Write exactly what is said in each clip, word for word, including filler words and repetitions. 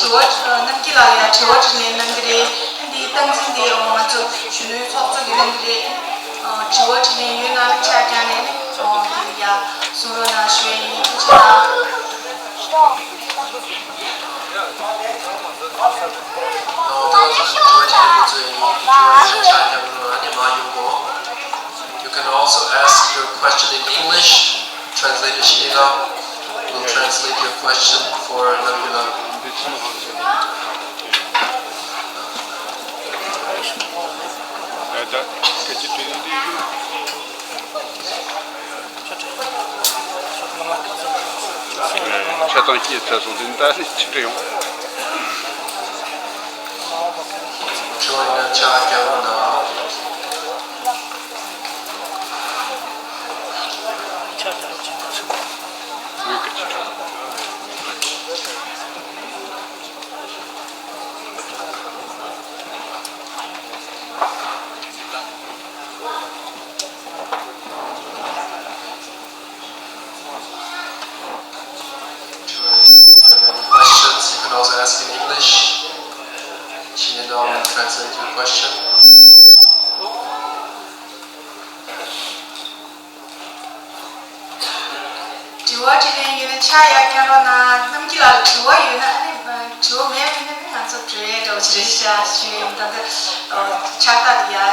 དྲི་བ་རྣམ་རྒྱལ་ལགས་ཡ་དྲི་བ་དྲིས་ལན་གནང་གི་རེད། འདིའི་སྟངས་འཛིན་འདི་ང་ཚོ་གཞོན་ནུའི་ཚོགས་གཙོ་གིས་གནང་གི་རེད། དྲི་བ་དྲིས་ལན་ཡོད་ན་ནི་ཆ་རྐྱང་ནས་ནི་འདི་ཡ་གསུང་རོགས་གནང་ཞུ་ཡ་ཡིན། ཐུགས་རྗེ་གནང་། ལགས་སོ། དྲི་བ་དྲིས་ལན་ཚོ་ཡིན། དྲི་བ་ཡོད་ན་ཆ་རྐྱང་གནང་ཨ་ནི་མ་ཡོང་གོ། You can also ask your question in English. Translator Shinina will translate your question for Namgila. ཆ་ཚང་སྐྱེས་ཚར་སོང་དེ་ད་ནི་ཆི་འདྲ་ཡོང་། ཁྱོད་ཡང་ཆ་རྐྱང་ན། If you have any questions, you can also ask in English. Shinedong will translate your question. དྲི་བ་དྲིས་ལན་ཡོད་ན་ཆ་ཡ་རྐྱང་རོགས་གནང་། རྣམ་རྒྱལ་ལགས་ལ་དྲི་བ་ཡོད་ན་ཨ་ནི་དྲི་བ་མེད་པ་ཡིན་ན་ནི་ང་ཚོ་བྲོས་ཡས་འདྲ་བོ་ཞིག་རེད་ཤག་ཞུ་ཡ་ཡིན། ད་ལྟ་ཕྱག་རྟགས་འདི་ཡ་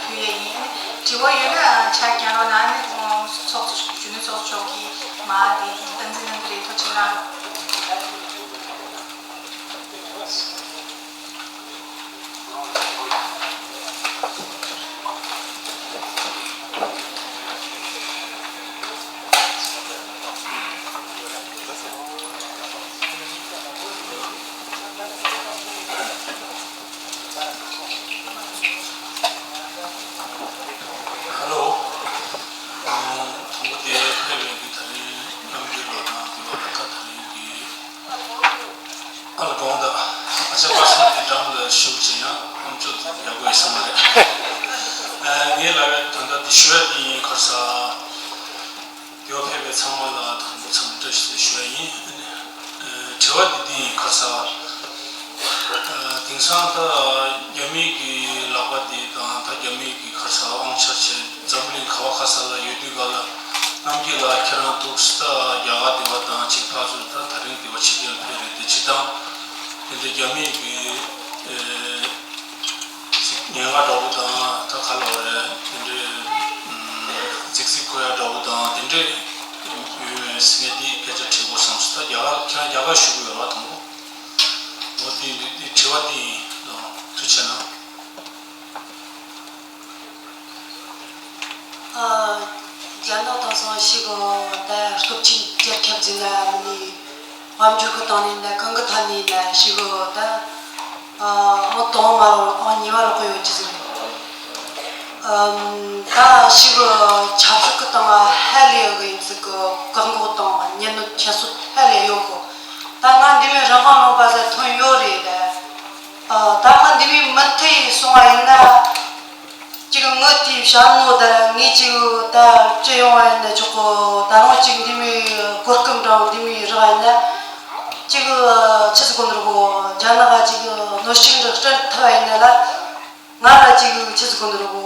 ཕུལ་ཡས་ཡིན། ཨ་ནི་དྲི་བ་ཡོད་ན་ཆ་རྐྱང་རོགས་གནང་། ཨ་ནི་ཚོགས་གཙོ་གཞོན་ནུ་ཚོགས་གཙོ་མཆོག་གིས་མ་དེ་སྟངས་འཛིན་གནང་གི་རེད། ཐུགས་རྗེ་གནང་། ཧ་ལོ། ཨ། དང་པོ་དེ་ཕེབས་པའི་གི་ད་རིང་རྣམ་རྒྱལ་ལགས་དང་དེ་བ་ད་ལྟ་ད་རིང་གི་ཨ་ལ་དགོངས་དག་ཨ་ཅག་པ་སངས་དེ་འགྲམ་ལ་ཞུགས་བྱས་ཡང་ཨམ་ཅོག་དེ་ཡག་པོ་ཡོད་ས་མ་རེད། ཨ། ངས་ལབ་ཡ་ད་ལྟ་དེ་ཞུ་ཡ་དེ་ཡིན། ཁར་ས་དེ་བ་ཕེབས་པའི་ཚང་མ་ལ་དང་པོ་འཚམས་འདྲི་ཞུ་ཡ་ཡིན། ཨ་ནི་དྲི་བ་འདི་འདི་ཡིན། ཁར་ས་ཨ། དེང་སང་ད་རྒྱ་མི་གི་ལག་པ་འདི་དང་ད་རྒྱ་མི་གི་ཁར་ས་དབང་ཆ་བྱས་འཛམ་གླིང་ག་བ་ག་ས་ལ་ཡོད་དུས་ག་ལ་རྣམ་རྒྱལ་ལགས་ཁྱེད་རང་ཐུགས་ད་རྒྱ་གར་དེ་བ་དང་གཅིག་ཕར་ཚུར་ད་ད་རིང་དེ་བ་ཕྱི་རྒྱལ་ཕེབས་རེད། དེ་ཕྱི་དང་དེ་འདྲ་རྒྱ་མི་གི་ཨེ་ཅིག་ཉེན་ཁ་འདྲ་བོ་དང་ད་ག་ལ་བ་རེད། དེ་འདྲའི་རྫིག་རྫིག་གོ་ཡ་འདྲ་བོ་དང་དེ་འདྲའི་ཡོད་མེད་ཟེར་ནས་དེ་སྐད་ཆ་དྲིས་དགོས་བསམ་སོང་། ད་རྒྱ་གར་ཁྱེད་རང་རྒྱ་གར་བཞུགས་ཡོད་ར་དང་པོ། འོ་དེ་འདི་དེ་དྲི་བ་དེ་ཡིན། ཐུགས་རྗེ་གནང་། ཨ། རྒྱ་ནག་དེང་སང་ཞིག་ད་སྟོབས་ཆེན་རྒྱལ་ཁབ་ཟིན་ན་མི་ནི་དཔལ་འབྱོར་གི་སྟེང་ནས་ན་གང་གི་ཐད་ནས་ན་ཞིག་ད་ཨང་དང་མ་རུ་ཨང་གཉིས་པ་ལོག་གི་ཡོད་ཀྱི་ཟིན། ཨམ། ད་ཞིག་ཆབ་སྲིད་ཀྱི་སྟེང་ཧ་ལས་གི་ཡིན་ཚིག་གི་བཀག་འགོག་དང་གཉེན་སྣོད་ཁྱད་གསོད་ཧ་ལས་ཡོད་གི། ད་ང་འདི་མོ་རང་དབང་ལུང་པ་ཟེར་ཐོན་ཡོད་རེད་ད། ཨ། ད་ང་འདི་མོ་མུ་མཐུད་སོང་བ་ཡིན་ན། ཅིག་ངོས་དེའི་བྱ་ནོ་ད་ངས་ཅིག་ད་སྤྱི་ཡོང་བ་ཡིན་ན་ཆོག་གོ། ད་རུང་ཅིག་འདི་མོའི་གོ་སྐབས་འདྲ་འདི་མོའི་རག་ཡིན་ན། ཅིག་ཆི་ཟིག་གོ་ནོར་གོ། རྒྱ་ནག་ག་ཅིག་གནོད་ཤུགས་འདྲ་སྤྲད་ཐུབ་པ་ཡིན་ན་ལ། ང་ལ་ཅིག་ཆི་ཟིག་གོ་ནོར་གོ།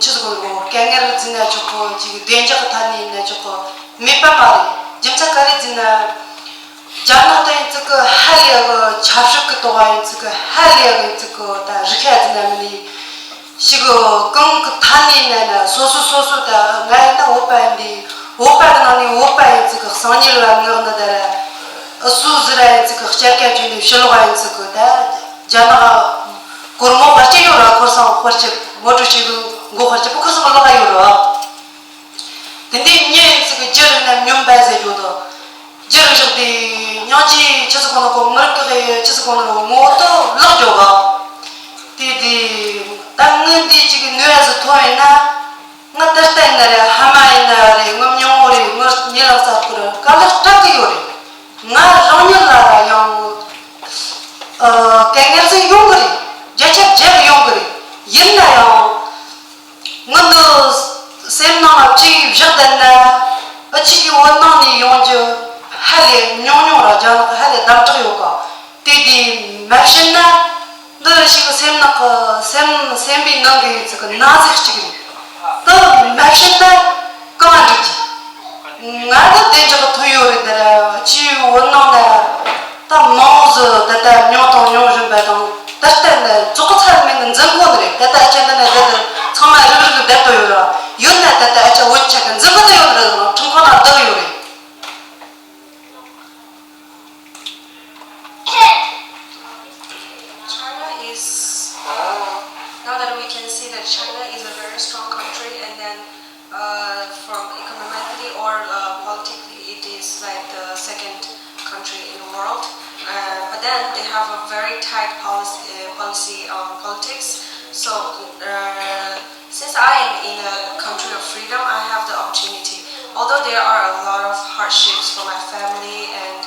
ཆི་ཟིག་གོ་ནོར་གོ། དཀའ་ངལ་ཟིན་ན་ཆོག་གོ། ཅིག་བདེ་འཇགས་ཀྱི་ཐད་ནས་ཡིན་ན་ཆོག་གོ། མེད་པ་མ་རེད། རྒྱུ་མཚན་ག་རེ་ཟིན་ན། རྒྱ་ནག་དེ་ཡིན་ཚིག་གི་ཧ་ལས་གི་ཆབ་སྲིད་ཀྱི་ཐོག་ཡིན་ཚིག་གི་ཧ་ལས་གི་ཡིན་ཚིག་གི་ད་རིག་ཤ་ཟིན་ན་མི་ནི་ཞིག་གི་གང་གི་ཐ་ནས་ན་ན་སོ་སོ་སོ་སོ་ད་ང་ཡིན་ན་བོད་པ་ཡིན་དུས་བོད་པ་གི་ནང་ནས་བོད་པ་ཡིན་ཚིག་གི་གསང་ཉུལ་ལ་ངག་ནི་ད་ར་སུ་ཟི་ར་ཡིན་ཚིག་གི་སྐྱར་ཀ་བཅོས་ནས་ཕྱི་ལོགས་ཡིན་ཚིག་གི་ད་རྒྱ་ནག་སྒོར་མོ་དཔེ་སྐྱིད་ཡོད་ར། ཁོར་སང་དཔེ་སྐྱིད་ངོ་སྤྲོད་བྱེད་དུས་མགོ་དཔེ་སྐྱིད་པོ་ཁོར་སང་ལོག་ག་ཡོད་ར། དེ་འདྲའི་མྱི་ཡིན་ཚིག་གི་རྒྱུ་རིག་ན་སྨྱོན་པ་ཟེར་རྒྱུ་དང་། རྒྱུ་རིག་བཞག་དེ་སྙིང་རྗེ་ཆི་ཟིག་གོ་ནོ་གོ། མི་རིགས་ཀྱི་ཆི་ཟིག་གོ་ནོ་ངོ་བོ་དུ་ལོག་འཇོག་ག། དེ་དེ་ད་ངས་འདི་ཅིག་གི་ནུས་པ་ཟིག་ཐོན་ཡིན་ན། ང་ད་ལྟ་ཡིན་ན་རེད། ཧ་མ་ཡིན་ན་རེད། ངའི་སྙིང་བོ་རེད། ངའི་ཉེ་ལམ་གསར་ཁུ་རེད། ག་ལེར་སྐྲག་གི་ཡོད་རེད། ང་རང་ཉིད་ལ་ར་ཡང་ཨ་དཀའ་ངལ་ཟིག་ཡོང་གི་རེད། བརྒྱ་ཆ་བརྒྱ་ཡོང་གི་རེད། ཡིན་ན་ཡང་། ང་འདི་སེམས་ནང་ལ་ཅིག་བཞག་བསྡད་ན། ཨ་ཅིག་གི་བོད་ནང་ནས་ཡོང་རྒྱུ་ཧ་ལས་ཉུང་ཉུང་ར། རྒྱ་ནག་ཧ་ལས་དམ་དྲག་ཡོད་ མ་བྱིན་ན་འདི་ཞིག་སེམས་ནག་གི་སེམས་སེམས་པའི་ནང་གི་ཡོད་ཚིག་གི་ན་ཟིག་གཅིག་རེད། དེ་མ་བྱིན་ན་གང་འགྲིག་གི། ང་ད་བདེ་འཇགས་ཐོན་ཡོད་རེད། དེ་ར་ཅིའི་བོད་ནང་ལ་ད་མང་བོ་ཟིག་ད་ལྟ་མྱོང་དང་མྱོང་བཞིན་པ་དང་ད་ལྟ་ནི་རྫོགས་ཚར་མེད་ནི་འཛིན་གོ་ནི་རེད། ད་ལྟ་ཅི་འདི་ནས་ད་ལྟ་ཚང་མ་རིག་རིག་གི་བསྡད་དོ་ཡོད་ར། ཡོད་ན་ད་ལྟ་ཨ་ཅག་བོད་ཆ་གི་འཛིན་གོ་ནི་ཡོད་རེད། ཁྲིམས་ཁང་ནང་བསྡད་ཡོད་རེད། China is, uh, now that we can see that China is a very strong country, and then, uh, from economically or, uh, politically, it is like the second country in the world. Uh, but then they have a very tight policy, uh, policy on politics. So, uh, since I am in a country of freedom, I have the opportunity. Although there are a lot of hardships for my family and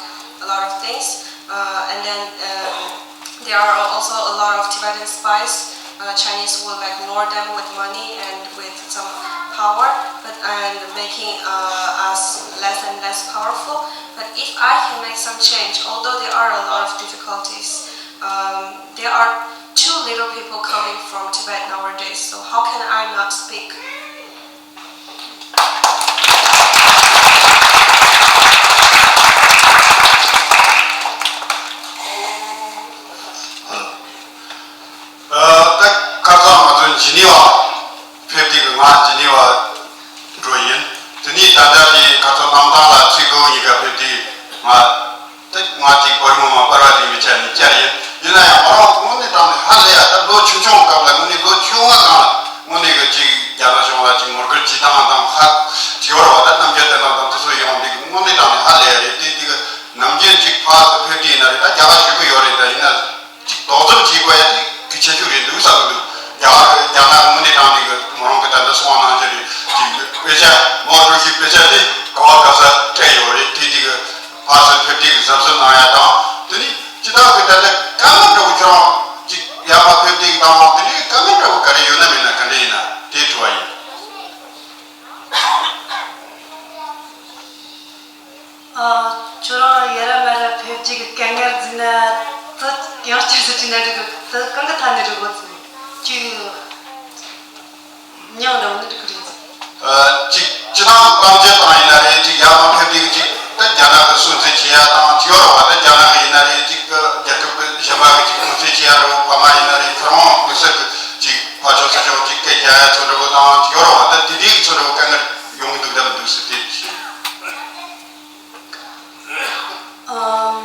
a lot of things, uh, and then, um, there are also a lot of Tibetan spies. Uh, Chinese will, like, lure them with money and with some power, but and making, uh, us less and less powerful. But if I can make some change, although there are a lot of difficulties, um, there are too little people coming from Tibet nowadays. So how can I not speak? ཨ། ད་ཁ་སང་ང་ཚོ་ཇི་ནི་ཝ་ཕེབས་དུས་ང་ཇི་ནི་ཝ་འགྲོ་ཡིན། དེ་ནས་ད་ལྟ་དེ་ཁ་སང་གནམ་ཐང་ལ་ཚིག་གོ་གཉིས་ཀ་ཕེབས་དུས་ང་། ད་ང་ཅིག་བོད་མི་མང་པར་བ་རིག་པའི་ཆ་ནས་བཅར་ཡིན། ཡིན་ན་ཡང་ང་རང་དངོས་གནས་དྲང་ནས་ཧ་ལས་ཡ། ད་ལོ་ཆུང་ཆུང་སྐབས་ལ་དངོས་གནས་ལོ་ཆུང་བ་སྒང་ལ་དངོས་གནས་གི་ཅིག་རྒྱ་ནག་གཞུང་ལ་ཅིག་ངོ་རྒོལ་བྱེད་སྟངས་དང་ཧ་ཅིག་ཡོད་རེད་བ། ད་རྣམ་འགྱུར་བསྟན་སྟངས་དང་དེ་ཚོ་ཡོང་དུས་དངོས་གནས་དྲང་ནས་ཧ་ལས་ཡ་རེད། དེ་དེ་གི་ནམ་རྒྱུན་ཅིག་ཕར་ཚུར་ཕེབས་དུས་ཡིན་ན་རེད། ད་རྒྱ་གར་བཞུགས་གི་ཡོད་རེད། ད་ཡིན་ན། ཅིག་དོགས་ཟོན་བྱེད་དགོས་ཡ་དེ་གལ་ཆེ་ཤོས་རེད་འདུག་བསམ་གི་འདུག་རྒྱ་གར་རྒྱ་ནག་དངོས་གནས་དྲང་གནས་གི་མོ་རང་གི་ད་ལྟ་གསུང་བ་ནང་བཞིན་རེད། ཅིག་དཔེ་ཆ་མའོ་ཀྲུའུ་ཞི་དཔེ་ཆ་དེ་ག་བ་ག་ས་སྤྲད་ཡོད་རེད། དེ་དེ་གི་ཕར་ཚུར་ཕེབས་དུས་གི་གཟབ་གཟབ་གནང་ཡ་དང་། དེ་ནས་སྤྱི་བཏང་གི་ད་ལྟ་དཀའ་ངལ་འདྲ་བོ་ཁྱོད་རང་ཅིག་ཡར་མར་ཕེབས་དུས་གི་དང་པོ་དེ་ནས་དཀའ་ངལ་འདྲ་བོ་ག་རེ་ཡོད་ན་མེད་ན་ག་འདྲ་ཡིན་ན་དེ་དྲི་བ་ཡིན། ཨ། ཁྱོད་རང་ཡ་ར་མ་ར་ཕེབས་རྒྱུ་གི་དཀའ་ངལ་ཟེར་ན་དེ་ཡང་སྐྱར་ཟེར་གྱི་ན་འགྲིག་གི། དེ་གང་གི་ཐད་ནས་འགྲིག་གོ་ཚུལ་ཅིག་མྱང་འདྲ་བོ་ནི་འགྲིག་གི་རེད། ཨ། ཅིག་སྤྱི་བཏང་གི་གཏམ་བཤད་སྟངས་ཡིན་ན་རེད། ཅིག་ཡར་མར་ཕེབས་དུས་ཀྱི་ཅིག་ད་རྒྱ་ནག་གི་སུན་གཙེར་བྱེད་ཡ་དང་ཅིག་ཡོད་རེད་བ། ད་རྒྱ་ནག་གི་ཡིན་ན་རེད། ཅིག་གི་རྒྱལ་ཁབ་ཀྱི་གཞན་པ་གི་ཅིག་སུན་གཙེར་བྱེད་ཡ་འདྲ་བོ། ཕ་མ་ཡིན་ན་རེད། ཁྱོད་རང་དམིགས་བསལ་གི་ཅིག་ཕར་ཕྱོགས་ཚུར་ཕྱོགས་ཅིག་སྐད་རྒྱག་ཡ་ཚོ་འདྲ་བོ་དང་ཅིག་ཡོད་རེད་བ། ད་དེ་འདྲའི་ཚོ་འདྲ་བོ་དཀའ་ངལ་ཡོང་གི་འདུག་ད་མི་འདུག་ཟེར་དེ་ཞུ། ཨམ།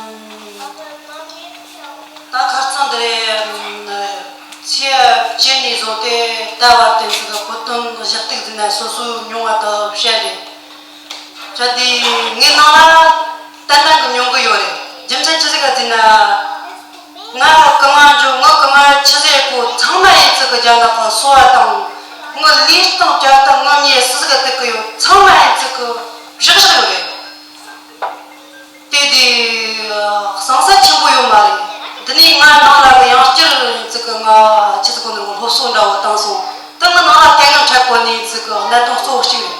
ད་ཁ་རྩང་འདི་རེད། ཨམ། ཚེས་བཅུ་ནས་བཟུང་སྟེ་ད་བར་དུ་ཟིག་གི་བོད་དོན་གཞི་གཏུག་ཟིན་ན་སོ་སོའི་མྱོང་བ་དང་བཤད་རེད། བྱ་དེ་ངའི་ནང་ལ་ཏན་ཏན་གི་མྱོང་གི་ཡོད་རེད། རྒྱུ་མཚན་ཅི་ཟིག་ག་ཟེར་ན། ང་གང་ང་འཇོག་ང་གང་ང་ཆི་ཟེར་གོ། ཚང་མ་ཡིན་ཚིག་གི་རྒྱ་ནག་གི་སོ་བ་དང་། ངི་ལུས་སྟངས་བྱ་སྟངས་ངི་མྱི་སུ་ཟིག་ག་དེ་གི་ཡོད། ཚང་མ་ཡིན་ཚིག་གི་བཞག་བཞག་ཡོད་རེད། དེ་དེ་གསང་ས་ཆེན་པོ་ཡོད་མ་རེད། འདི་ནས་ང་ནང་ལ་གི་ཡང་བསྐྱར་ཡིན་ཚིག་གི་ང་ཆི་ཟིག་གོ་ནི་གི་སློབ་གསོ་འདྲ་བོ་བཏང་སོང་། དེ་ངི་ནང་ལ་དཀའ་ངལ་འཕྲད་གོ་ནི་ཡིན་ཚིག་གི་གནད་དོན་གཙོ་བོ་གཅིག་རེད།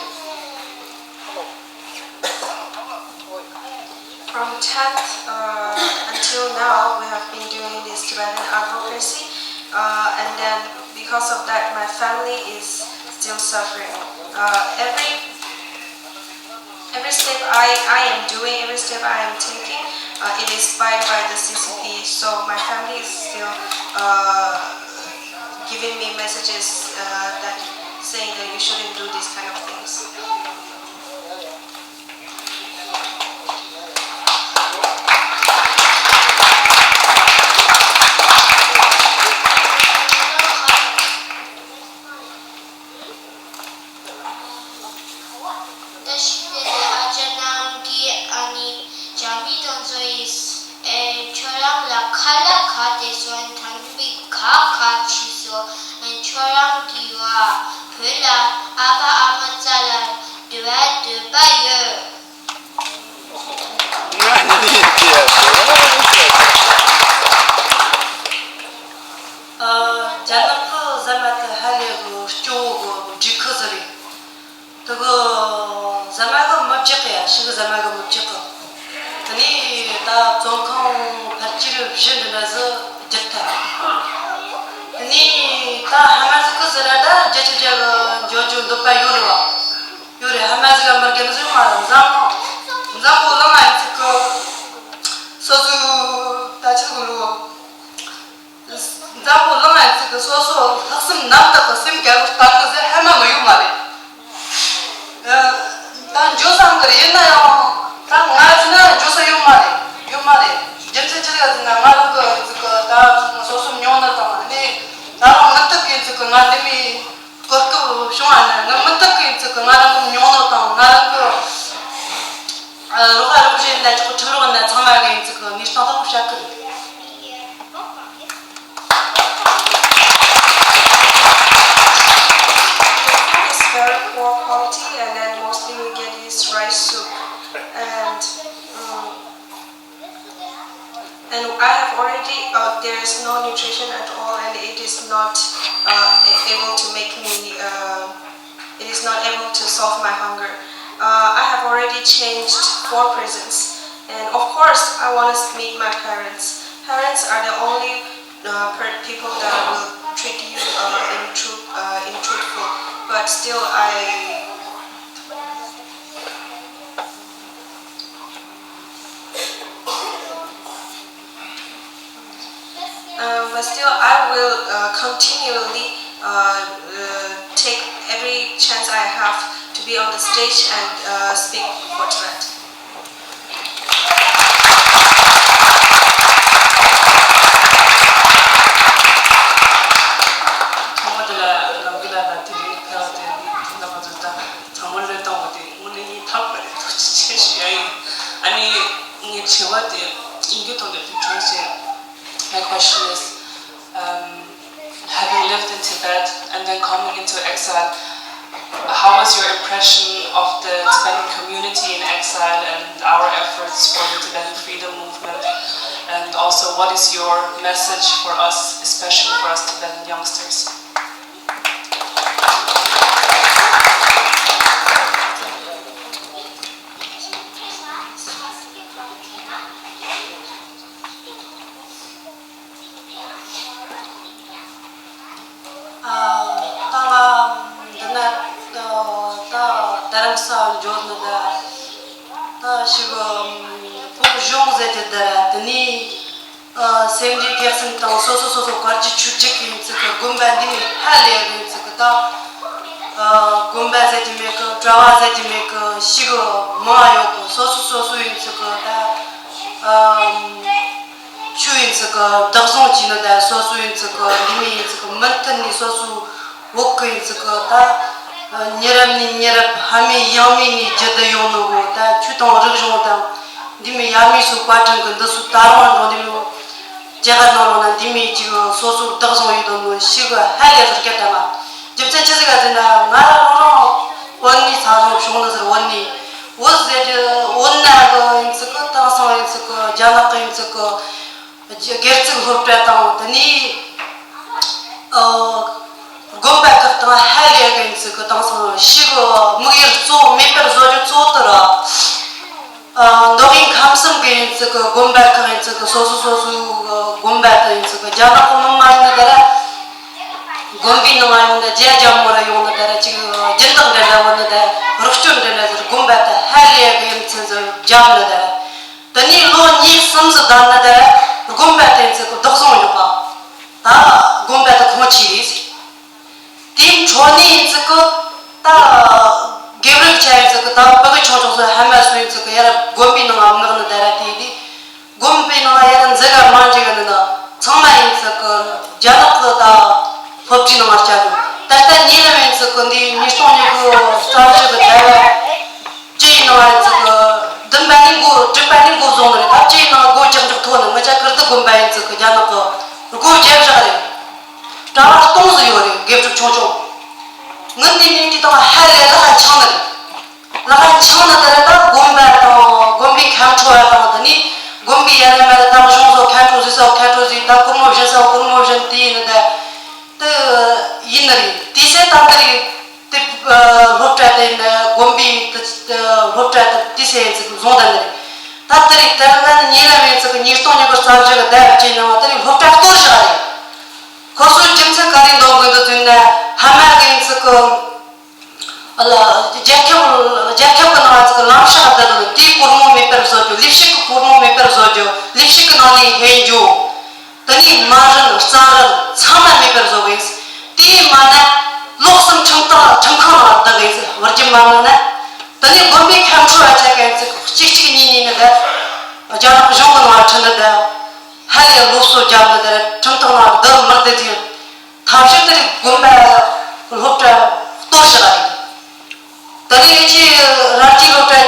From tenth, uh, until now, we have been doing this Tibetan advocacy, uh, and then because of that, my family is still suffering. Uh, every every step I, I am doing, every step I am taking, uh, it is spied by the C C P. So my family is still, uh, giving me messages, uh, that saying that you shouldn't do these kind of things. ད་ཞིག་དེ་ནས་ཨ་ཅག་རྣམས་ཀྱིས་ཨ་ནི་རྒྱ་མི་དང་ཚོ་ཡིས་ཨེ་ཁྱོད་རང་ལ་ཁ་ལག་ག་དེ་སོང་ད་འདི་བི་ག་ག་ཆི་སོ་ཨེ་ཁྱོད་རང་གི་བ་བོད་ལ་ཨ་ཕ་ཨ་མ་རྩ་ལ་འདུལ་བ་འདོད་པ་ཡོད། ཨ། རྒྱ་ནག་གི་ཟ་མ་དེ་ཧ་ལས་གི་སྐྱོ་བོ་གི་འགྲིག་ཁུ་ཟིག་རེད། དེ་གི་ཟ་མ་གི་མི་རྒྱག་གི་ཡ། ཤི་གི་ཟ་མ་གི་མི་རྒྱག་གི། དེ་ནས་ད་བཙོན་ཁང་ ཕལ་ཆེར་བཞི་འདྲ་ན་ཟིག་བསྒྱུར་ཐལ། དེ་ནས་ད་ཧ་མ་ཟིག་གི་ཟིག་ར་ད་བརྒྱ་ཆ་བརྒྱ་གི་འཇོག་རྒྱུ་འདོད་པ་ཡོད་རེད་བ། ཡོད་རེད། ཧ་མ་ཟིག་ག་འབར་གི་ནི་ཟིག་མ་རེད། འཛམ་འཛམ་བུ་གླིང་ང་ཡིན་ཚིག་གི་སོ་སོའི་ད་ཆི་གི་ལོ། འཛམ་བུ་གླིང་ང་ཡིན་ཚིག་གི་སོ་སོ་ལྷག་བསམ་རྣམ་དག་གི་སེམས་ག་རུ་བསྟན་གི་ཟིག་ཧ་མ་མི་ཡོད་མ་རེད། ད་འགྱོ་བསམ་གི་རེད། ཡིན་ན་ཡང་ད་ང་ཚོ་ན་འགྱོ་ས་ཡོད་མ་རེད། ཡོད་མ་རེད། རྒྱུ་མཚན་ཅི་ཟིག་ཟེར་ན། ང་རང་གི་ཚིག་གི་ད་སོ་སོ་མྱོང་ནི་དང་ནི་ད་རུང་མུ་མཐུད་གི་ཚིག་གི་ང་འདི་མོའི་གོ་སྐབས་བྱུང་བ་ན། ང་མུ་མཐུད་གི་ཚིག་གི་ང་རང་གི་མྱོང་ནོ་དང་ང་རང་གི་རོགས་པ་རོགས་གཞན་ན་ཅོག་ཁྲིམས་རོགས་ན་ཚང་མ་གི་ཚིག་གི་ངས་སྟོང་ཐོག་བཤད་གི་རེད། The food is very poor quality, and then mostly we get is rice soup. And um, and I have already, uh, there is no nutrition at all, and it is not uh, a- able to make me, uh, it is not able to solve my hunger. Uh, I have already changed four prisons, and of course, I want to meet my parents. Parents are the only uh, per- people that will treat you uh, in truth, uh, in truthful. But still, I Uh, but still, I will uh, continually uh, uh, take every chance I have to be on the stage and uh, speak for Tibet. ཚང་མ་དེ་ལ་ལམ་གི་ལ་ལ་དེ་རིང་ཕེབས་དེ་ནི་ད་ང་ཚོ་ད་ཚང་མ་ལོས་བཏང་བ་དེ་དངོས་གནས་ཡིན་ཐག་པ་རེད། ཐུགས་རྗེ་ཆེ་ཞུ་ཡ་ཡིན། ཨ་ནི་ངའི་དྲི་བ་དེ་ཡིན་རྒྱུ་དང་དེ་དུས་གྲོངས་བྱས། My question is, um, having lived in Tibet and then coming into exile, how was your impression of the Tibetan community in exile and our efforts for the Tibetan freedom movement? And also, what is your message for us, especially for us Tibetan youngsters? ཨ། ད་ང་འདི་ན་ད་ད་རྡ་རམ་ས་ལ་འབྱོར་ནི་ད་ད་ཞིག་ཕུང་གཞུང་ཟེར་གྱི་འདི་ར། དེ་ནས་ཨ་སེམས་ཅན་སྐྱེ་སེམས་དང་སོ་སོ་སོ་སོ་བཀའ་བརྒྱུད་ཆོས་བརྒྱུད་ཀྱི་ཡིན་ཚུལ་གྱི་དགོན་པ་འདི་ནས་ཧ་ལས་ཡིན་ཚུལ་གྱི་ད་ཨ་དགོན་པ་ཟེར་གྱི་མེད་གི། གྲྭ་བ་ཟེར་གྱི་མེད་གི། ཞིག་མང་ཡོད་གི། སོ་སོ་སོ་སོ་ཡིན་ཚུལ་གྱི་ད་ཨ། ཆོས་ཡིན་ཚུལ་གྱི་བདག་བཟུང་བྱས་ནི་ད། སོ་སོ་ཡིན་ཚུལ་གྱི་འདི་མོ་ཡིན་ཚུལ་གྱི་མུ་མཐུད་ནས་སོ་སོའི་བོད་ཀྱི་ཡིན་ཚུལ་གྱི་ད། ཉེ་རབས་ནས་ཉེ་རབས། ཕ་མེས་ཡང་མེས་ནས་བརྒྱུད་དུ་ཡོང་ནི་བོ་ད། ཆོས་དང་རིག་གཞུང་དང་འདི་མོ་ཡབ་མེས་ཚོའི་བཀའ་དྲིན་གྱི་འདི་ཚོ་ད་རུང་འགྲོ་འདི་མོ་རྒྱ་གར་ནང་ལོགས་ན་འདི་མོ་ཅིག་སོ་སོར་བདག་བཟུང་ཡོད་དོ་ནོ་ཞིག་ཧ་ལས་ཟེར་སྐད་བཏང་ང་། རྒྱུ་མཚན་ཅི་ཟིག་ག་ཟེར་ན། ང་རང་རང་བོད་ནས་ཚ་ཟུང་བྱུང་ནི་ཟེར། བོད་ནས། བོད་ཟེར་རྒྱུ་བོད་ནང་གི་ཡིན་ཚུལ་གི། དེང་སང་ཡིན་ཚུལ་གི་རྒྱ་ནག་གི་ཡིན་ཚུལ་གི་སྒེར་ཚུགས་སློབ་གྲྭ་དང་། དེ་ནས་ཨ་དགོན་པ་ཁག་དང་ཧ་ལས་གི་ཡིན་ཚུལ་གི་དེང་སང་ཞིག་དམིགས་ཡུལ་གཙོ་བོ། མེ་སྤར་བཟོ་རྒྱུ་གཙོ་བོ་དེ་ར། ཨ་མདོ་དབུས་ཁམས་གསུམ་གི་ཡིན་ཚུལ་གི་དགོན་པ་ཁག་ཡིན་ཚུལ་གི་སོ་སོ་སོ་སོའི་དགོན་པ་དེ་ཡིན་ཚུལ་གི་རྒྱ་ནག་གི་མི་མང་ཡིན་ནི་དེ་ར། དགོན་པའི་ནང་ཡོང་ནི། རྒྱ་རྒྱ་མོ་ར་ཡོང་ནི་དེ་ར། ཅིག་སྦྱིན་བདག་འདྲ་འདྲ་བོ་ནི་དེ། རོགས་སྐྱོར་འདྲ་འདྲ་ཟེར། དགོན་པ་དེ་ཧ་ལས་གི་ཡིན་ཚུལ་ཟེར་རྒྱབ་ནི་དེ་ར། དེ་ནས་ལོ་གཉིས་གསུམ་ཟིག་བསྡད་ནི་དེ་ར། དགོན་པ་དེ་ཡིན་ཚུལ་གི་བདག་བཟུང་ཡོད་པ། ད་དགོན་པ་དེ་ཁོང་ཆི་རེད། དེའི་འཕྲོ་ནས་ཡིན་ཚུལ་གི་ད་དགེ་ཕྲུག་ཆ་ཡིན་ཚུལ་གི་ད་ཕྲུ་གུ་ཆུང་ཆུང་ཚོ་ཧ་མ་སུ་ཡིན་ཚུལ་གི་ཡར་དགོན་པའི་ནང་ང་མངགས་ནི་དེ་ར། དེ་དེ་དགོན་པའི་ནང་ང་ཡར་འཛུལ་ག་མ་འཇུག་གི་ནི་ན། ཚང་མ་ཡིན་ཚུལ་གི་རྒྱ་ནག་གི་ད་སློབ་གྲྭའི་ནང་ང་བསྐྱལ་འདུག་ད་ལྟ་ཉེ་ལམ་ཡིན་ཚུལ་གི་འདི་ཉིས་སྟོང་ཉི་ཤུ་རྩ་བཞི་གི་ཟླ་བ་བཅུའི་ནང་ང་ཡིན་ཚུལ་གི་བདུན་པ་ནས་འགོ། དྲུག་པ་ནས་འགོ་བཟུང་ནི་རེད། ད་བཅུའི་ནང་འགོ་ལྕགས་འཇོག་ཐོག་ནས་ང་ཅག་ཀིརྟི་དགོན་པ་ཡིན་ཚུལ་གི་རྒྱ་ནག་གི་སྒོ་བརྒྱབ་བཞག་རེད། གྲྭ་བ་སྟོང་ཟིག་ཡོད་རེད། དགེ་ཕྲུག་ཆུང་ཆུང་། ངི་འདི་ནས་དེ་དང་ཧ་ལས་ལག་ཁ་འཆང་ནི་རེད། ལག་ཁ་འཆང་ནི་དེ་ར། ད་དགོན་པ་དང་དགོན་པའི་ཁ་འཕྲོ་བ་དང་། དེ་ནས་དགོན་པའི་ཡ་ར་མ་ར་ད་གཞུང་ཚོ་ཁ་འཕྲོ་ཟིག་ས་ཁ་འཕྲོ་ཟིག་ད་སྒོར་མོ་བྱིན་ས་སྒོར་མོ་བྱིན། དེ་ཡིན་ནི་ད་དེ་ཡིན་ནི་རེད། དེ་སེ་ད་འདི་རེད། དེ་སློབ་གྲྭ་དེ་ནི་དགོན་པའི་དེ་སློབ་གྲྭ་དེ་དེ་སེ་ཡིན་ཚུལ་བཟུང་ད་འདི་རེད། ད་དེ་རིང་དེ་རིང་ལ་ནི་ཉེ་ལམ་ཡིན་ཚུལ་གྱི་ཉིས་སྟོང་ཉི་ཤུ་རྩ་བཞི་གི་ཟླ་བཅུའི་ནང་དེ་རིང་སློབ་གྲྭ་གཏོར་བཞག་རེད། ཁོ་ཚོའི་རྒྱུ་མཚན་ག་རེ་འདོན་དགོས་འདུག་ཟེར་ན། ཕ་མ་གི་ཡིན་ཚུལ་གྱི་ཨ་ལ་རྒྱལ་ཁབ་རྒྱལ་ཁབ་ཀྱི་ནང་ཚུལ་གྱི་ལམ་ཕྱག་བསྡད་དང་དེའི་སྒོར་མོ་མེད་པར་བཟོ་རྒྱུ། ལས་བྱེད་ཀྱི་སྒོར་མོ་མེད་པར་བཟོ་རྒྱུ། ལས་བྱེད་ཀྱི་ནང་ནས་ཧེ་འཇོ། དེ་ནས་མ་རན་རྩ་རན་ཚང་མ་མེད་པར་བཟོ་གི་ཡིན། དེའི་མ་ན་ལོ་གསུམ་ཁྲིམས་ཐག་ཁྲིམས་ཁང་ནང་ལ་བསྡད་གི་ཡིན། བར་གྱི་མ་ནང་ན། དེ་ནས་དགོན་པའི་ཁ་འཕྲོ་བ་ཆ་གན་ཚིག་གཅིག་གཅིག་གཉིས་གཉིས་ནི་ད་རྒྱ་ནག་གཞུང་གི་ནང་ལ་ཁྲིད་ནི་ད་ཧ་ལས་སློབ་གསོ་རྒྱབ་ནི་ད་ཁྲིམས་ཐག་ནང་བསྡད་མི་བསྡད་ཀྱི་ཡིན། ཐབས་ཤེས་དེ་རིགས་དགོན་པ་སློབ་གྲྭ་གཏོར་བཞག་རེད། ད་རེས་ཀྱི་ར་སྐྱེས་སློབ་གྲྭ་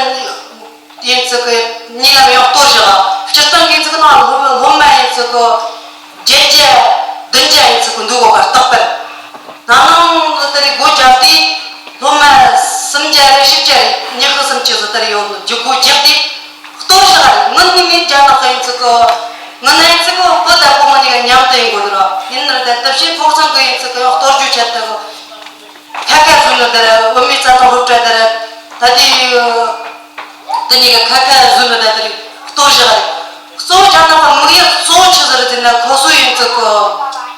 ཡིན་ཚུལ་གྱི་ཉེ་ལམ་ཡང་གཏོར་བཞག་སྤྱིར་བཏང་གི་ཚིག་ནང་སློབ་སློབ་མ་ཡིན་ཚུལ་གྱི་བརྒྱད་བརྒྱ་བདུན་བརྒྱ་ཡིན་ཚུལ་གྱི་འདུག་གོ་ག་རྟག་པར། ན་ནིང་ལ་དེ་རིགས་སྒོ་བརྒྱབ་དུས་སློབ་མ་སུམ་བརྒྱ་རེ་བཞི་བརྒྱ་རེ་ཉི་ཤུ་སུམ་ཅུ་ཙམ་དེ་རིགས་ཡོད་ནོ་རྒྱུ་སྒོ་བརྒྱབ་དུས། གཏོར་བཞག་རེད། ངུ་ནི་མི་རྒྱ་ནག་གི་ཡིན་ཚུལ་གྱི་ངུ་ན་ཡིན་ཚུལ་གྱི་བུ་དང་བུ་མོ་གཉིས་ཀ་མཉམ་དུ་ཡིན་དགོས་ནི་ར། ཡིན་ནར་དེ་ལྟ་བྱེད་ཕོགས་ཚང་གི་ཡིན་ཚུལ་གྱི་ཡང་གཏོར་རྒྱུ་ཆེད་དུ་ཁ་ཁ་བཟོས་ནི་དེ་ར། བུད་མེད་རྩྭ་ཐང་སློབ་གྲྭ་དེ་ར། ད་དེ་དེ་གཉིས་ཀ་ཁ་ཁ་བཟོས་ནི་ད་དེ་རིགས་གཏོར་བཞག་རེད། གཙོ་བོ་རྒྱ་ནག་གི་དམིགས་ཡུལ་གཙོ་བོ་ཆི་ཟིག་རེད་ཟེར་ན། ཁོ་ཚོ་ཡིན་ཚུལ་གྱི་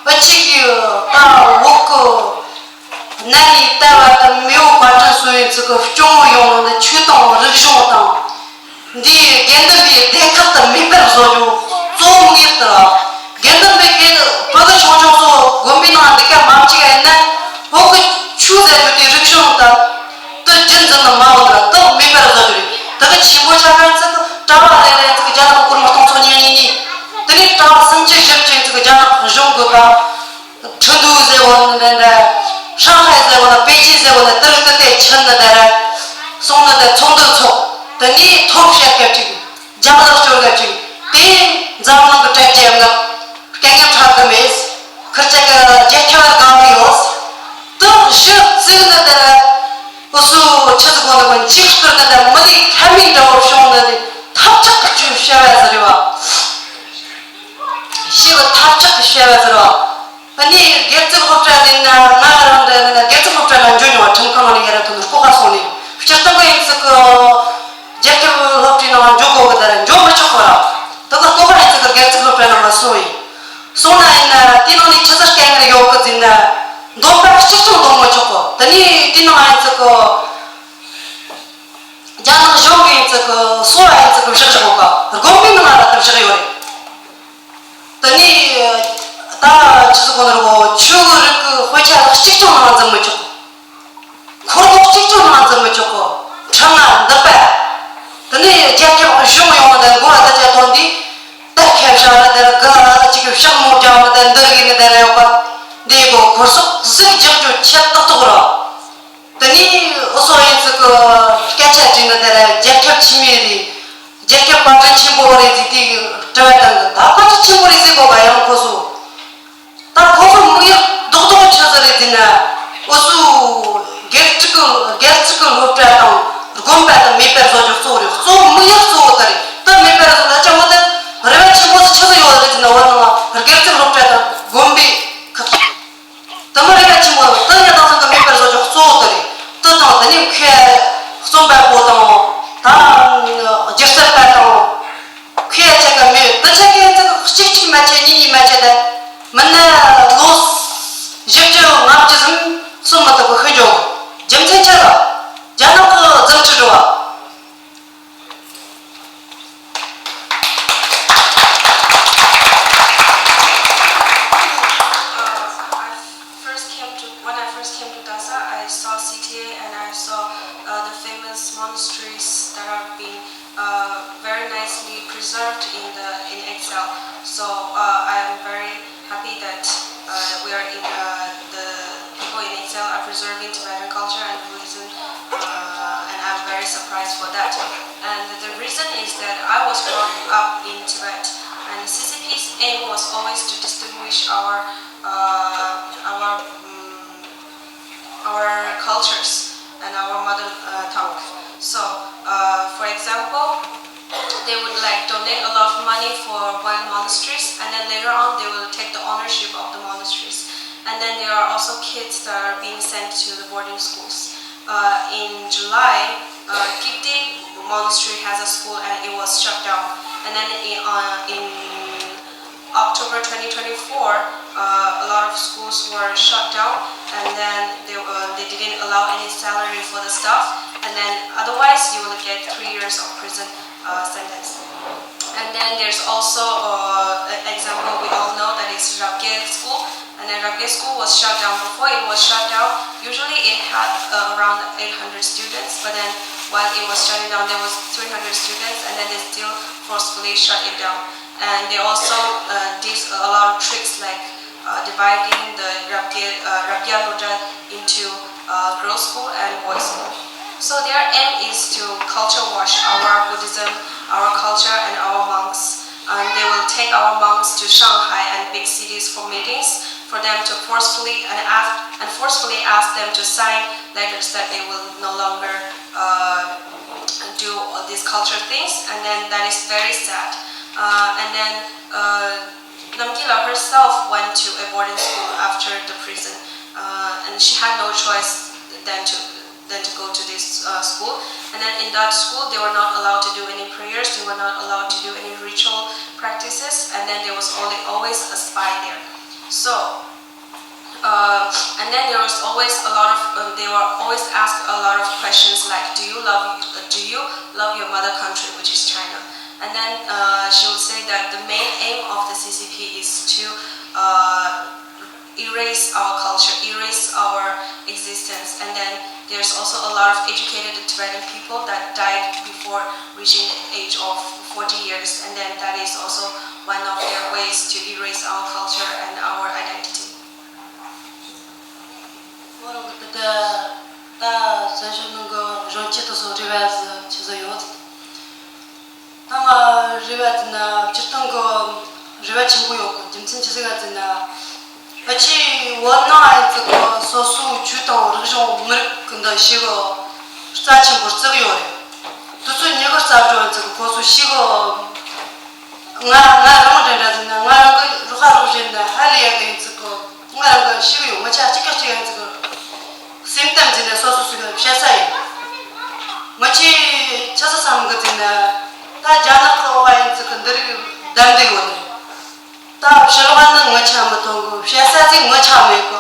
ཨ་ཅིག་གི་ད་བོད་གི་གནའ་ནས་དར་བ་དང་མེས་པོ་དཔལ་སྤྲུལ་སོགས་ཡིན་ཚུལ་གྱི་སྐྱོང་བོ་ཡོང་ནོ་ནི་ཆོས་དང་རིག་གཞུང་དང་། འདིའི་དགེ་འདུན་པའི་སྡེ་ཁག་ཏུ་མེད་པར་བཟོ་རྒྱུ་གཙོ་བོ་དམིགས་ཡུལ་དེ་རེད། དགེ་འདུན་པའི་སྐད་བོད་གི་ཆུང་ཆུང་ཚོ་དགོན་པའི་ནང་འདི་ག་མ་བཅུག་ཡིན་ན། བོད་གི་ཆོས་ཟེར་རྒྱུ་དེ་རིག་གཞུང་དང་དེ་རྒྱུན་འཛིན་ནི་མ་འོང་ལ་དེ་མེད་པར་བཟོ་རྒྱུ་རེད། དེ་གི་ཆེན་པོ་ཆ་ག་ཚིག་གྲྭ་བ་ལེ་ལེ་ཚིག་རྒྱ་ནག་སྒོར་མོ་སྟོང་ཚོ་ཉིས་གཉིས་གཉིས། དེ་ནས་གྲྭ་བ་སུམ་ཅུ་བཞི་བཅུ་ཚིག་རྒྱ་ནག་གཞུང་གི་ད། ཁྲིན་ཏུའུ་ཟེར་བ་ནི་འདྲ་འདྲ། ཧྲང་ཧའེ་ཟེར་བ་ལ། པེ་ཅིན་ཟེར་བ་ལ། དེ་རིགས་དེ་དེ་ཕྱིན་ནི་དེ་ར། སོང་ནི་དེ་ཚོགས་འདུ་ཚོགས། དེ་ནས་ཐོབ་བཤད་སྐད་ཅིག་རྒྱང་ལ་སྐྱོར་སྐད་ཅིག་དེ་འཛམ་གླིང་གི་གྲལ་རྒྱབ་ལ་སྐད་ངན་ཁྲག་གི་མེད། ཁིར་ཅག་གི་རྒྱལ་ཁབ་ལ་དགའ་གི་ཡོད། དེ་གཞི་བཙུགས་ནི་དེ་ར། འུ་ཚོ་ཆི་ཟིག་གོ་ནི་གོ་འཇིགས་སྐུལ་ནི་དེ་མི་ལུས་ཐ་མའི་འདྲ་བོ་བྱུང་ནི་དེ་ཐབས་ཆག་གི་ཆུ་བཤད་པ་ཟེར་བ། ཞེས་པ་ཐབས་ཆག་གི་བཤད་པ་ཟེར་བ། ཨ་ནི་སྒེར་བཙུགས་སློབ་གྲྭ་ཟེར་ན། ང་རང་འདྲ་ཟེར་ན་སྒེར་བཙུགས་སློབ་གྲྭ་ལ་འཇུག་མྱོང་བ། ཁྲིམས་ཁང་ནས་ཡར་ཐོན་ནས་ལྐོག་ག་སོང་ནས། སྤྱིར་བཏང་གི་ཡིན་ཚུལ་གྱི་རྒྱལ་ཁབ་སློབ་གྲྭའི་ནང་འཇུག་དགོས་གི་དེ་ར་འཇུག་མི་ཆོག་གི་ར། དེ་གི་ལྐོག་ག་ཡིན་ཚུལ་གྱི་སྒེར་བཙུགས་སློབ་གྲྭ་ནང་ལ་སོང་ཡིན། སོང་ན་ཡིན་ན་དེའི་ནང་ནས་ཆི་ཟིག་སྐད་ངར་ཡོད་གི་ཟེར་ན། འདོན་པ་གཅིག་ཀྱང་འདོན་མི་ཆོག་གི། དེ་ནས་དེའི་ནང་ཡིན་ཚུལ་གྱི་རྒྱ་ནག་གཞུང་གི་ཡིན་ཚུལ་གྱི་སོ་བ་ཡིན་ཚུལ་གྱི་བཞག་བཞག་གི། དགོན་པའི་ནང་ལ་དེ་བཞག་ཡོད་རེད། དེ་ནས་ད་ཆི་ཟིག་གོ་ནོ་རེད་གོ། ཆོས་ཀྱི་རིགས་ཀྱི་དཔེ་ཆ་ལ་གཅིག་ཀྱང་ནང་འཛུལ་མི་ཆོག་འཁོར་ལོ་གཅིག་ཀྱང་ནང་འཛུལ་མི་ཆོག་གི། ཁྲི་ལྔ་འདུས་པ། དེ་ནས་རྒྱལ་ཁབ་གཞུང་ཡོངས་དང་མགོ་བ་ད་ཆ་ཐོན་དུས། ད་ཁ་བྱ་ལ་དེར་ག་ཅིག་ཕྱག་མོ་རྒྱག་ནི་དེ་འདི་རིགས་ནི་དེ་རེད་གོ། འདི་གོ་འཁོར་སོགས་གཟུགས་རྒྱག་རྒྱུ་ཆེད་ཏག་ཏག་རོ། དེ་ནས་འུ་ཚོ་ཡིན་ཚུལ་གྱི་སྐད་ཆ་དྲིས་ནི་དེ་ར། རྒྱལ་ཁབ་ཆི་མོ་རེད། རྒྱལ་ཁབ་བཀའ་དྲིན་ཆེན་པོ་རེད་ཟེར་དུས་དྲི་བ་དང་། ད་བཀའ་དྲིན་ཆེན་པོ་རེད་ཟེར་དགོས་ག་ཡང་ཁོ་ཚོ། ད་ཁོ་ཚོ་དམིགས་ཡུལ་རྡོག་རྡོག་ཆི་ཟིག་རེད་ཟེར་ན། འུ་ཚོ་སྒེར་གཅིག་གི་སྒེར་གཅིག་གི་སློབ་གྲྭ་དང་དགོན་པ་དེ་མེད་པར་བཟོ་རྒྱུ་གཙོ་བོ་རེད། གཙོ་བོ་དམིགས་ཡུལ་གཙོ་བོ་དེ་རེད། དེ་མེད་པར་བཟོ་ན་ཅང་བོ་དེ་རེ་བ་ཆེན་པོ་ཟིག་ཆི་ཟིག་ཡོད་རེད་ཟེར་ན། བར་ནང་སྒེར་གཅིག་སློབ་གྲྭ་དང་དགོན་པའི་ཁག་དེ་མོ་རེ་ག་ཆེན་པོ་དེ་ཡང་དེང་སང་གི་མེད་པར་བཟོ་རྒྱུ་གཙོ་བོ་དེ་རེད། དེ་དང་དེ་ནས་ཁོས་རྩོམ་པ་པོ་དང་། ད་སྒྱུ་རྩལ་པ་དང་། ཁོས་ཡ་ཆ་ག་མེད། དེ་ཆ་ག་ཡ་ཆ་ག་གཅིག་གཅིག་མ་ཆད་གཉིས་གཉིས་མ་ཆད་དེ། མི་ནི་ལོ་བཞི་བཅུ་ལྔ་བཅུ་ཙམ་གསོན་མི་ཐུབ་པ་ཤི་འགྲོ། རྒྱུ་མཚན་ཆི་ལ། རྒྱ་ནག་གི་རྫུ་འཕྲུལ་རེད་བ། Uh, I first came to, when I first came to Dhasa, I saw C T A and I saw, uh, the famous monasteries that are being, uh, very nicely preserved in the, in exile. So, uh, I am very happy that, uh, we are in, uh, the people in exile are preserving Tibetan culture and Buddhism, uh, and I'm very surprised for that. And the reason is that I was brought up in Tibet, and C C P's aim was always to distinguish our, uh, our, um, our cultures and our mother, uh, tongue. So, uh, for example, they would, like, donate a lot of money for one monasteries, and then later on they will take the ownership of the monasteries. And then there are also kids that are being sent to the boarding schools. Uh, in July, uh, Kipti Monastery has a school and it was shut down. And then in, uh, in October twenty twenty-four, uh, a lot of schools were shut down, and then they, uh, they didn't allow any salary for the staff. And then otherwise, you will get three years of prison uh, sentence. And then there's also uh, an example we all know, that is Rabgye School. And then Rabgye School was shut down. Before it was shut down, usually it had uh, around eight hundred students, but then while it was shutting down, there was three hundred students, and then they still forcefully shut it down. And they also uh, did a lot of tricks like uh, dividing the Rabgye, uh, Rabgye Lodra into uh, girls' school and boys' school. So their aim is to culture wash our Buddhism, our culture, and our monks. And they will take our monks to Shanghai and big cities for meetings for them to forcefully and ask and forcefully ask them to sign letters that they will no longer uh, do all these culture things, and then that is very sad. Uh, and then uh, Namgyal herself went to a boarding school after the prison, uh, and she had no choice than to than to go to this uh, school. And then in that school, they were not allowed to do any prayers. They were not allowed to do any ritual practices. And then there was only always a spy there. So uh, and then there was always a lot of, um, they were always asked a lot of questions like, do you love, do you love your mother country, which is China? And then uh, she would say that the main aim of the C C P is to uh, erase our culture, erase our existence. And then there's also a lot of educated Tibetan people that died before reaching the age of forty years. And then that is also one of their ways to erase our culture and our identity. ཁོ་རང་གི་དེ་ད་ད་བཙན་བྱོལ་ནང་གི་གཞོན་སྐྱེས་དེ་ཚོ་རེ་བ་ཟིག་ཆི་ཟིག་ཡོད། ད་ང་རེ་བ་ཟིག་ན་སྤྱིར་བཏང་གི་རེ་བ་ཆེན་པོ་ཡོད་གི། རྒྱུ་མཚན་ཆི་ཟིག་ག་ཟིག་ན། ཨ་ཆི་བོད་ནང་ཨ་ཙི་གི་སོ་སོའི་ཆོས་དང་རིག་གཞུང་མི་རིགས་གི་འདི་ཞིག་གི་རྩ་ཆེན་པོ་བརྩི་གི་ཡོད་རེད། དེ་ཚོ་མྱི་གི་རྩ་འགྲོ་ཨ་ཙི་གི་ཁོ་ཚོ་ཞིག་གི་ང་ང་རང་འདྲ་འདྲ་ཟིན་ན་ང་རང་གི་རོགས་ཁ་རོགས་བྱེད་ན་ཧ་ལས་ཡག་གི་ཡིན་ཚུལ་གི། ང་རང་གི་ཤི་གི་ཡོད། ང་ཆ་གཅིག་ག་གཅིག་ཡིན་ཚུལ་གི་སེམས་གཏམ་ཟིན་ན་སོ་སོ་སུ་གི་བཤད་ས་ཡིན། ང་ཆེ་ཆ་ས་བསམ་གི་ཟིན་ན་ད་རྒྱ་ནག་གི་འོག་ཡིན་ཚུལ་གི་འདི་རིགས་བདམས་བསྡད་ཡོད་ནི། ད་ཕྱི་ལོགས་ནི་ང་ཆ་མི་གཏོང་གི། བཤད་ས་ཟིན་ང་ཆ་མེད་གི།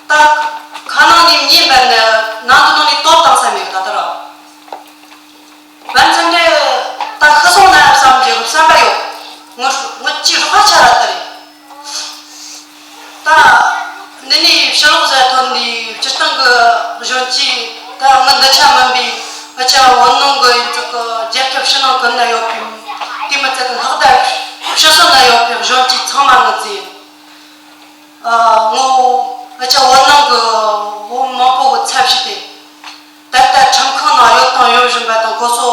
ད་ཁ་ནང་ནས་ཉིན་བར་ནི་ནང་དུ་ནང་ནས་ལྟོ་བཏང་ས་མེད་གི། ད་ལྟ་ར། བན་ཚན་ཏེ་ད་ཤི་སོང་ན་བསམ་གྱི་བསམ་པ་ཡོད། ངུ་ངུ་ཅི་རོགས་ཆ་ར་ད་རེད། ད་འདི་ནས་ཕྱི་ལོགས་ཟ་ཐོན་འདི་སྤྱིར་བཏང་གི་གཞོན་སྐྱེས་ད་ངུ་འདི་ཆ་མིན་པའི་ཨ་ཆ་བོད་ནང་གི་ཡིན་ཚུལ་གི་རྒྱལ་ཁབ་ཕྱི་ནང་ཀུན་ན་ཡོད་པའི་དེ་མི་ཚད་ལྷག་ད་ཕྱི་སོ་ན་ཡོད་པའི་གཞོན་སྐྱེས་ཚང་མ་ངུ་ཟིན། ངོ་ཨ་ཆ་བོད་ནང་གི་བོད་མང་པོ་གི་ཚབ་ཞུས་ཏེ། ད་ལྟ་ཁྲིམས་ཁང་ནང་ཡོད་དང་ཡོད་བཞིན་པ་དང་ཁོ་ཚོ་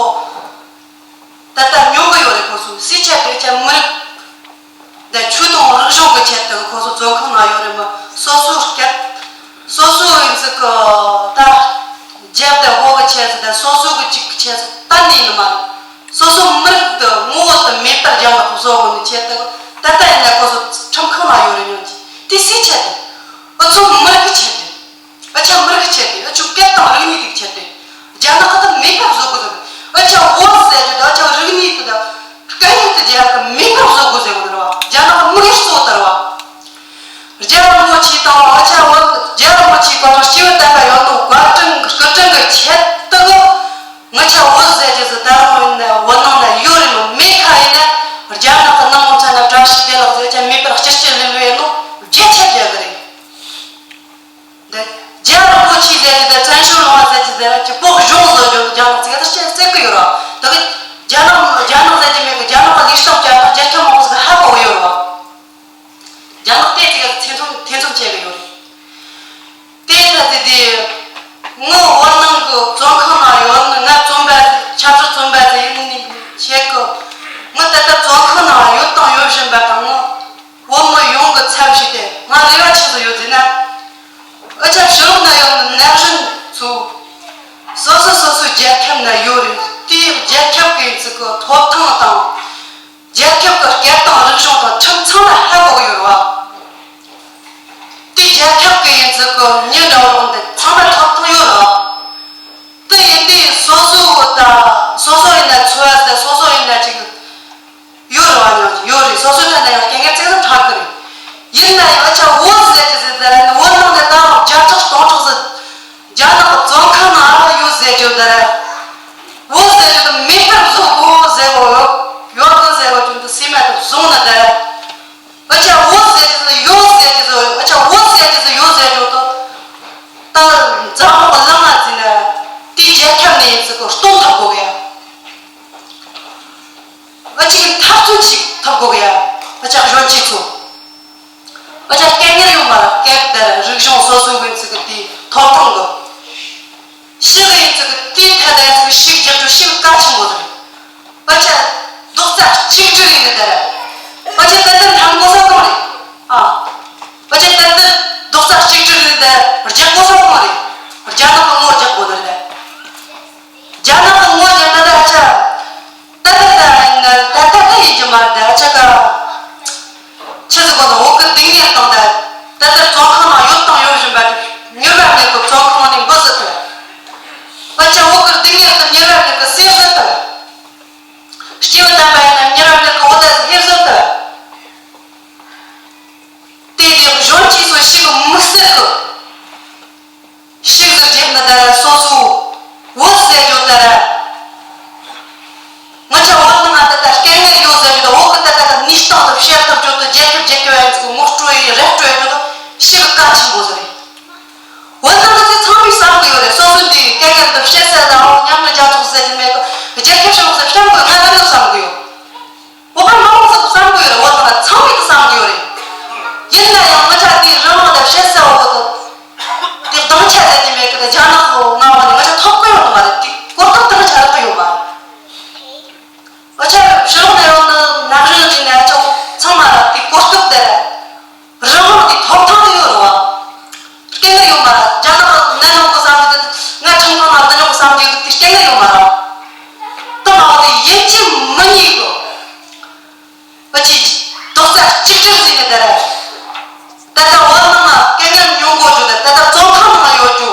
ད་ལྟ་ཉོ་གི་ཡོད་རེད། ཁོ་ཚོ་སུའི་ཆེད་དུ་ཆ་མི་རིགས་ད་ཆོས་དང་རིག་གཞུང་གི་ཆེད་དུ་ཁོ་ཚོ་བཙོན་ཁང་ནང་ཡོད་རེད་མ། སོ་སོའི་སྐད་སོ་སོའི་ཡིན་ཚུལ་གི་ད་རྒྱབ་དང་འོག་གི་ཆེད་དུ་ད་སོ་སོ་གི་གཅིག་གི་ཆེད་དུ་གཏན་ནས་ཡིན་མ་རེད། སོ་སོ་མི་རིགས་དུ་ངོ་བོ་དུ་མེད་པར་རྒྱ་ནག་གིས་བཟོ་དགོས་ནི་ཆེད་དུ་ད་ལྟ་ཡིན་ན་ཁོ་ཚོ་ཁྲིམས་ཁང་ནང་ཡོད་རེད། ཉོན་གྱི་དེ་སུའི་ཆེད་དུ། ཨུ་ཚོ་མི་རིགས་ཀྱི་ཆེད་དུ། ཨ་ཆ་མི་རིགས་ཀྱི་ཆེད་དུ། ཨ་ཆོ་སྐད་དང་རིག་གནས་དེ་ཆེད་དུ། རྒྱ་ནག་གིས་དུ་མེད་པར་བཟོ་དགོས་ཟེར། ཨ་ཆ་བོད་ཟེར་རྒྱུ་དུ་ཨ་ཆ་རིག་གནས་དེ་དུ་སྐད་ཡིག་དེ་རྒྱ་གིས་མེད་པར་བཟོ་དགོས་ཟེར་བ་དུ་ར་བ། རྒྱ་ནག་གི་དམིགས་ཡུལ་གཙོ་བོ་དུ་ར་བ། རྒྱལ་བ་རིན་པོ་ཆེ་དང་ཨ་ཆ་བོད་རྒྱལ་བ་རིན་པོ་ཆེ་གོ་ཐོག་སྐྱེས་བུ་དམ་པ་ཡོད་དོ་བཀའ་དྲིན་སྐུ་དྲིན་གྱི་ཆེད་དུ་གི། ང་ཆ་བོད་ཟེར་རྒྱུ་ཟེར་ད་རུང་ཡིན་ན་བོད་ནང་ན་ཡོད་རེད་མོད། མེད་ཁ་ཡིན་ན་རྒྱ་ནག་གི་ནང་ངོ་ཚ་ན་བཀྲ་ཤིས་བདེ་ལེགས་ཟེར་ཆ་མེད་པར་སྐྱིད་སྐྱིད་ལེ་ལོ་ཡིན་ནོ་བརྒྱ་ཆ་བརྒྱ་གི་རེད། འདི་རྒྱལ་བ་རིན་པོ་ཆེ་ཟེར་གྱི་དེ་བཙན་བྱོལ་ལུང་བ་ཟེར་གྱི་ཟེར་གྱི་བོད་གཞུང་བཟོ་རྒྱུ་རྒྱ་ནག་ཚིག་ད་ཅི་ཟེར་གི་ཡོད་ར། ད་གི་རྒྱ་ནག་རྒྱ་ནག་ཟེར་གྱི་མེད་གི། རྒྱ་ནག་གི་ལུགས་སྟངས་བྱ་ཐབས་རྒྱལ་ཁབ་མང་པོ་ཟིག་ཧ་གོ་གི་ཡོད་ར། རྒྱ་ནག་དེ་ཚིག་ཐེ་ཚོམ་ཐེ་ཚོམ་བྱེད་གི་ཡོད་ར། དེ་ད་དེ་དེ་ངོ་བོད་ནང་གི་བཙོན་ཁང་ནང་ཡོད་ནི་ང་བཙོན་པ་ཆབ་སྲིད་བཙོན་པ་ཟེར་ཡིན་ནི་བྱེད་གི། ང་ད་ལྟ་བཙོན་ཁང་ནང་ཡོད་དང་ཡོད་བཞིན་པ་དང་ངོ་། བོད་མི་ཡོངས་ཀྱི་ཚབ་ཞུས་ཏེ་ང་རེ་བ་ཆི་ཟིག་ཡོད་ཟེར་ན། ཨ་ཆ་ཕྱི་ལོགས་ན་ཡོད་ནི་ན་གཞོན་ཚོ་སོ་སོ་སོ་སོའི་རྒྱལ་ཁབ་ན་ཡོད་རེད། དེའི་རྒྱལ་ཁབ་ཀྱི་ཚིག་གི་ཐོབ་ཐང་དང་རྒྱལ་ཁབ་ཀྱི་སྐད་དང་རིག་གཞུང་དང་ཁྲིམས་ཚང་མ་ཧ་གོ་གི་ཡོད་རེད་བ། དེ་རྒྱལ་ཁབ་ཀྱི་ཡིན་ཚིག་གི་མྱི་འདྲ་བོ་འདི་ཚང་མ་ཐོབ་ཐང་ཡོད་རེད་བ། དེ་ཡིན་དུས་སོ་སོ་བོ་ད་ ཨ་ཅག་གཞོན་སྐྱེས་ཚོ། ཨ་ཅག་སྐད་ངེར་ཡོང་མ་ར་སྐད་དར་རིག་གཞུང་སོ་སོའི་ཡིན་ཚུལ་གི་དེའི་ཐོབ་ཐང་གི། ཤི་གི་ཡིན་ཚུལ་གི་དེའི་ཐད་ལ་ཡིན་ཚུལ་གི་ཤིག་རྒྱག་རྒྱུ་ཤིག་གལ་ཆེན་པོ་རེད། ཨ་ཅག་རྡོག་རྩ་གཅིག་སྒྲིལ་ཡིན་ནི་དར། ཨ་ཅག་ཏན་ཏན་ཐང་གོ་ས་གང་རེད། ཨ། ཨ་ཅག་ཏན་ཏན་རྡོག་རྩ་གཅིག་སྒྲིལ་ཡིན་ནི་དར། རྒྱག་གོ་ས་གང་རེད། རྒྱ་ནག་གི་ངོ་རྒྱག་གོ་ནི་རེད། རྒྱ་ནག་གི་ངོ་རྒྱག་ན་ད་ཨ་ཅག་ད་ད་ད་ཡིན་ན་ད་ད་ད་ཡིན་གྱི་མ་རེད། ད་ཆ་ག་ཆི་ཟིག་གོ་ན་བོད་གི་སྡུག་བསྔལ་དང་ད་ད་ལྟར་བཙོན་ཁང་ནང་ཡོད་དང་ཡོད་བཞིན་པ་མྱུར་བ་མེད་གི་བཙོན་ཁང་ནས་འབུད་ཟི་ཐུབ། ཨ་ཅག་བོད་གི་སྡུག་བསྔལ་དང་མྱུར་བ་མེད་གི་སེལ་ཟི་ཐུབ། སྐྱེ་བ་དམ་པ་ཡིན་ན་མྱུར་བ་མེད་གི་འོ་ད་ཟི་ཐུབ། དེ་དེ་གཞོན་སྐྱེས་ཚོ་ཞིག་མི་སེར་གི་ཤིག་གི་རྒྱབ་ན་ད་ར་སོ་སོ་བོད་ཟེར་རྒྱུ་ད་ར། ང་ཆ་བོད་ནང་ང་ད་ལྟ་སྐད་ངན་ཡོད་ཟེར་རྒྱུ་ད་བོད་གི་ད་ལྟ་ད་ནུས་སྟངས་ད་བཤད་ཐབས་རྒྱུ་ད་རྒྱལ་ཁབ་རྒྱལ་ཁབ་ཡ་ཚོ་ངོ་སྤྲོད་ཡི་རེ་སྤྲོད་རྒྱུ་ད་ཤིག་གི་གལ་ཆེན་པོ་ཟེར་རེད། བོད་ནང་ང་ཚོ་ཚང་མས་བསམ་གི་ཡོད་རེད། སོ་སོ་འདི་སྐད་ངན་ད་བཤད་ས་ད་བོད་མཉམ་དུ་རྒྱ་ཚོགས་ཟེར་གྱི་མེད་གི་རྒྱལ་ཁབ་ཤིག་ཟེར་བཤད་གི་ང་ད་ནི་བསམ་གི་ཡོད། བོད་པ་མང་པོ་ཚོ་བསམ་གི་ཡོད་རེད། བོད་ནང་ཚང་མས་བསམ་གི་ཡོད་རེད། ཡིན་ན་ཡང་ང་ཆ་དེའི་རང་དབང་དང་བཤད་ས་འོག་ཏུ་དེ་སྡང་ཆ་ཟེར་ནི་མེད་གི་ད་རྒྱ་ནག་གི་ངག་དབང་ནས་ང་ཆ་ཐོབ་གི་ཡོད་ནི་མ་རེད། དེ་གོ་སྐབས་དེ་ང་ཆ་རག་གི་ཡོད་མ་རེད། ང་ཆ་ཕྱི་ལོགས་ནས་ཡོང་ནི་ནག་རིལ་རིག་ནས་ཨ་ཅག་ཚང་མ་ལ་དེ་གོ་སྐབས་དེ་རང་དབང་དེ་ཐོབ་ཐང་དེ་ཡོད་རེད་བ། སྐད་ངན་ཡོད་མ་རེད། རྒྱ་ནག་ནད་ནང་གི་བསམ་གི་ང་ཁྲིམས་ཁང་ནང་འདི་ནང་གི་བསམ་གི་དེ་སྐད་ངན་ཡོད་མ་རེད། ད་མ་བ་དེ་ཡིན་གཅིག་མིན་གཉིས་གི། ཨ་ཅེ། རྡོག་རྩ་གཅིག་སྒྲིལ་ཟེར་ནས་ད་ར། ད་ལྟ་བོད་ནང་ལ་སྐད་ངན་ཉུང་གོ་བྱུང་དེ་ད་ལྟ་བཙོན་ཁང་ནང་ཡོད་རྒྱུ།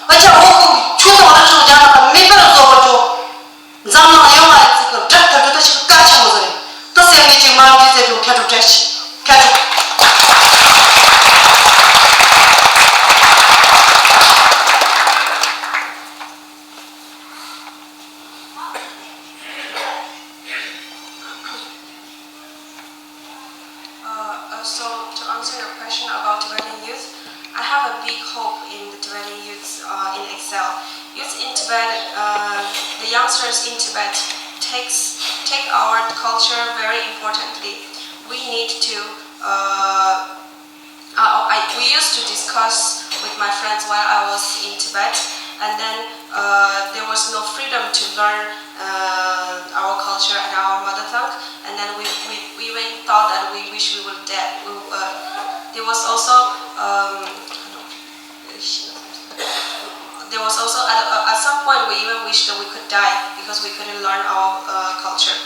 ཨ་ཅག་བོད་ཀྱི་ཆོས་དང་རིག་གཞུང་རྒྱ་ནག་གི་མེད་པར་བཟོ་བ་རྒྱུ། འཛམ་གླིང་ཡོངས་ལ་ཡིན་ཚུལ་གྱི་སྒྲུབ་ཐུབ་རྒྱུ་ད་ཞིག་གལ་ཆེན་པོ་ཟེར་རེད། ད་སེམས་ནས་ཅིག་མ་འདྲི་ཟེར་རྒྱུ་ཁྱད་པར་བྲལ་ཞིག་ཁྱད་པར། Uh, uh, so to answer your question about Tibetan youth, I have a big hope in the Tibetan youths uh, in exile. Youth in Tibet, uh, the youngsters in Tibet takes take our culture very importantly. We need to uh, uh, I, we used to discuss with my friends while I was in Tibet, and then uh, there was no freedom to learn uh, our culture and our mother tongue, and then we, we, we even thought that we wish we were dead. We, uh, there was also um, there was also at, at some point we even wished that we could die because we couldn't learn our uh, culture.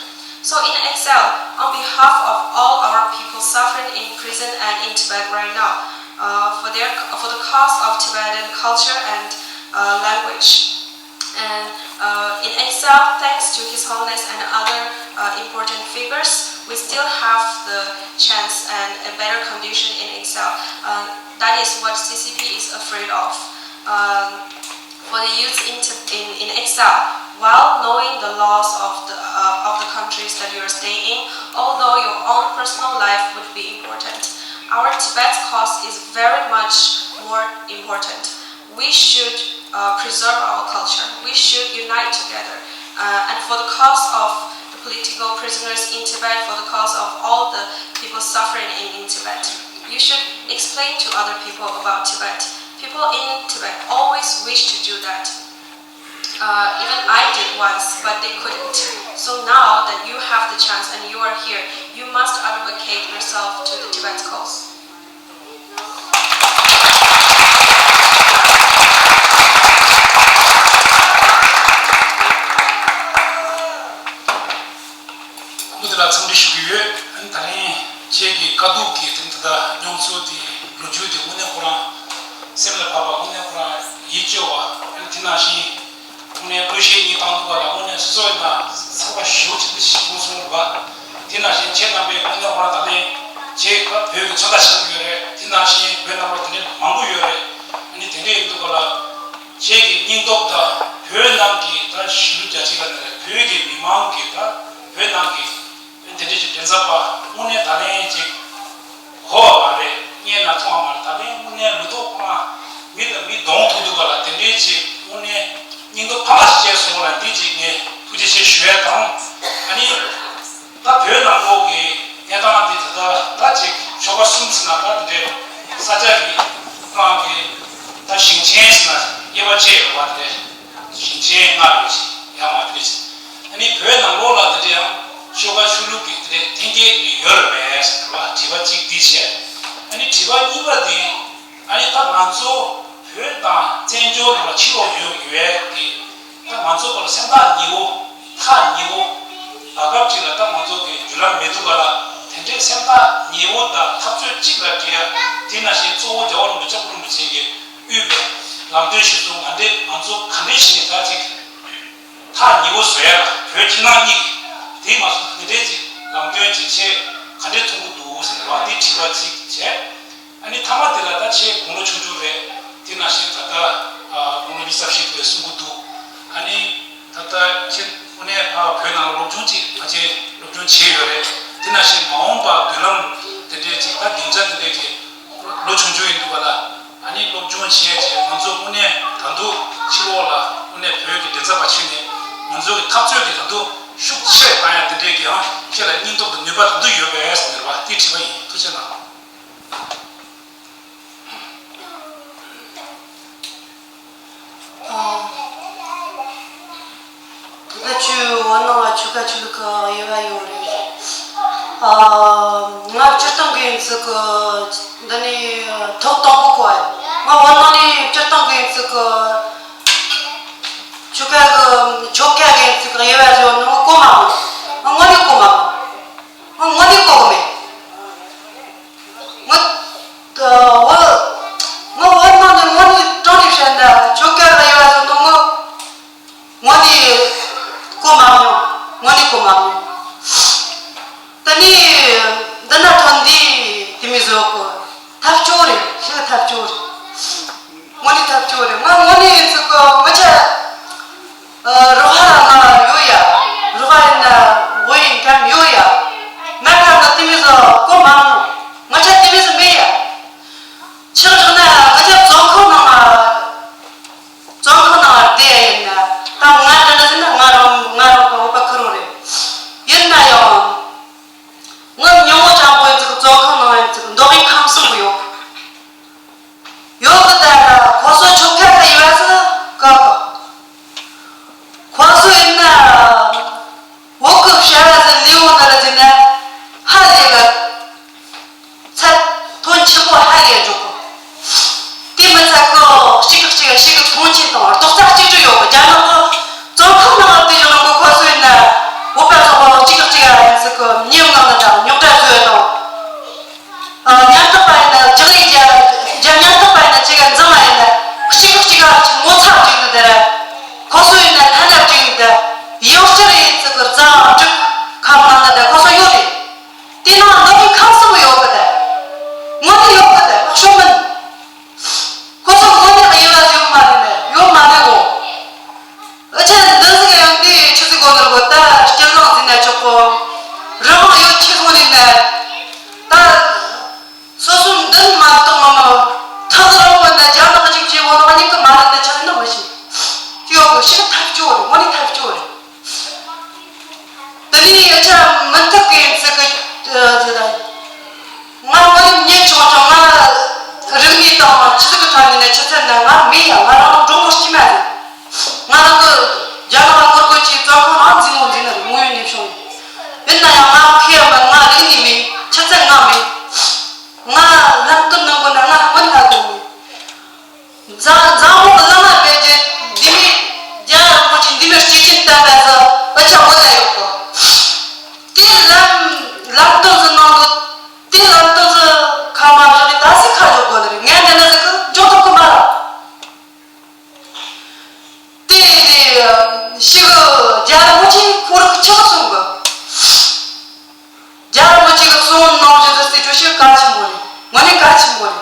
So in exile, on behalf of all our people suffering in prison and in Tibet right now, uh, for their for the cause of Tibetan culture and uh, language, and uh, in exile, thanks to His Holiness and other uh, important figures, we still have the chance and a better condition in exile. Uh, that is what C C P is afraid of. Um, for the youth in, in, in exile, while knowing the laws of the, uh, of the countries that you are staying in, although your own personal life would be important, our Tibet cause is very much more important. We should uh, preserve our culture. We should unite together. Uh, and for the cause of the political prisoners in Tibet, for the cause of all the people suffering in, in Tibet, you should explain to other people about Tibet. People in Tibet always wish to do that. Uh, even I did once, but they couldn't. So now that you have the chance and you are here, you must advocate yourself to the Tibet cause. སྐུ་དེ་ལ་འཚམས་འདྲི་ཞུ་གི་ཡོད། ཨ་ནི་ད་རིང་ཁྱེད་ཀྱི་དཀའ་སྡུག་གི་དེ་ད་ལྟ་མྱོང་ཚོར་དེ་ལོ་རྒྱུས་དེ་དངོས་གནས་ཁོ་རང་སེམས་ལ་བབས་པ། དངོས་གནས་ཁོ་རང་ཡིད་སྐྱོ་བ། ཨ་ནི་དེ་ནང་བཞིན་དངོས་གནས་གླུ་གཞས་གཉིས་བཏང་འདུག་ག་ལ་དངོས་གནས་སོ་སོ་ཡིན་ན་ཚོར་བ་ཞེ་པོ་ཅིག་ཞིག་བྱུང་སོང་རེད་པ། དེ་ནང་བཞིན་ཁྱེད་རྣམ་པས་དངོས་གནས་ཁོ་རང་ད་ལན་ཁྱེད་ཀ་བོད་ཀྱི་ཚོན་མདངས་ཆགས་ཀྱི་ཡོད་རེད། དེ་ནང་བཞིན་བོད་ནང་ལ་དེ་འདྲའི་མང་པོ་ཡོད་རེད། ཨ་ནི་དེ་འདྲ་ཡིན་འདུག་ག་ལ། ཁྱེད་ཀྱི་སྙིང་སྟོབས་དང་བོད་ནང་གི་ད་གཞིས་ལུས་རྒྱ་ཆེ་ལ་ནི་རེད། བོད་ཀྱི་མི་མང་གི་ད་བོད་ནང་གི་དེ་འདྲ་ཅིག་མགྲིན་ཚབ་པ་དངོས་གནས་ད་ལན་ཅིག་གོ་བ་མ་རེད། བརྙན་ལ་མཐོང་བ་མ་རེད། ད་ལན་དངོས་གནས་ལུས་ཐོག་ཁོ་རང་མི་དང་མི་གདོང་ཐུག་འདུག་ག་ལ། དེ་འདྲའི་ཅིག་དངོས་གནས་སྙིང་སྟོབས་འཕར་བ་ཞིག་སྐྱེས་སོང་ལ། འདི་ཅིག་ངས་ཐུགས་རྗེ་ཆེ་ཞུ་ཡ་དང་། ཨ་ནི་ད་བོད་ནང་ལོགས་ཀྱི་གནས་སྟངས་འདི་ད་ལྟ་ པ་གསུམ་ཟེར་ན་ད་དེ་འདྲའི་ས་ཆ་གི་རང་གི་ད་ཞིང་ཆེན་ཟེར་ན་དབྱེ་བ་ཕྱེ་ཡོད་པ་དེ་འདྲའི་ཞིང་ཆེན་ལྔ་རེད་ཡང་མ་དེ་རེད། ཨ་ནི་བོད་ནང་ལོགས་ལ་དེ་འདྲའི་ཡང་ཆོལ་ཁ་ཆོས་ལུགས་ཀྱི་དེ་འདྲའི་འཐེན་འཁྱེར་ཡོད་རེད་པས་ཟེར་བ་དྲི་བ་གཅིག་འདི་བྱས། ཨ་ནི་དྲི་བ་གཉིས་པ་འདི་ཨ་ནི་ད་ང་ཚོ་བོད་དང་བཙན་བྱོལ་ནང་ལ་ཕྱི་ལོགས་ཡོད་ཡོད་དེ། ད་ང་ཚོ་བར་སེམས་ཐག་ཉེ་བོ། ཐག་ཉེ་བོ། བར་སྐབས་ཅིག་ལ་ད་ང་ཚོ་གི་བརྒྱུད་ལམ་མེད་དུས་ག་ལ་དེ་འདྲའི་སེམས་ཐག་ཉེ་བོ་དང་འཐབ་རྩོད་གཅིག་ལ་འབྲེལ་ཡ། དེ་ནང་བཞིན་གཙོ་བོ་རྒྱལ་བ་རིན་པོ་ཆེ་སྐྱབས་མགོན་རིན་པོ་ཆེ་གིས་དབུས་པའི་ལམ་སྟོན་གཞི་བཟུང་ང་འདྲེ་ང་ཚོ་ག་འདྲེ་ཞིག་ནས་ད་ཅིག་ཐག་ཉེ་བོ་བཟོ་ཡ་ལ་བོད་ཕྱི་ནང་གཉིས་ཀྱི་དེ་མ་སོང་དེ་འདྲའི་ཅིག་ལམ་སྟོན་ཅིག་ཆེ་ག་འདྲེ་མཐོང་གི་འདུག་ཟེར་བ་དེ་དྲི་བ་གཅིག་བྱས། ཨ་ནི་མཐའ་མ་དེ་ལ་ད་ཆེས་དགུང་ལོ་ཆུང་ཆུང་རེད། དེ་ནང་བཞིན་ད་ལྟ་ཨ་དགུང་ལོ་ཉི་ཤུ་རྩ་བཞི་དེ་གསུང་གི་འདུག་ཨ་ནི་ད་ལྟ་ཁྱེད་དངོས་གནས་ཕ་བོད་ནང་ལ་སློབ་སྦྱོང་ཅིག་ཕལ་ཆེར་སློབ་སྦྱོང་བྱས་ཡོད་རེད། དེ་ནང་བཞིན་མ་འོངས་པ་མདུན་ལམ་དེ་འདྲའི་ཅིག་ད་སྡིངས་ཆ་དེ་འདྲའི་ཅིག་ལོ་ཆུང་ཆུང་ཡིན་འདུག་ག་ལ། ཨ་ནི་སློབ་སྦྱོང་བྱས་རྗེས་ང་ཚོ་དངོས་གནས་ད་དུང་ཕྱི་ལོགས་ལ་དངོས་གནས་བོད་ཀྱི་མགྲིན་ཚབ་པ་བྱས་ནས་ང་ཚོ་གི་འཐབ་རྩོད་དེ་ད་དུང་ཤུགས་ཆེ་བཏང་ཡ་དེ་འདྲའི་གི་ཡང་ཁྱེད་ལ་སྙིང་སྟོབས་དང་ནུས་པ་ད་དུང་ཡོད་པས་ཟེར་བ་དེ་དྲི་བ་ཡིན། ཐུགས་རྗེ་གནང་། ད་ལྟ་ཁྱོད་བོད་ནང་ལ་ཆོལ་ཁ་ཆོས་ལུགས་ཀྱི་དབྱེ་བ་ཡོད་རེད། ང་སྤྱིར་བཏང་གི་ཡིན་ཚུལ་གྱི་འདི་ནས་ཐོག་དང་པོ་གོ་བ་ཡིན། ང་བོད་ནང་ནས་སྤྱིར་བཏང་གི་ཡིན་ཚུལ་གྱི་ཆོལ་ཁ་གི་ཆོལ་ཁ་གི་ཡིན་ཚུལ་གྱི་དབྱེ་བ་ཡོད་ནོ་གོ་མ་མྱོང་། ང་དངོས་གནས་གོ་མ་མྱོང་། ང་དངོས་གནས་གོ་གི་མེད། ང་ད་བོད་ང་བོད་ནང་ནས་དངོས་གནས་དྲང་ནས་བཤད་ན་ཆོལ་ཁ་ལ་ཡོད་པ་ཟེར་ནོ་ང་དངོས་གནས་གོ་མ་མྱོང་། དངོས་གནས་གོ་མ་མྱོང་། ད་ནི་འདི་ན་ཐོན་དུས་དེ་མི་བཟོ་གོ། ཐབས་སྐྱོ་རེད། ཤི་ཐབས་སྐྱོ་རེད། དངོས་གནས་ཐབས་སྐྱོ་རེད། ང་དངོས་གནས་ཚིག་གོ་ང་ཆ། རོགས་ཧ་ལ་ང་ཡོད་ཡ། རོགས་ཧ་ཡིན་ན་དབུ་ཡིན་འགྲམ་ཡོད་ཡ། ང་ཁ་ང་དེ་མི་བཟོ་གོ་མ་མྱོང་། ང་ཆ་དེ་མི་བཟོ་མེད་ཡ། ཆག་རག་ན་ང་ཆ་བཙོན་ཁང་ནང་ང་བཙོན་ཁང་ནང་བསྡད་ཡ་ཡིན་ན་ད་ང་འདྲ་འདྲ་ཟེར་ན་ང་རང་ང་རང་གི་འོས་པ་ཁུར་རོགས་རེད། ཡིན་ན་ཡང་ང་ཉུང་ངུ་ཅང་པོ་ཡིན་ཚིག་བཙོན་ཁང་ནང་ཡིན་ཚིག་མདོ་དབུས་ཁམས་གསུམ་གི་ཡོད། ཡོད་གི་ད་ཁོ་ཚོ་ཆོལ་ཁ་ལ་ཡོད་ཟེར་གི་ཁོ་ཚོ་ཡིན་ན་བོད་གི་བྱ་བ་ཟེར་ལས་འོང་ན་ལ་ཟེར་ན་ཧ་ལས་གི་ཚད་མཐོན་ཆེན་པོ་ཧ་ལས་འཇོག་གི་དེ་མི་ཚད་གི་གཅིག་གི་གཅིག་ག་ཞིག་གི་མཐོང་ཆེན་དང་རྡོག་རྩ་གཅིག་སྒྲིལ་ཡོད་གི་རྒྱ་ནག་གི་བཙོན་ཁང་ནང་ལ་བསྡད་ཡོད་རུང་གི་ཁོ་ཚོ་ཡིན་ན་བོད་པ་ཚོ་གི་གཅིག་གི་གཅིག་ག་ཡིན་ཟེར་གི་ཉེས་མང་ནི་དང་རྙོག་དྲ་བཟོས་དང་། ཉམ་ཐག་པ་ཡིན་ན་ལྕགས་རིགས་རྒྱ་རྒྱ་ཉམ་ཐག་པ་ཡིན་ན་གཅིག་ག་འཛིང་བ་ཡིན་ན་གཅིག་གཅིག་ག་གཅིག་ངོ་ཚ་བཅུག་ནི་དེ་ར། ཁོ་ཚོ་ཡིན་ན་ཐ་ན་བཅུག་ནི་དེ་ཡང་བསྐྱར་ཡིན་ཚིག་གི་རྫ་བཅུག་ཁམ་ནང་ན་དེ་ཁོ་ཚོ་ཡོད་རེད། དེ་ནང་འདི་གི་ཁམས་སུ་ཡོད་གི་དེ་དངོས་གནས་ཡོད་གི་དེ་ཤོད་མིན། ཁོ་ཚོ་དངོས་གནས་དབྱེ་བ་ཡོད་མ་རེད་ནས་ཡོད་མ་རེད་གོ། ཨ་ཅག་འདི་ཟིག་ཡང་དེ་ཆི་ཟིག་གོ་ནོར་གོ་ད་སྤྱིར་བཏང་ཟིན་ན་ཆོག་གོ། རི་མང་ཡོད་ཆི་སོང་ནི་ན། ད་སོ་སོ་འདི་མ་གཏོགས་མ་མ་ཐག་རིང་བོ་ན་རྒྱ་ནག་གཅིག་བྱེད་གོ་ནོ་གཉིས་ཀ་མ་རེད་ད་ཆི་ཟིག་ནོ་མི་ཤེས། དེ་ཡོད་གོ་ཤི་ཐབས་སྐྱོ་རེད། དངོས་གནས་ཐབས་སྐྱོ་རེད། དེ་ནས་ཨ་ཅག་མི་ཐུབ་གི་ཡིན་ཚིག་གི་ཟེར་ད། ང་དངོས་གནས་ཉེས་ཆུང་ཆུང་ང་རིག་གནས་དང་ཆི་ཟིག་གི་ཐོག་ནས་ནས་ཆུ་ཚད་ན་ང་མེད་ཡ། ང་རང་ལ་འགྲོ་མོ་སྐྱིད་མ་རེད། ང་རང་གི་རྒྱ་ནག་ལ་ངོ་རྒོལ་གྱིས་བཙོན་ཁང་ནང་འཛིན་མོ་འཛིན་ནི་རེད། དངོས་ཡོད་གནས་བྱུང་ཡིན། ཡིན་ན་ཡང་ང་ཁེ་ཡ་མ་ང་རིག་གནས་མེད། ཆུ་ཚད་ང་མེད། ང་ལམ་སྟོན་གནང་དགོས་ན་ང་མི་ལྷ་དགོས་མེད། འཛམ་འཛམ་བུ་གླང་མ་བེད་ཀྱི་འདི་མི་རྒྱ་རིན་པོ་ཆེ་འདི་མི་སྐྱེ་ཆེན་བསྟན་པ་ཟེར་ཨ་ཅག་བོད་ལ་ཡོད་གོ། དེ་ལམ་ལམ་སྟོན་ཟེར་གནང་གི་དེ་ལམ་སྟོན་ཟེར་ཁ་མ་བཞག་ནས་ད་སི་ཁ་འཇོག་དགོས་ནི་རེད། ངས་འདི་ན་ཟེར་གི་འཇོག་ཐུབ་གི་མ་རེད། དེ་དེ་ཤི་གི་རྒྱ་རིན་པོ་ཆེ་ཁོ་རང་གི་ཆགས་སོང་གི་རྒྱ་རིན་པོ་ཆེ་གི་གསུང་ནང་བཞིན་དུ་སྲིད་གྲོས་ཤིག་གལ་ཆེན་པོ་རེད། དངོས་གནས་གལ་ཆེན་པོ་རེད།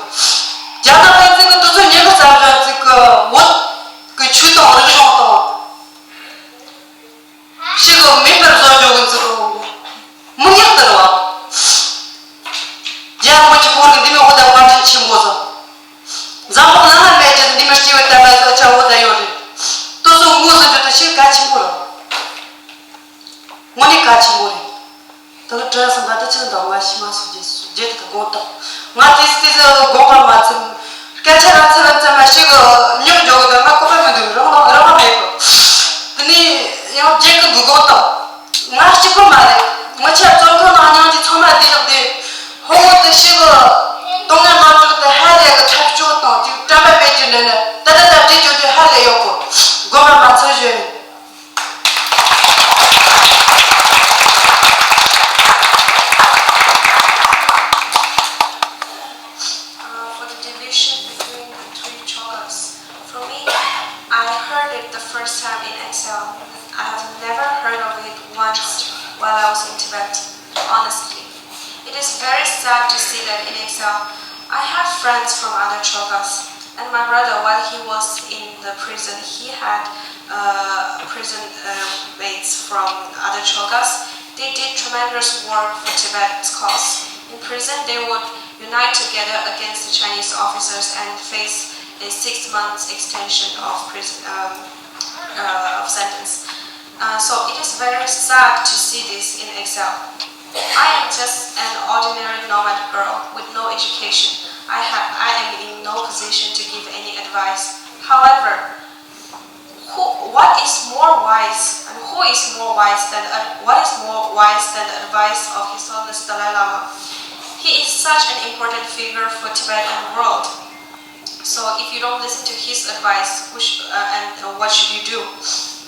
རྒྱ་ནག་ཡང་ཚིག་གི་དུས་ཚོད་ཉི་ཤུ་རྩ་གཞོན་ཚིག་གི་བོད་ཀྱི་ཆོས་དང་རིག་གཞུང་དང་ཤིག་གི་མེད་པར་བཟོ་རྒྱུ་གི་ཚིག་གི་མིག་ཡག་ལྟར་བ། རྒྱ་རིན་པོ་ཆེ་ཁོང་གི་འདི་མི་འོ་ད་བཀའ་དྲིན་ཆེན་པོ་ཟིག་འཛམ་བུ་གླིང་ལ་མེད་ཀྱི་འདི་མི་སྐྱེ་བའི་བསྟན་པ་ཟིག་ཆ་འོ་ད་ཡོད་རེད། དུས་ཚོད་དངོས་སུ་འཇོག་ཏུ་ཤིག་གལ་ཆེན་པོ་རེད། དངོས་གནས་གལ་ཆེན་པོ་རེད། ད་གི་བྲེལ་ཟིན་པ་དུ་ཆི་འདང་བ་ཤི་མ་སོ་རྒྱས་སོ། རྗེས་དུ་དགོངས་དག་ང་དེ་སི་དེ་སི་དགོངས་པ་མ་ཚིམ། སྐད་ཆ་ར་ཚིམ་ཚིམ་མ་ཞིག་གི་མྱུར་འཇོག་གི་ང་གོ་བ་མི་འདུག་རང་རང་རང་མེད་གི་དེ་ནས་ཡང་རྗེས་ཀྱི་འདུག་དགོངས་དག་ང་གཅིག་པུ་མ་རེད། ང་ཆ་བཙོན་ཁང་ནང་མྱོང་གི་ཚང་མ་བདེ་ལགས་དེ་ཧོ་ཧོ་དེ་ཞིག་གི་དོན་ངན་མ་གྲུབ་དེ་ཧ་ལས་གི་ཐབས་སྐྱོ་དང་ཅིག་བཀྲམ་པ་མེད་རྒྱུ་ལས་ལས་ད་ད་ད་བྲིས་རྒྱུ་དེ་ཧ་ལས་ཡོད་གི་དགོངས་པ་མ་ཚིམ་ཞུ། Uh, for the division between the three chogas. For me, I heard it the first time in exile. I have never heard of it once while I was in Tibet, honestly. It is very sad to see that in exile. I have friends from other chogas, and my brother, while he was in the prison, he had uh, prison uh, mates from other chogas. They did tremendous work for Tibet's cause. In prison, they would unite together against the Chinese officers and face a six months extension of prison um, uh, of sentence. Uh, so it is very sad to see this in exile. I am just an ordinary nomad girl with no education. I have I am in no position to give any advice. However, who, what is more wise and who is more wise than uh, what is more wise than the advice of His Holiness Dalai Lama? He is such an important figure for Tibet and world. So if you don't listen to his advice, which uh, and uh, what should you do?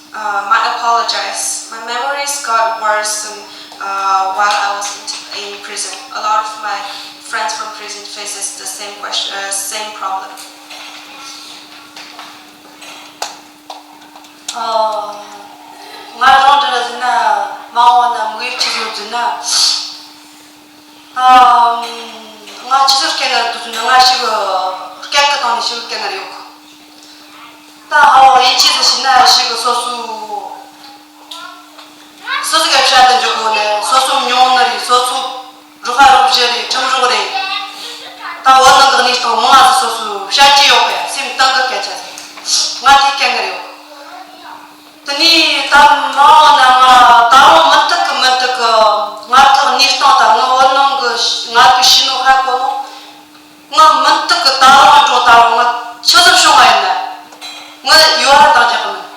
Uh, my apologize. My memories got worse and, uh, while I was in, in prison. A lot of my friends from prison faces the same question, uh, same problem. ང་རང་འདྲ་ཟིན་ན་མ་འོངས་ན་མི་ཡུལ་ཆི་ཟིག་ཟིན་ན། ང་ཆི་ཟིག་སྐད་ངར་འདུག་ཟིན་ན་ང་ཞིག་སྐད་ཀི་བཏང་ནས་ཞིག་སྐད་ངར་ཡོད་གི་ད་ཧ་བ་ཡིན་ཆི་ཟིག་ཤི་ན་ཞིག་སོ་སོ། སོ་སོ་གི་བཤད་དུ་འཇུག་གོ་ནས་སོ་སོ་མྱོང་ནི་རེད། སོ་སོ་རོགས་རོགས་བཞི་རེད། ཁྲིམས་རོགས་རེད། ད་བོད་ནང་གི་གནས་སྟངས་མང་ང་སོ་སོ་བཤད་ཀྱི་ཡོད་པས་སེམས་གཏིང་གི་སྐད་ཆ་ཟིག་ང་དེ་སྐད་ངར་ཡོད། དེ་ནས་ད་མང་ན་ང་ད་རུང་མུ་མཐུད་གི་མུ་མཐུད་གི་ང་གི་གནས་སྟངས་དང་ང་བོད་ནང་གི་ང་གི་ཤི་ནོ་ཧ་གོ་ནོ། ང་མུ་མཐུད་གི་ད་རུང་འགྲོ་ད་རུང་ང་ཆི་ཟིག་བྱུང་བ་ཡིན་ན། ང་ཡོད་ར་འདང་རྒྱག་གི་མིན།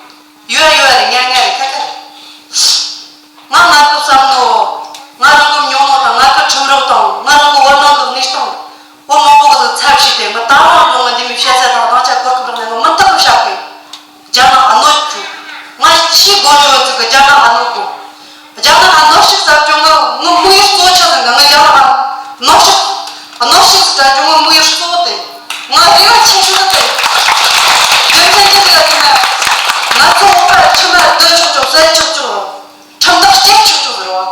ཡོད་ཡོད་རེད་ངས་ངས་རེད་ཁ་ཁ་རེད། ང་ང་ཚོ་བསམ་ནོ། ང་རང་གི་མྱོང་ནོ་དང་ང་གི་ཁྲིམས་རོགས་དང་ང་རང་གི་བོད་ནང་གི་གནས་སྟངས། བོད་མང་པོ་གི་ཚབ་བྱས་ཏེ་ང་ད་རུང་འགྲོ་ང་འདི་མི་བཤད་ས་དང་དང་ཆ་གོ་སྐབས་རག་ནས་ང་མུ་མཐུད་གི་བཤད་གི་རྒྱ་ནག་ཨ་ནོ་ཅུ། ང་ཤི་དགོས་ཡོད་ཚིག་གི་རྒྱ་ནག་ཨ་ནོ་གོ་རྒྱ་ནག་ཨ་ནོ་ཤི་ཟབ་ཅུང་ང་ངི་མིག་གཙོ་ཆགས་ཟིན་གི་ང་རྒྱ་ནག་ཨ་ནོ་ཤི་ཨ་ནོ་ཤི་ཟབ་ཅུང་ང་མིག་གཙོ་དེ་ང་རེ་བ་ཆེ་ཤོས་དེ་རྒྱུ་མཚན་ཅི་ཟིག་ལ་ཟེར་ན་ང་ཚོ་འོག་པ་ཆུ་མ་སྡོད་ཆོག་ཆོག་ཟད་ཆོག་ཆོག་ཁྲིམས་ཐག་བཅད་ཆོག་ཆོག་ཟེར་བ།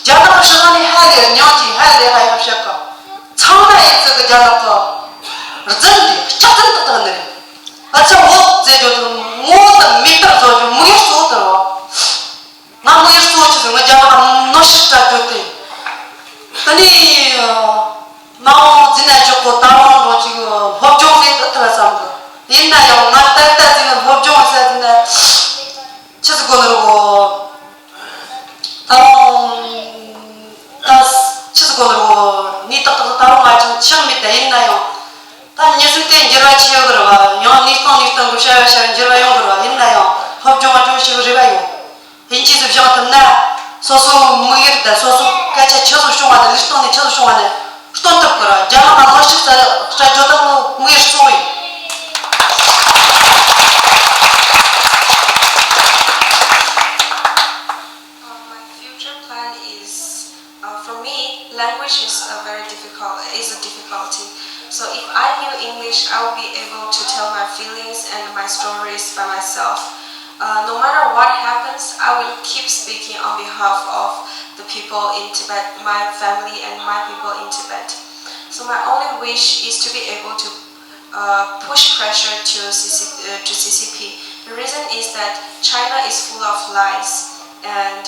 རྒྱ་ནག་ཕྱི་ནང་ནས་ཧ་ལས་ཉོན་གྱིས་ཧ་ལས་ཧ་ཡག་བཤད་གི་ཚང་མ་ཡིན་ཚིག་གི་རྒྱ་ནག་གི་རྫུན་དེ་སྐྱག་རྫུན་ཏག་ཏག་ནི་རེད། ཨ་ཅག་འོ་ཟེར་རྒྱུ་དང་ངོ་དང་མིག་ལྟར་བཟོ་རྒྱུ་མིག་ཡར་གཙོ་དེ་རེད་བ། ང་མིག་ཡར་གཙོ་ཆི་ཟེར་ང་རྒྱ་ནག་ནོ་ཤི་སྐྲ་རྒྱུ་དེ། ད་ནི་མ་འོངས་འཛིན་ན་ཆོག་གོ་ད་རུང་རོ་ཅིག་སློབ་སྦྱོང་ཟེར་ཏུ་ཐུབ་བསམ་གི་ཡིན་ན་ཡང་ང་ད་ལྟ་འཛིན་ན་སློབ་སྦྱོང་ཟེར་འཛིན་ན་ཆི་ཟིག་གོ་ནི་རེད་གོ་ད་རུང་ད་ཕྱི་སྒོ་ནས་ངོ་ནི་ཏག་ཏག་ད་རུང་ང་ཅང་ཆགས་མེད་ད་ཡིན་ན་ཡང་ད་ཉི་ཟིན་དེ་འགྱུར་བ་ཆེ་ཡོད་གི་རེད་བ། ཡང་ནི་སྟོང་ནི་སྟོང་གི་བྱ་བ་བྱ་འགྱུར་བ་ཡོང་གི་རེད་བ། ཡིན་ན་ཡང་སློབ་སྦྱོང་བ་སྦྱོང་ཞིག་རེ་བ་ཡོད། ཡིན་གཅིག་ཏུ་བཞག་ཐུབ་ན་སོ་སོ་མིག་ཡུལ་དང་སོ་སོ་སྐད་ཆ་ཆི་ཟིག་བྱུང་བ་དང་ལུས་སྟོང་ནས་ཆི་ཟིག་བྱུང་བ་ནས། སྟོན་ཐུབ་དགོས་ར་རྒྱ་ནག་ལ་ལོ་ཞིག་ཙམ་སྐྲ་རྒྱོ་དང་ངོ་མིག་སོ་ཡིན། Uh, my future plan is, uh, for me, language is a very difficult is a difficulty. So if I knew English, I would be able to tell my feelings and my stories by myself. Uh, no matter what happens, I will keep speaking on behalf of the people in Tibet, my family and my people in Tibet. So my only wish is to be able to uh, push pressure to, C C, uh, to C C P. The reason is that China is full of lies, and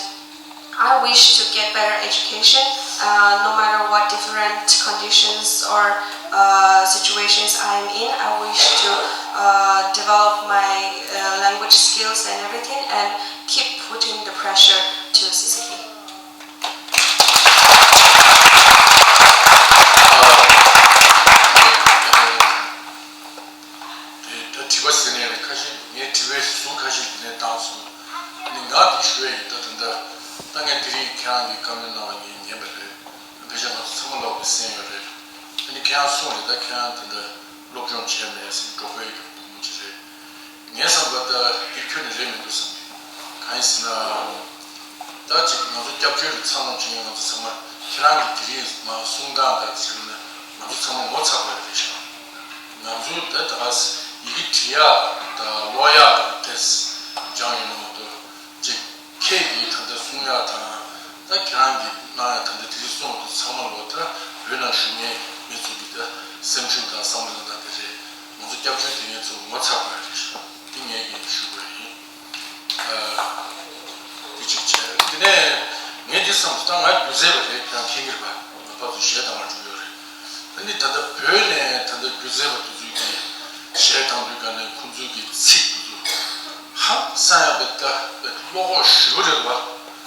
I wish to get better education, uh, no matter what different conditions or uh, situations I am in. I wish to uh, develop my uh, language skills and everything, and keep putting the pressure to C C P. བ་ཟེར་ནས་ཁ་ཤས་ངས་དྲི་བའི་ཟུར་ཁ་ཤས་དེ་ནས་བཏང་སོང་། ཨ་ནི་ང་འདི་ཞུ་ཡ་ཡིན། ད་ད་ལྟ་ད་ངས་དེ་རིང་ཁྱེད་རང་གི་བཀའ་མོལ་གནང་བ་ངས་ཉན་པ་རེད། ཕལ་ཆེར་ང་ཚོ་ཚང་མ་ལོག་གི་གསན་ཡོད་རེད། ཨ་ནི་ཁྱེད་རང་གསུངས་རེད། ད་ཁྱེད་རང་ད་ལྟ་སློབ་སྦྱོང་བྱས་མེད་ཟེར། འབྲོག་པའི་གི་བུ་མོ་ཅིག་རེད། ངས་བསམ་པ་ད་འདི་ཁྱོན་ནས་རེད་མི་འདུག་བསམ་གི། གང་ཡིན་ཟེར་ན། ད་ཅིག་ང་ཚོ་སྐྱབས་བཅོལ་གྱི་འཚར་ལོངས་བྱེད་མཁན་ང་ཚོ་ཚང་མ་ཁྱེད་རང་གི་དེ་རིང་མ་གསུང་སྟངས་དང་བྱས་ན་ང་ཚོ་ཚང་མ་ངོ་ཚ་བ་རེད་ཤག། ང་ཚོ་ད་ད་ག་ཡི་གེ་འབྲི་ཡག་དང་ཀློག་ཡག་དང་དེ་སྦྱངས་ཡོད་ན་མ་གཏོགས་ཅིག་ཁྱེད་ཀྱིས་ད་ལྟ་གསུང་ཡག་དང་། ད་ཁྱེད་རང་གིས་གནང་ཡག་ད་ལྟ་དེ་རིང་གསུངས་པ་དང་ཚང་མ་ལོ་ད་བོད་ནང་བཞུགས་མཁན་མི་ཚོ་གི་ད་སེམས་ཤུགས་དང་བསམ་བློ་དང་དེ་རེད། ང་ཚོ་སྐྱབས་བཅོལ་དེ་ངས་ཚོ་ངོ་ཚ་དགོས་རེད་ཤག། དེ་ངས་ཀྱིས་ཞུ་དགོས་ཡིན། དེ་གཅིག་བྱས། དེ་ནས་ངས་འདི་བསམ་སོང་། ད་ང་སྒྱུ་རྩལ་པ་རེད། ཁྱེད་རང་མཁྱེན་གྱི་རེད་པ། ང་ཕར་ཚུར་གཞས་བཏང་བར་འགྲོ་ཡོད་རེད། ཨ་ནི་ད་ལྟ་བོད་ནས་ད་ལྟ་སྒྱུ་རྩལ་པ་དེ་ཚོས་ཀྱིས་གཞས་བཏང་དུས་ག་ནས་ཁོང་ཚོའི་གི་ཚིག་དེ་ཚོ་ཧང་སང་ཡག་པའི་ད་བློ་ཁོག་ཞེ་པོ་རེད་པ།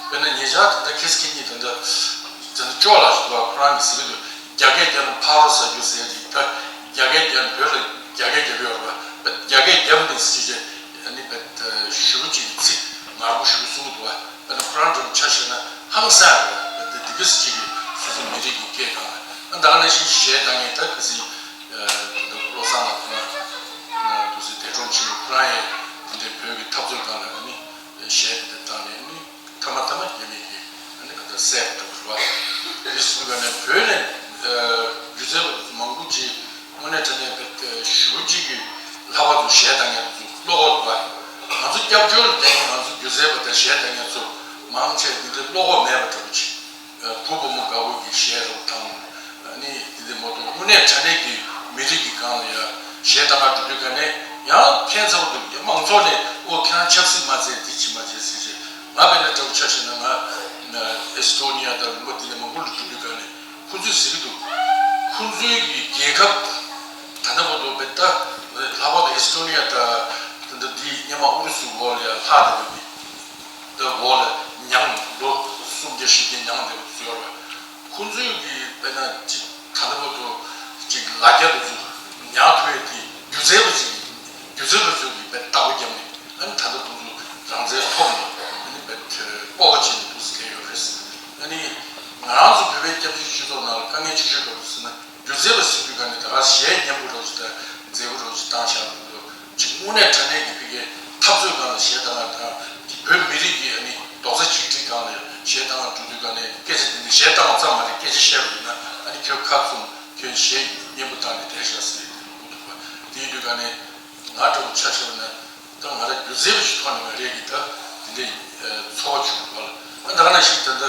དཔེར་ན་ཉེ་ཆར་ད་ལྟ་ཁེ་སི་ཁེ་གཉིས་ད་ལྟ་ད་ལྟ་ཅོག་ལགས་ཞིག་འདུག་པ། ཁོ་རང་གིས་ཟེར་གྱི་འདུག། རྒྱ་སྐད་རྒྱབ་ན་ཕ་རོལ་ཟ་རྒྱུ་ཟེར་ཡག་ཅིག། ད་རྒྱ་སྐད་རྒྱབ་ན་བོད་ལ་རྒྱ་སྐད་རྒྱབ་ཡོད་རེད་པ། རྒྱ་སྐད་རྒྱབ་ནས་ཟེར་བྱས་ཨ་ནི་བོད་ཞེ་པོ་ཅིག་གི་ཚིག་ངར་པོ་ཞེ་པོ་གསུང་གི་འདུག་པ། དཔེར་ན་ཁོ་རང་འདྲ་པོ་ཆ་བཞག་ན་ཧང་སང་རེད། དེ་འདི་ག་ཟེ་ཅིག་གི་སོ་སོ་མི་རིགས་ཀྱི་སྐད་དང་། ད་ག་ནང་བཞིན་གཞས་བཏང་མཁན་ད་ག་ཟེ་ད་བློ་བཟང་ལགས་ཁོ་རང་འདུག་སེ་འདས་གྲོངས་ཕྱིན་པ། ཁོ་རང་ཡང་དེ་འདྲའི་བོད་ཀྱི་འཐབ་རྩོད་སྒང་ལ་ཨ་ནི་གཞས་དེ་འདྲ་བཏང་ནས་ཨ་ནི་མཐའ་མ་མཐའ་མ་རྒྱ་མི་གིས་ཨ་ནི་ག་ད་བསད་པ་འདྲ་པོ་རེད་པ། དེ་སོང་ག་ནས་བོད་ནས་སྒྱུ་རྩལ་པ་མང་པོ་ཅིག་དངོས་གནས་དྲང་གནས་བོད་ཞེ་པོ་ཅིག་གི་ལྷག་པར་དུ་གཞས་བཏང་མཁན་ཚོ་བློ་ཁོག་འདུག་པ། ང་ཚོ་སྐྱབས་བཅོལ་ལ་བསྡད་མཁན་ང་ཚོ་སྒྱུ་རྩལ་པ་དང་གཞས་བཏང་མཁན་ཚོ་མང་ཆེ་འདི་འདྲའི་བློ་ཁོག་མེད་པ་འདྲ་པོ་ཅིག། བུ་བུ་མོ་དགའ་པོ་གི་གཞས་རབ་དང་། ཨ་ནི་འདི་འདྲ་མ་གཏོགས་དངོས་གནས་དྲང་གནས་ཀྱི་མི་རིགས་ཀྱི་སྒང་ལ་ཡ་གཞས་བཏང་ག་འགྲོ་དུས་ག་ནས་ཡང་ཁྱད་མཚར་པོ་འདུག། མང་ཚོགས་ནས་ཨོ་ཁྱེད་རང་ཆབ་སྲིད་མ་བྱེད་འདི་བྱེད་མ་བྱེད་ཟེར་བྱས། ང་དཔེར་ན་འདྲ་པོ་ཆ་བཞག་ན་ང་ཨེ་སི་ཊོ་ནི་ཡ་དང་ལུང་པ་འདི་འདྲ་མང་པོ་ལ་འགྲོ་དུས་ག་ནས་ཁོང་ཚོས་ཟེར་གྱི་འདུག། ཁོང་ཚོའི་གི་རྒྱལ་ཁབ་ད་ལྟ་བར་དུ་བེ་ད་ལྷག་པར་དུ་ཨེ་སི་ཊོ་ནི་ཡ་དང་ད་ལྟ་འདི་སྔོན་མ་ཨུ་རུ་སུའི་འོག་ལ་ཡ་ལྷག་བསྡད་པའི་གི་ད་འོག་ལ་མྱངས། ལོ་སུམ་བརྒྱ་བཞི་བརྒྱ་མྱངས་བསྡད་པ་དེ་ཚོ་ཡོད་རེད། ཁོང་ཚོའི་གི་དཔེར་ན་ཅིག་ད་ལྟ་བར་དུ་ཅིག་ལ་རྒྱ་དེ་ཚོ་མྱངས་ཐུབ་ཡས་དེ་སྒྱུ་རྩལ་པ་ཅིག་སྒྱུ་རྩལ་པ་ཚོས་གི་དཔེ་བདག་པོ་བརྒྱབ་ནས་ཨ་ནི་ད་ལྟ་ཁོང་ཚོ་རང་བཙན་ཐོབ་ནས་ཨ་ནི་དཔེ་སྤོབས་པ་བྱས་ནས་འདུག་སེ་བསྡད་ཡོད་རེད། ཨ་ནི་ང་རང་ཚོ་བོད་པའི་སྐྱབས་བཅོལ་སྤྱི་ཚོགས་ནང་ལ་དཀའ་ངལ་ཆེ་ཤོས་ག་རེ་རེད་ཟེར་ན། སྒྱུ་རྩལ་པ་ཟེར་དུས་ག་ནས་ད་ག་གཞས་སྙན་པོ་རོ་ཞིག་དང་མཛེས་པོ་རོ་ཞིག་བཏང་བཞག་འདུག། ཅིག་དངོས་གནས་དྲང་གནས་ཀྱི་ཕ་གིའི་འཐབ་རྩོད་སྒང་ལ་གཞས་བཏང་བ་དང་དེ་བོད་མི་རིགས་ཀྱི་ཨ་ནི་རྡོག་རྩ་གཅིག་སྒྲིལ་སྒང་ལ་གཞས་བཏང་བ་འགྲོ་དུས་ག་ནས་སྐད་ཆ་འདི་འདྲ་གཞས་བཏང་བ་ཙམ་མ་རེད། སྐད་ཆ་བཤད་པ་ཡིན་ན་ཨ་ནི་ཁྱོད་ཁ་བཙུམ། ཁྱོད་གཞས་སྙན་པོ་བཏང་ནས་བསྡད་ཤག་ཟེར་དེ་འདྲ་གོ་ཐུབ་པ། དེ་ཡིན་དུས་ག་ནས་ང་འདྲ་པོ་ཆ་བཞག་ན། ད་ང་རང་སྒྱུ་རྩལ་པ་ཞིག་ཐོག་ནས་ང་རང་གིས་ད་དེ་འདྲའི་ཚོར་བ་བྱུང་བ་ལ། ད་ད་ག་ནང་བཞིན་ད་ལྟ་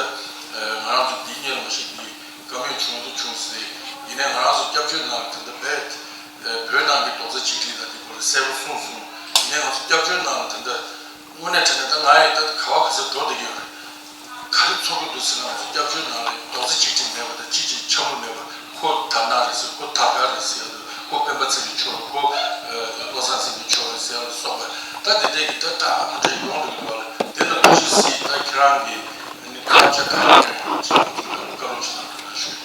ང་རང་ཚོ་འདི་གཉེར་མ་ཞིག་འདི་བཀའ་མོལ་བྱུང་དུ་བྱུང་ཟེར། ཡིན་ནའི་ང་རང་ཚོ་སྐྱབས་བཅོལ་ནང་ལ་ད་ལྟ་བོད་བོད་ནང་གི་རྡོག་རྩ་གཅིག་སྒྲིལ་དང་དེ་སྐོར་ལ་གསལ་པོ་གསུངས་སོང་། ཡིན་ནའི་ང་ཚོ་སྐྱབས་བཅོལ་ནང་ལ་ད་ལྟ་དངོས་གནས་དྲང་གནས་ད་ང་ཡི་ད་ག་བ་ག་ས་འགྲོ་བསྡད་ཀྱི་ཡོད་རེད། ག་རེ་ཚོར་གྱི་འདུག་ཟེར་ན། ང་ཚོ་སྐྱབས་བཅོལ་ནང་ལ་རྡོག་རྩ་གཅིག་སྒྲིལ་མེད་པ་དང་གཅིག་གཅིག་འཆམ་པོ་མེད་པ། ཁོ་དར་ནག་རེད་ཟེར། ཁོ་དར་དཀར་རེད་ཟེར་ཡ་དང་། ཁོ་སྤེན་པ་ཚེ་རིང་ཕྱོགས་རེད། ཁོ་ཨ་བློ་བཟང་སེང་གེ་ཕྱོགས་རེད་ཟེར་ཡ་ལ་སོགས་པ། ད་དེ་འདྲས་ཀྱི་ད་ད་ཨ་མ་འདྲ་ཡོང་འདུག་གི་འདུག་བ་ལ། དེ་ལ་ཐུགས་རྗེ་གཟིགས། ད་ཁྱེད་རང་གིས་ཨ་ནི་བཀའ་ཆ་ག་རེ་ཡོད་ཅེས་ང་ཚོ་ལ་བཀའ་སློབ་ཞིག་གནང་རོགས་གནང་ཞུ།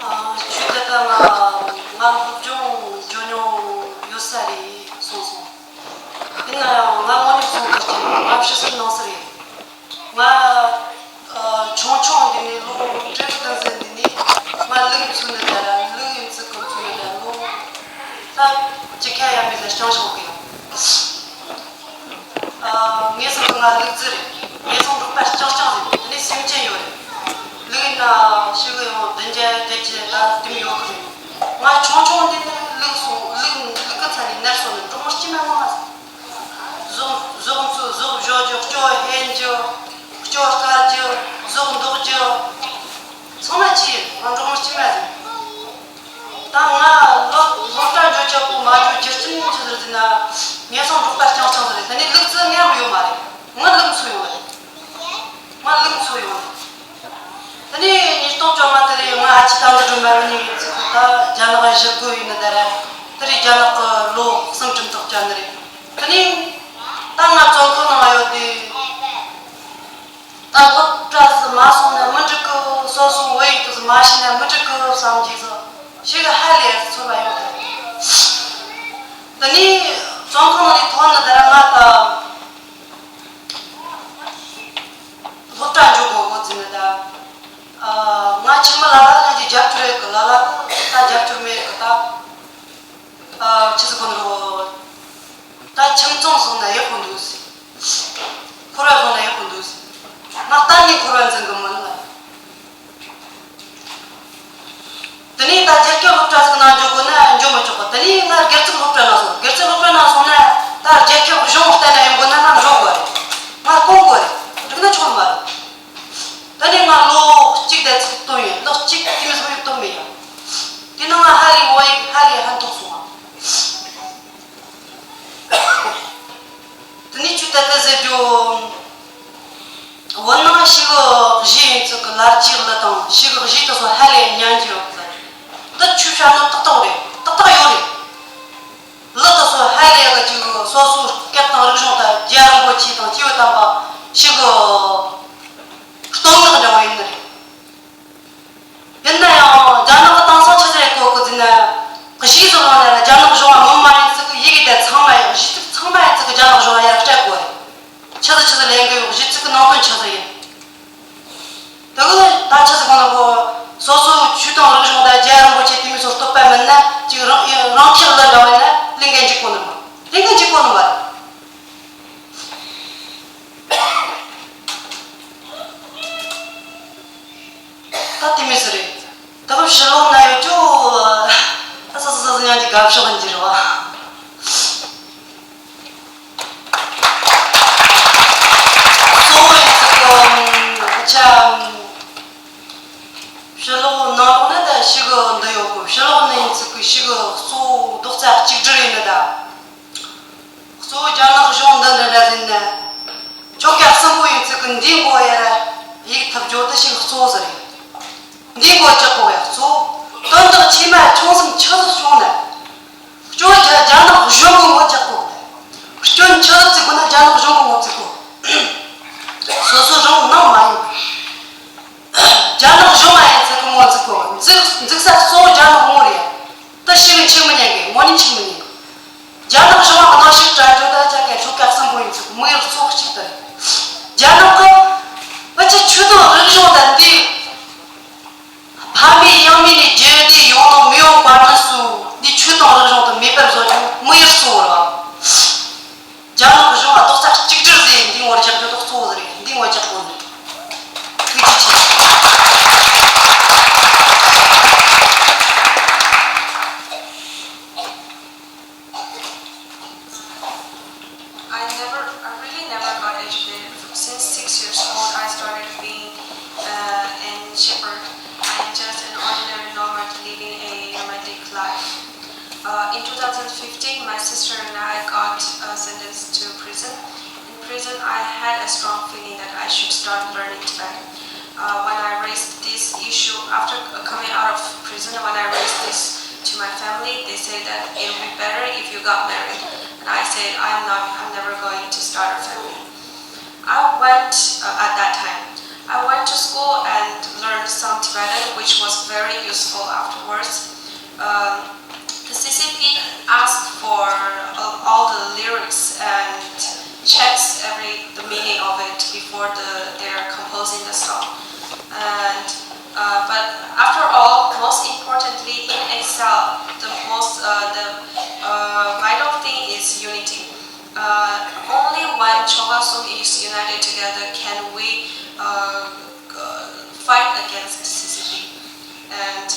ཨ། ཆོས་དད་པ་ང་ང་སློབ་སྦྱོང་བརྗོད་མྱོང་ཡོད་ས་རེད་གསུངས་སོང་། ཡིན་ན་ཡང་ང་དངོས་གནས་གསུང་ཐུབ་ཀྱི་ང་ཕྱི་སོར་ནང་སོར་ཡིན། ང་ཨ་ཆུང་ཆུང་འདི་ནས་ལོ་བརྒྱད་དྲུག་ཙམ་འདི་ནས་ང་ལུག་འཚོ་ནི་དང་ལུག་ཡིན་ཚུལ་གོ་འཚོ་ནི་དང་ལོ་ད་ཅི་ཁ་ཡ་མི་ལ་སྤྱང་ཤོག་གི་ཡང་། ཨ། ངའི་སེམས་ལ་ང་ལུག་རྫི་རེད། ངའི་སེམས་འབྲོག་པ་རྐྱང་རྐྱང་རེད། དེ་ནས་སེམས་ཅན་ཡོད་རེད། ལུག་ཡིན་ན་ཕྱི་གི་ཡང་བདུན་བརྒྱ་བརྒྱད་བརྒྱ་ད་དེ་མི་ཡོད་གི་རེད། ང་ཆུང་ཆུང་དེ་ནས་ལུག་སོང་ལུག་ལུག་གི་ཚ་ནས་ནར་སོང་ནས་འབྲོག་མི་སྐྱིད་མ་ངོ་མ་སོང་། ཟོག་ཟོག་འཚོ་ཟོག་བཞོ་རྒྱུ་སྐྱོ་ཧེན་རྒྱུ་སྐྱོ་དཀའ་རྒྱུ་ཟོག་འདོགས་རྒྱུ་ཚང་མ་ཅི་ཡིན་ང་འབྲོག་མི་སྐྱིད་མ་རེད། ད་ང་སློབ་སློབ་གྲྭ་འགྲོ་ཆོག་གོ་མ་འགྲོ་རྒྱུ་རྐྱེན་ཆི་ཟིག་ཟེར་ན། ངན་སོང་འབྲོག་པ་རྐྱང་རྐྱང་ཟིག་རེད། དེ་ནས་ལུག་རྫི་ངན་པ་ཡོད་མ་རེད། ང་ལུག་འཚོ་ཡོང་རེད། ང་ལུག་འཚོ་ཡོང་རེད། དེ་ནས་ཉིས་སྟོང་བཅོ་ལྔ་དེ་རེད། ང་ཨ་ཅེ་དམ་དུ་འགྲོ་མ་རུ་ནས་ཚིག་ད་རྒྱ་ནག་བཞི་དགོས་ཡིན་ནི་ད་རེད། དེ་རེད་རྒྱ་ནག་གི་ལོ་གསུམ་གྲུབ་ཐོག་བཅར་ནི་རེད། དེ་ནས་ད་ང་བཙོན་ཁང་ནང་ཡོད་དུས་ མ་ཤེས་ན་མི་འགྲིག་གི་བསམ་གྱི་སོ། ཞེ་གི་ཧ་ལས་ཚོར་བ་ཡོད་དེ། དེ་ནས་བཙོན་ཁང་ནས་ཐོན་ནི་དེ་ར་ང་ད་སློབ་གྲྭ་འཇུག་དགོས་གོ་ཟིན་ནི་ད། ང་ཆེན་མོ་ལ་ལ་ང་གི་རྒྱབ་སྐྱོར་ཡོད་གི། ལ་ལ་གི་ད་རྒྱབ་སྐྱོར་མེད་གི་ད། ཨ། ཆི་ཟིག་གོ་ནོ། ད་ཁྱིམ་ཚང་སོང་ན་ཡག་པོ་འདུག་ཟེར། འཁོར་བ་སོང་ན་ཡག་པོ་འདུག་ཟེར། ང་གཏན་ནས་འཁོར་བ་འཛིན་གི་མིན་ལ། དེ་ནས་ད་རྒྱལ་ཁབ་སློབ་གྲྭ་ཟིག་ནང་འཇོག་དགོས་ན་འཇོག་མི་ཆོག་གི། དེ་ནས་ང་སྒེར་ཚུགས་སློབ་གྲྭ་ནང་སོང་། སྒེར་ཚུགས་སློབ་གྲྭ་ནང་སོང་ན་ད་རྒྱལ་ཁབ་གཞུང་བལྟས་ན་ཡོང་དགོས་ན་ང་འགྲོ་དགོས་རེད། ང་སྐོང་དགོས་རེད། འགྲིག་ན་ཆོག་མ་རེད། ད་ནི་ང་ལོ་གཅིག་དང་ཚིག་སྟོན་ཡིན། ལོ་གཅིག་དེ་མི་ཟིག་ཡོད་སྟོན་མེད་ཡ། དེ་ནང་ང་ཧ་ལས་བོད་ཡིག་ཧ་ལས་ཧན་ཐོག་སོང་ང་། དེ་ནས་ཆུ་ད་ལྟ་ཟེར་རྒྱུ། བོད་ནང་ཞི་གི་གཞས་ཡིན་ཚུལ་གི་ལ་རྒྱའི་གླུ་དང་ཞི་གི་གཞས་དེ་ཚོ་ཧ་ལས་ཉན་གྱི་ཡོད་གི་ལ། འདི་ཆུ་བཤད་ན་ཏག་ཏག་རེད། ཏག་ཏག་ཡོད་རེད། གླུ་དེ་ཚོ་ཧ་ལས་གི་ཅིག་སོ་སོའི་སྐད་དང་རིག་གཞུང་དང་རྒྱལ་བ་རིན་པོ་ཆེ་དང་སྐྱེས་བུ་དམ་པ་ཞི་གི་བསྟོད་བསྔགས་འདྲ་བོ་ཡིན་ནི་རེད། ཡིན་ན་ཡང་རྒྱ་ནག་གི་དེང་སང་ཆི་ཟིག་རེད་གོ་གི་ཟེར་ན། གཞས་སུ་བླངས་ན་རྒྱ་ནག་གཞུང་ང་ངོ་མ་ཡིན་ཚིག་གི་ཡི་གེ་དེ་ཚང་མ་ཡང་གཞས་ཚིག་ཚང་མ་ཡིན་ཚིག་གི་རྒྱ་ནག་གཞུང་ང་ཡར་སྤྲད་དགོས་རེད། ཆི་ཟིག་ཆི་ཟིག་ལེན་གི་ཡོད། གཞས་ཚིག་གི་ནང་དོན་ཆི་ཟིག་ཡིན། དེ་གི་ད་ཆི་ཟིག་གོ་ན་གོ། སོ་སོའི་ཆོས་དང་རིག་གཞུང་དང་རྒྱལ་བ་རིན་པོ་ཆེ་དེ་མི་ཚོ་བསྟོད་པ་མིན་ན་ཅིག་རང་རང་ཁྱེར་ལ་འདྲ་བ་ཡིན་ན་ལེན་གི་འཇུག་གོ་ནི་མ། ལེན་གི་འཇུག་གོ་ནི་མ་རེད། ད་དེ་མི་ཟེར་རེད། ད་བབ་ཕྱི་ལོགས་ན་ཡོད་ཅོ། ད་ས་ས་ས་ས་ཉང་གི་དགའ་ཕྱོགས་འགྱུར་བ། གཙོ་བོ་ཡིན་ཚུལ་གི་ཆ། ཕྱི་ལོགས་ནང་ལོགས་ན་ད་ཞི་གི་འདི་ཡོད་གི། ཕྱི་ལོགས་ན་ཡིན་ཚུལ་གི་ཞི་གི་གཙོ་བོ་རྡོག་རྩ་གཅིག་སྒྲིལ་ཡིན་ནི་ད། གཙོ་བོ་རྒྱ་ནག་གཞུང་འདི་འདྲ་འདྲ་ཟིན་ན། ཁྱོད་སྐྱ་གསུམ་པོ་ཡིན་ཚུལ་གི་འདིའི་མགོ་ཡར་གཡུག་ཐུབ་རྒྱུ་དེ་ཞིག་གཙོ་བོ་ཟིག་རེད། འདིའི་མགོ་ལྕགས་པོ་ཡ་གཙོ་བོ། དོན་དག་ཆེ་མ་ཆུང་གསུམ་ཆི་ཟིག་བྱུང་ན། སྐྱོན་རྒྱ་རྒྱ་ནག་གཞུང་གི་ངོ་རྒྱག་དགོས། སྐྱོན་ཆི་ཟིག་བཙུགས་དགོས་ན་རྒྱ་ནག་གཞུང་གི་ངོ་བཙུགས་དགོས། སོ་སོ་རང་ནང་མ་ཡིན། རྒྱ་ནག་གཞུང་མ་ཡིན་ཚུལ་གི་ངོ་བཙུགས་དགོས། འཛུགས་འཛུགས་ས་གཙོ་བོ་རྒྱ་ནག་ངོ་རེད། ད་ཞིག་འཆིག་མི་ཉན་གི། ངོ་ནས་འཆིག་མི་ཉན་གི། རྒྱ་ནག་གཞུང་ལ་གནོན་ཤུགས་སྤྲད་རྒྱུ་ད་ཅག་གི་ལྷོ་ཁ་གསུམ་པོ་ཡིན་ཚུལ་མི་ཡུལ་གཙོ་གཅིག་ཏུ་རེད། རྒྱ་ནག་གི་ཕལ་ཆེར་ཆོས་དང་རིག་གཞུང་དང་འདི་ཕ་མེས་ཡང་མེས་ནས་རྒྱལ་དེ་ཡོང་ནོ་མི་ཡོང་བར་དུ་སུ་འདི་ཆོས་དང་རིག་གཞུང་དུ་མེད་པར་བཟོ་རྒྱུ་མི་ཡུལ་གཙོ་བོ་རེད། རྒྱ་ནག་གཞུང་ལ་རྡོག་རྩ་གཅིག་སྒྲིལ་ཟེར་འདི་ངོ་རྒྱག་རྒྱུ་དེ་གཙོ་བོ་ཟིག་རེད། འདི་ངོ་རྒྱག་དགོས་ནི། ཐུགས་རྗེ་ཆེ། I never, I really never got educated. Since six years old, I started being uh, an shepherd. I am just an ordinary nomad living a nomadic life. Uh, in two thousand fifteen, my sister and I got uh, sentenced to prison. In prison, I had a strong feeling that I should start learning Tibetan. Uh, when I raised this issue after uh, coming out of prison, when I raised this to my family, they said that it would be better if you got married. And I said, I'm not, I'm never going to start a family. I went uh, at that time. I went to school and learned some Tibetan, which was very useful afterwards. Um, the C C P asked for uh, all the lyrics and checks every the meaning of it before the, they're composing the song. And uh, but after all, most importantly, in exile, the most uh, the uh, vital thing is unity. Uh, only when Chogasum is united together can we uh, uh, fight against C C P. And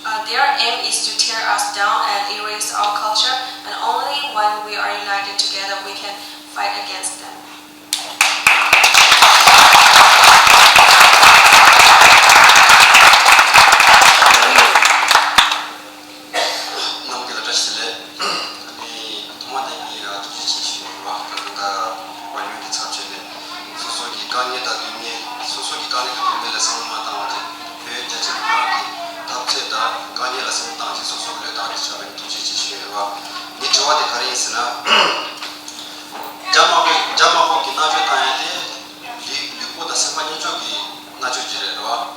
uh, their aim is to tear us down and erase our culture. And only when we are united together, we can fight against them. རྣམ་པ་ལ་བཀྲ་ཤིས་བདེ་ལེགས། ཨ་ནི་ཐོག་མ་དེ་ངས་ཐུགས་རྗེ་ཆེ་ཞུ་ཡ་ཡོད་རེད་བ། ད་ལྟ་ད་བར་ཡོད་ཀྱི་ཚབ་བྱས་ནས་སོ་སོ་གི་དཀའ་ངལ་དང་སྡུག་བསྔལ། སོ་སོ་གི་དཀའ་ངལ་དང་སྡུག་བསྔལ་ལ་བསམ་བློ་མ་བཏང་བ་དེ། བོད་རྒྱ་ཆེ་མི་མང་གི་འཐབ་རྩོད་དང་དཀའ་ངལ་ལ་བསམ་བློ་བཏང་ཞིང་སོ་སོ་གི་བློས་བཏང་དེ་བྱས་པ་ཡིན། ཐུགས་རྗེ་ཆེ་ཞུ་ཡ་ཡོད་རེད་བ། ངའི་དྲི་བ་དེ་ག་རེ་ཡིན་ཟེར་ན། རྒྱ་དམར་པོས་རྒྱ་དམར་པོ་གི་མནར་གཅོད་བཏང་ཡ་དེ། ལུས་ལུས་པོ་དང་སེམས་པ་གཉིས་ཆོག་གི་མནར་གཅོད་ཅིག་རེད་རེད་བ།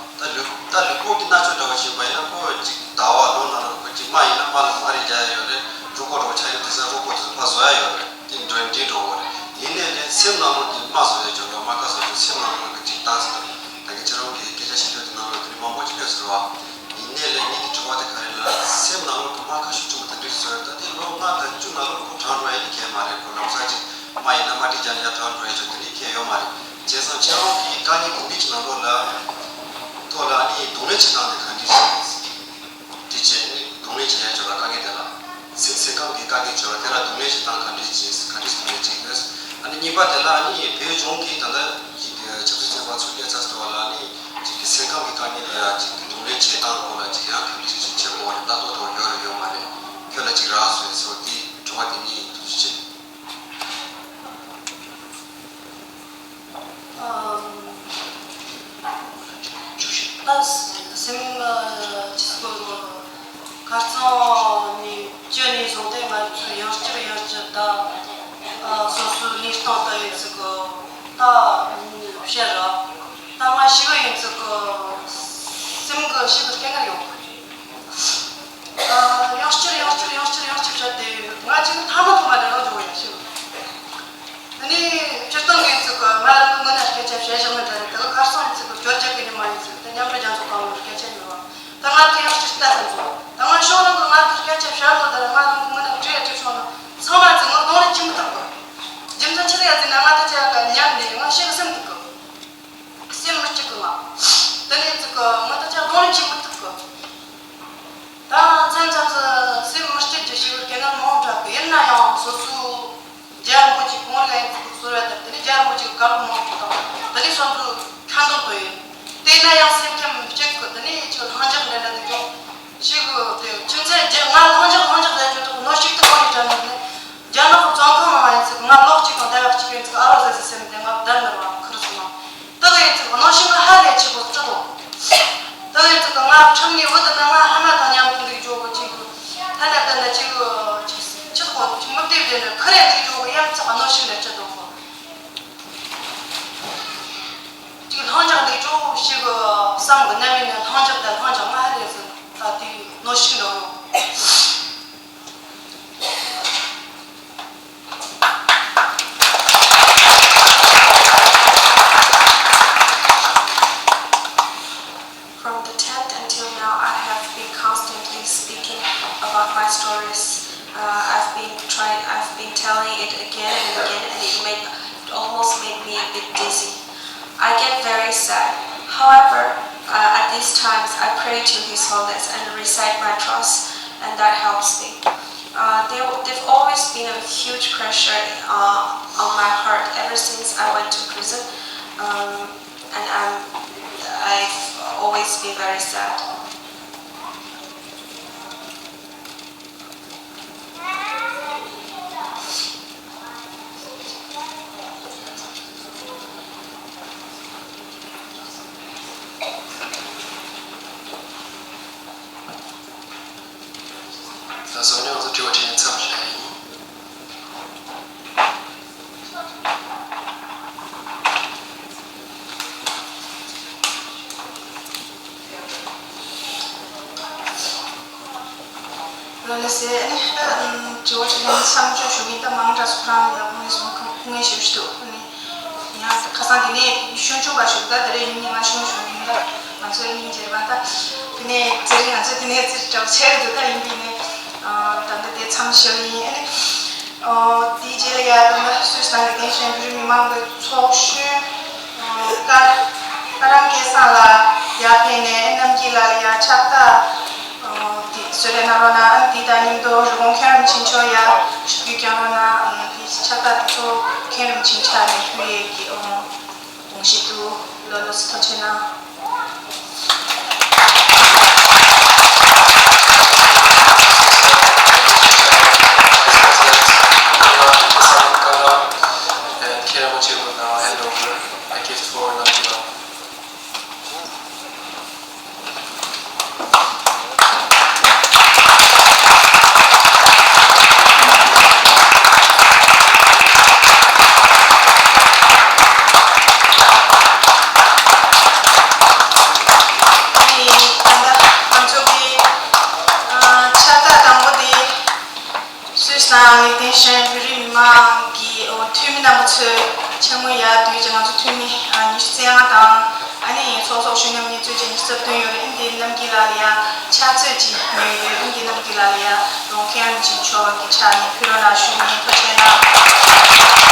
རྨ་བཟོ་ཡ་ཅོག་ར་རྨ་ཁ་བཟོ་ཅོག་སེམས་ནང་ལོགས་ཀྱི་ཅིག་བཏང་ཟེར། ད་གི་ཁྱེད་རང་གི་སྐད་ཆ་བཤད་རྒྱུ་དེ་ནང་ལོགས་དེ་རིགས་མང་པོ་ཅིག་ཡོད་ཟེར་བ། ཡིན་ནའི་ལས་ངེད་ཀྱི་དྲི་བ་དེ་ག་རེ་ལབ་ན་སེམས་ནང་ལོགས་ཀྱི་རྨ་ཁ་ཤུགས་ཆེན་པོ་དེ་འདྲས་བཟོས་ཡོད། ད་དེ་ལོ་ལྔ་དང་བཅུ་ནང་ལོགས་ཁོ་གྲང་འགྲོ་ཡ་ཡིན་ཁྱད་མ་རེད། ཁོ་ལམ་སང་ཅིག་རྨ་ཡིན་ན་རྨ་དཀྲིས་རྒྱག་ནས་ཡ་གྲང་འགྲོ་ཡ་ཅོག་དེ་འདྲས་ཁྱད་ཡོད་མ་རེད། བྱས་ཙང་ཁྱེད་རང་གི་དཀའ་ངལ་དེ་འདྲས་ཀྱི་ནང་ལོགས་ལ་ཐོག་ལ་ཨ་ནི་གདོང་ལེན་བྱེད་སྟངས་དེ་ག་འདྲས་ཞིག་དེ་བྱས་ནས་གདོང་ལེན་བྱེད་ཡ་ཅོག་ལ་དཀའ་ངལ་དེ་ལ། སེམས་སེམས་ཁམས་ཀྱི་དཀའ་ངལ་ཅོག་ལ་དེ་ལ་གདོང་ལེན་བྱེད་སྟངས་ག་འདྲས་ཅིག་ག་འདྲས་གདོང་ལེན་བྱེད་དགོས། ཨ་ནི་གཉིས་པ་དེ་ལ་ཨ་ནི་བོད་ལྗོངས་ཀྱི་ད་ལྟ་ཅིག་ཆབ་སྲིད་བཙོན་པ་ཚུར་སྐྱེལ་ཚར་སོང་བ་ལ་ཨ་ནི་ཅིག་གི་སེམས་ཁམས་ཀྱི་དཀའ་ངལ་ལ་ཡ་ཅིག་གདོང་ལེན་བྱེད་སྟངས་སྐོར་ལ་ཅིག་ཡང་ག་འདྲས་ཅིག་བྱེད་དགོས་རེད། ལྟ་རྟོག་དང་ཡོད་རེད་ཡོད་མ་རེད། ཁྱོད་ལ་ཅིག་རག་སོང་ཡོད་སོང་དེ་དྲི་བ་དེ་གཉིས་ཐུགས་རྗེ་ཆེ། ཨམ། ད་སེམས་ཅི་སྐོར་ཁ་རྩང་ནས་བཅོས་ནས་བཟུང་སྟེ་ང་ཚོས་ཡང་བསྐྱར་ཡང་བསྐྱར་ད་སོ་སོའི་ལུས་སྟེང་དུ་ཡོད་ཚུལ་གི་ད་བཤད་ར། ད་ང་ཞིག་ཡིན་ཚུལ་གི་སེམས་གི་ཞིག་གི་སྐད་ངར་ཡོང་། ཡང་བསྐྱར་ཡང་བསྐྱར་ཡང་བསྐྱར་ཡང་བསྐྱར་བྱས་ཏེ་ང་ཅིག་ཐ་མ་ཐོག་མ་དེ་རང་བྱུང་བ་ཡང་ཤེས། ཨ་ནི་སྤྱིར་བཏང་ངས་ཚིག་གི་ང་རང་གི་ངོས་ནས་སྐད་ཆ་བཤད་བཞག་ན་འདྲ་རེད། དེ་ག་ཁ་སང་ཡིན་ཚིག་གི་བཅོ་བརྒྱད་ཀྱི་ཉི་མ་ཡིན་ཚིག་དེ་མཉམ་འབྲེལ་རྒྱལ་ཚོགས་ཁང་ལ་སྐད་ཆ་ཉོས་པ། ད་ང་དེ་ཡང་སྤྱིར་ལྟ་ཙམ་བཟོ། ད་ང་ཤོག་རང་གི་ང་དེ་སྐད་ཆ་བཤད་ལོ་དེ་ང་རང་གི་ངོས་ནས་བྲིས་བྲིས་སོང་ན་ཚང་མ་ཚིག་ངོ་གདོང་ལེན་བྱེད་མི་ཐུབ་གི། རྒྱུ་མཚན་ཆི་རེད་ཡ་ཟེར་ན་ང་དེ་ཆ་ག་ཉམས་ནས་ང་ཤེས་གི་སེམས་འདུག་གི། སེམས་མི་སྐྱིད་གི་ང་། དེ་ནས་ཚིག་གི་ང་དེ་ཆ་གདོང་ལེན་བྱེད་མི་ཐུབ་གི། ད་མཚམས་མཚམས་སུ་སེམས་མི་སྐྱིད་རྒྱུ་ཞིག་སྐད་ན་མང་དྲགས་གི། ཡིན་ན་ཡང་སོ་སོའི་རྒྱལ་པོ་ཅིག་གོང་ལ་ཡིན་ཚུལ་གསོལ་བ་དང་དེ་ནས་རྒྱལ་པོ་ཅིག་བཀའ་སློབ་མང་པོ་དང་དེ་ནས་སོ་སོའི་ཁ་འདོན་དུ་ཡིན། དེ་ན་ཡང་སེམས་ཁམས་སྐྱིད་གི། དེ་ནས་ཅིག་ལྷིང་འཇགས་འདྲ་འདྲ་དེ་ཅུང་ཞིག་དེ་ཁྱིམ་མཚེས་རྒྱ་ང་ལྷིང་འཇགས་ལྷིང་འཇགས་ཟེར་རྒྱུ་དེ་གནོད་ཤུགས་དེ་གང་ནས་དྲན་ནས་ནས་རྒྱ་ནག་གི་བཙོན་ཁང་ནང་ཡིན་ཚུལ་ང་ལོ་གཅིག་དང་ཟླ་བ་གཅིག་ཡིན་ཚུལ་ཨ་རོ་ཟེར་ཟེར་སེམས་དེ་ང་བདར་ནས་ར་ཁུར་སོང་ན། དེ་ག་ཡིན་ཚུལ་གནོད་ཤུགས་ང་ཧ་ལས་ཆེ་པོ་སྤྲད་འདུག་དེ་ག་ཡིན་ཚུལ་ང་ཁྲིམས་ནས་བུད་དེ་ན་ང་ཕ་མ་དང་མཉམ་དུ་འདུག་འཇོག་གི་ཅིག་ཐ་ན་དེ་ན་ཅིག་ཅིག་ཕྱིར་གོ་ཅིག་མི་བདེ་བདེ་ནས་ཁུར་ཡང་འདུག་འཇོག་གི་ཡང་ཚགས་གནོད་ཤུགས་ལས་སྤྲད་འདུག་གོ་ཅིག་ལྷིང་འཇགས་འདུག་འཇོག་ཞིག་བསམ་གི་ནམ་ཡིན་ན་ལྷིང་འཇགས་དང་ལྷིང་འཇགས་ང་ཧ་ལས་ཟིན་ད་དེ་གནོད་ཤུགས་འདུག From the tenth until now, I have been constantly speaking about my stories. Uh, I've been trying, I've been telling it again and again, and it made, it almost made me a bit dizzy. I get very sad. However, uh, at these times, I pray to His Holiness and recite my cross, and that helps me. Uh, there, they've always been a huge pressure uh, on my heart ever since I went to prison, um, and I'm, I've always been very sad. ད་སང་ཉིན་ང་ཚོ་དྲི་བ་དྲིས་ལན་མཚམས་བཞག་ཡིན། ལགས་སེ། ཨ་ནི་ད་དྲི་བ་དྲིས་ལན་མཚམས་འཇོག་ཞུ་གི་ཡིན། ད་མང་དྲགས་སུ་ཁོ་རང་ལ་ཁུངས་སྣེ་སོང་ཁུངས་སྣེ་ཞུ་ཞུ་འདུག་ཨ་ནི་ཡང་ཁ་སང་དེ་ནས་ཤུན་ཆུང་བ་ཞུ་ད་དེ་རེད་ཡིན་ནི་ང་ཤུན་ཞུ་ཡིན། ད་ང་ཚོའི་སྙིང་རྗེ་རེད་པ། ད་དེ་ནས་ཚེ་རིང་ང་ཚོ་དེ་ནས་ཚེ་གྲོགས་ཆེ་རེད་འདུག་ད་ཡིན་པའི་ནས་ད་ལྟ་དེ་མཚམས་ཞུ་ཡིན། ཨ་ནི་ཨོ། དེའི་རྗེས་ལ་ཡ་ད་ལྟ་སུད་སི་ནང་གི་བདེན་ཞེན་བོད་རིགས་མི་མང་གི་ཚོགས་གཞོན་ཀར་ཀར་རམ་སྐལ་བཟང་ལགས་ཡར་ཕེབས་ནས་རྣམ་རྒྱལ་ལགས་ལ་ཡ་ཕྱག་རྟགས་ཨོ་དེ་གསོལ་རས་གནང་རོགས་གནང་། ཨ་ནི་དེ་དང་མཉམ་དུ་རི་བོང་མཁན་རིན་ཆེན་མཆོག་ཡ་ཞུ་རྒྱུ་བསྐྱང་རོགས་གནང་། ཨ་ནི་དེ་ཕྱག་རྟགས་དེ་ཚོ་མཁན་རིན་ཆེན་ཕྱག་ནས་ཕུལ་ཡས་ཀྱི་ཨོ། དགོངས་བཞེས་དུ་ལོ་ལོ་སུ་ཐོག་ཆེ་ན། ཨ་ནི་ད་ལྟ་ང་ཚོ་གི་ཨ་ཕྱག་རྟགས་དང་པོ་དེ་སུད་སི་ནང་གི་བདེན་ཞེན་བོད་རིགས་མི་མང་གི་འཐུས་མི་རྣམ་པ་ཚོས་ ཆེན་མོ་ཡར་བསྡུས་ཀྱི་ང་ཚོ་འཐུས་མི་ཉི་ཤུ་རྩ་ལྔ་དང་། ཨ་ནི་ཚོགས་གཙོ་ཤོག་མཉམ་གཉིས་གཙོས་ཀྱི་ཉི་ཤུ་རྩ་བདུན་ཡོད་རེད། ཨ་ནི་དེ་རྣམ་རྒྱལ་ལགས་ལ་ཡ་ཕྱག་ཚོད་ཅིག་ཉོས་ཡོད། ཨ་ནི་དེ་རྣམ་རྒྱལ་ལགས་ལ་ཡ་རོགས་མཁན་ཅིག་ཆོག་གི་ཆ་ནས་ཕུལ་རོགས་གནང་ཞུ་ཡིན། ཐུགས་རྗེ་གནང་།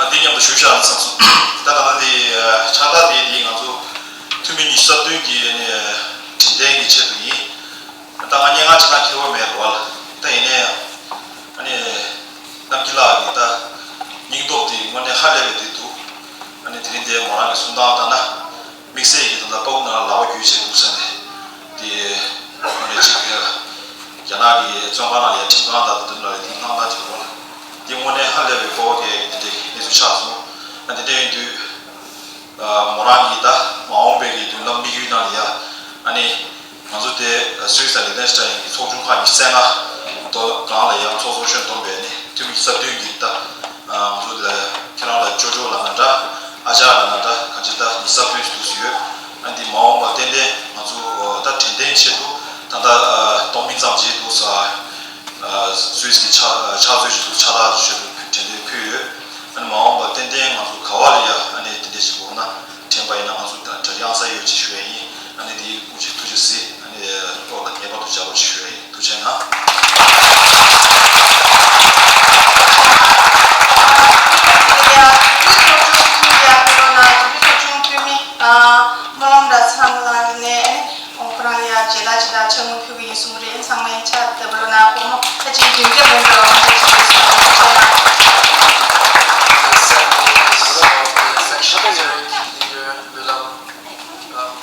འདི་མཉམ་དུ་ཞུ་བཞག་ཚར་སོང་། ད་ད་ལྟ་འདི་ཕྱག་རྟགས་དེ་འདི་ང་ཚོ་འཐུས་མི་ཉི་ཤུ་རྩ་བདུན་གྱི་ནས་དྲན་རྟེན་གྱི་ཆེད་དུ་ཡིན། ད་ང་སྙན་ངག་ཅིག་ན་ཁྱད་པར་མེད་རེད་བ། ད་ཡིན་ནའི་ཨ་ནི་རྣམ་རྒྱལ་ལགས་ཀྱི་ད་སྙིང་སྟོབས་དེ་དངོས་གནས་ཧ་ལས་པའི་དེ་འདུག་ཨ་ནི་དེ་རིང་དེ་མོ་རང་གི་གསུང་སྟངས་ལྟར་ན་དམིགས་བསལ་གྱི་ད་ལྟ་པ་ཀུ་ནང་ལ་ལག་པ་བརྒྱུས་བྱས་འདུག་ཟེར་ནས་དེ་དངོས་གནས་ཅིག་རྒྱ་ནག་གི་བཙོན་ཁང་ནང་ལ་ཡ་ཁྲིམས་ཁང་དང་དེ་འདྲ་ལ་དེ་སྣང་ལྟ་དེ་རེད་བ། དེ་དངོས་གནས་ཧ་ལས་པའི་སྤོབས་པ་སྐྱེ་དེ་འདྲའི་གནས་ཚུལ་ཆགས་སོང་། ཨ་དེ་འདྲ་ཡིན་དུས། མོ་རང་གིས་ད་མ་འོངས་པའི་གི་མདུན་ལམ་དམིགས་ཡུལ་ནང་ལ་ཡ་ཨ་ནི་ང་ཚོ་དེ་སུད་སི་དང་ལིག་ཏེན་ཤི་ཊེན་གྱི་ཚོགས་ཆུང་ཁག་ཉི་ཤུ་རྩ་ལྔ་དོ་གང་ལ་ཡང་ཚོགས་གཙོ་གཞོན་བསྡོམས་པས་ནི་འཐུས་མི་ཉི་ཤུ་རྩ་བདུན་གྱིས་ད་ང་ཚོ་ལ་ཁྱེད་རང་ལ་ཅོ་ཅོ་ལབ་ན་འདྲ། ཨ་ཅག་ལབ་ན་འདྲ། གང་ཅི་ད་ཉི་ཤུ་རྩ་བདུན་ཞིག་འདུག་སེ་ཡོད། ཨ་འདི་མ་འོངས་པར་ཏན་ཏན་ང་ཚོ་ད་དྲན་རྟེན་ཆེད་དུ་ད་ལྟ་གཏོང་མིན་ཙམ་བྱས་འདུག་ས། སུད་སི་གི་ཕྱག་ཕྱག་མཛོད་ཀྱི་ཕྱག་རྟགས་ཞུ་དུ་དྲན་རྟེན་ཕུལ་ཡོད། ཨ་ནི་མ་འོངས་པར་ཏན་ཏན་ང་ཚོ་ག་བ་ལ་ཡ་ཨ་ནི་དེ་འདྲ་ཞིག་འོང་ན་དྲན་པ་ཡིན་ན་ང་ཚོ་ད་དྲ་རྒྱའི་ས་ཡོད་ཅེས་ཞུ་ཡ་ཡིན། ཨ་ནི་དེའི་དབུ་ཁྲིད་ཐུགས་རྗེ་གཟིགས། ཨ་ནི་བློ་ལ་ངེས་པར་དུ་འཇགས་པ་ཞུ་ཡ་ཡིན། ཐུགས་རྗེ་གནང་། ཨོ་ཁོ་རང་ཡ་མཇལ་དར་ཅིག་དང་ཕྱག་དངུལ་ཕུལ་གི་ཡིན་གསུངས་རེད། ཨ་ནི་ཚང་མས་ཕྱག་བརྡབ་རོགས་གནང་། སྒོར་མོ་ཁ་ཅིག་བདུན་བརྒྱ་ལོན་པའི་དབང་ཆ་ཞིག་ཡོད་ཟེར་བ་ཞིག་བྱས་ན། The second is of the section leader, William, um,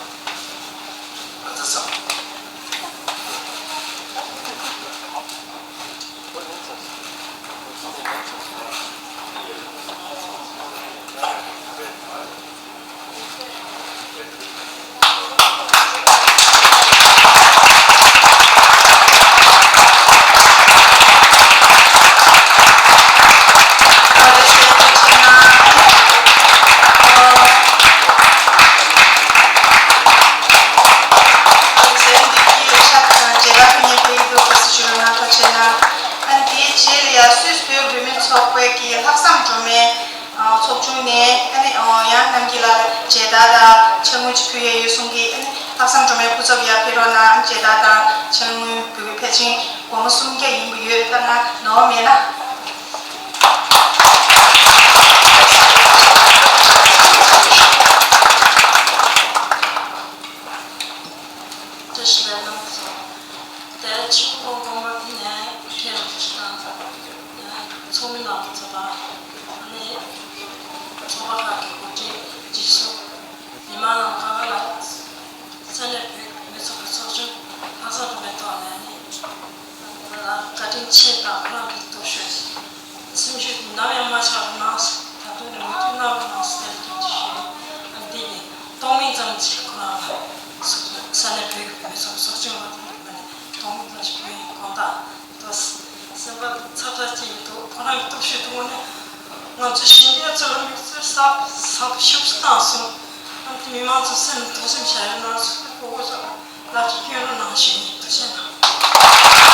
Atasam. ཨ་ནི་དེའི་རྗེས་ལ་ཡ་སུད་སི་བོད་རིགས་བུད་མེད་ཚོགས་པའི་གི་ལྷག་བསམ་སྒྲོལ་མའི་ཨ་ཚོགས་ཆུང་ནས་ཨ་ནི་ཨ་ཡང་རྣམ་རྒྱལ་ལགས་ལ་མཇལ་དར་དང་ཕྱག་དངུལ་ཅིག་ཕུལ་ཡས་ཡོད་གསུང་གི། ཨ་ནི་ལྷག་བསམ་སྒྲོལ་མའི་སྐུ་ཚབ་ཡར་ཕེབས་རོགས་གནང་། མཇལ་དར་དང་ཕྱག་དངུལ་འབུལ་བའི་ཕལ་ཆེར་སྒོར་མོ་སུམ་བརྒྱ་ཡིན་པ་ཡོད། ད་ང་ནོར་མེད་ན། བཀྲ་ཤིས་བདེ་ལེགས། དེ་ཆུ་བོ་དགོན་པ་ནས་ཁྲལ་ལག་ཁྱེར་དང་ཚོགས་མི་རྣམ་པ་ཚོ་དང་ཨ་ནི་ཚོགས་པ་ཁག་གི་འགོ་ཁྲིད་སྤྱི་ཚོགས་མི་མང་རྣམས་ག་ག་ལ་ས་གནས་བོད་མི་ཚོགས་ཀྱི་ཚོགས་ཆུང་ལྷག་བསམ་སྒྲོལ་མའི་ཐོག་ནས་ནི་བཀའ་དྲིན་ཆེ་དང་ཁོ་རང་གི་སྟོབས་ཤུགས་སེམས་ཤུགས་ནམ་ཡང་མ་ཆག་པ་གནང་སོང་། ད་དུང་ནི་མུ་མཐུད་གནང་རོགས་གནང་ཟེར་ཐུགས་རྗེ་ཆེ་ཞུ། ཨ་འདི་ནི་གཏོང་མིན་ཙམ་གྱིས་ཁོ་རང་ལ་ས་གནས་བོད་ཀྱི་བོད་མི་ཚོགས་ཚོགས་ཆུང་ལ་ཐུག་པ་ནི་གཏོང་མིན་ཙམ་ཞིག་བོད་ཡིན་དགོངས་དག་ཏུ་སེམས་པ་ཚབ་ཚབ་ཅིག་འདུག་ཁོ་རང་གི་སྟོབས་ཤུགས་དུ་ནི་ང་ཚོ་ཞིང་སྡེ་ཚོར་མིག་ཆུ་ཟབ་ཟབ་ཤུགས་སུ་བཏང་སོང་། ཨ་འདི་མི་མང་ཚོ་སེམས་ཐོག་སེམས་བྱ་ཡོད་གནང་སོང་། ཁོ་བོ་ཚོ་ལ་ལག་གི་སྐྱོན་རོགས་གནང་ཞུ་ཡིན། ཐུགས་རྗེ་གནང་།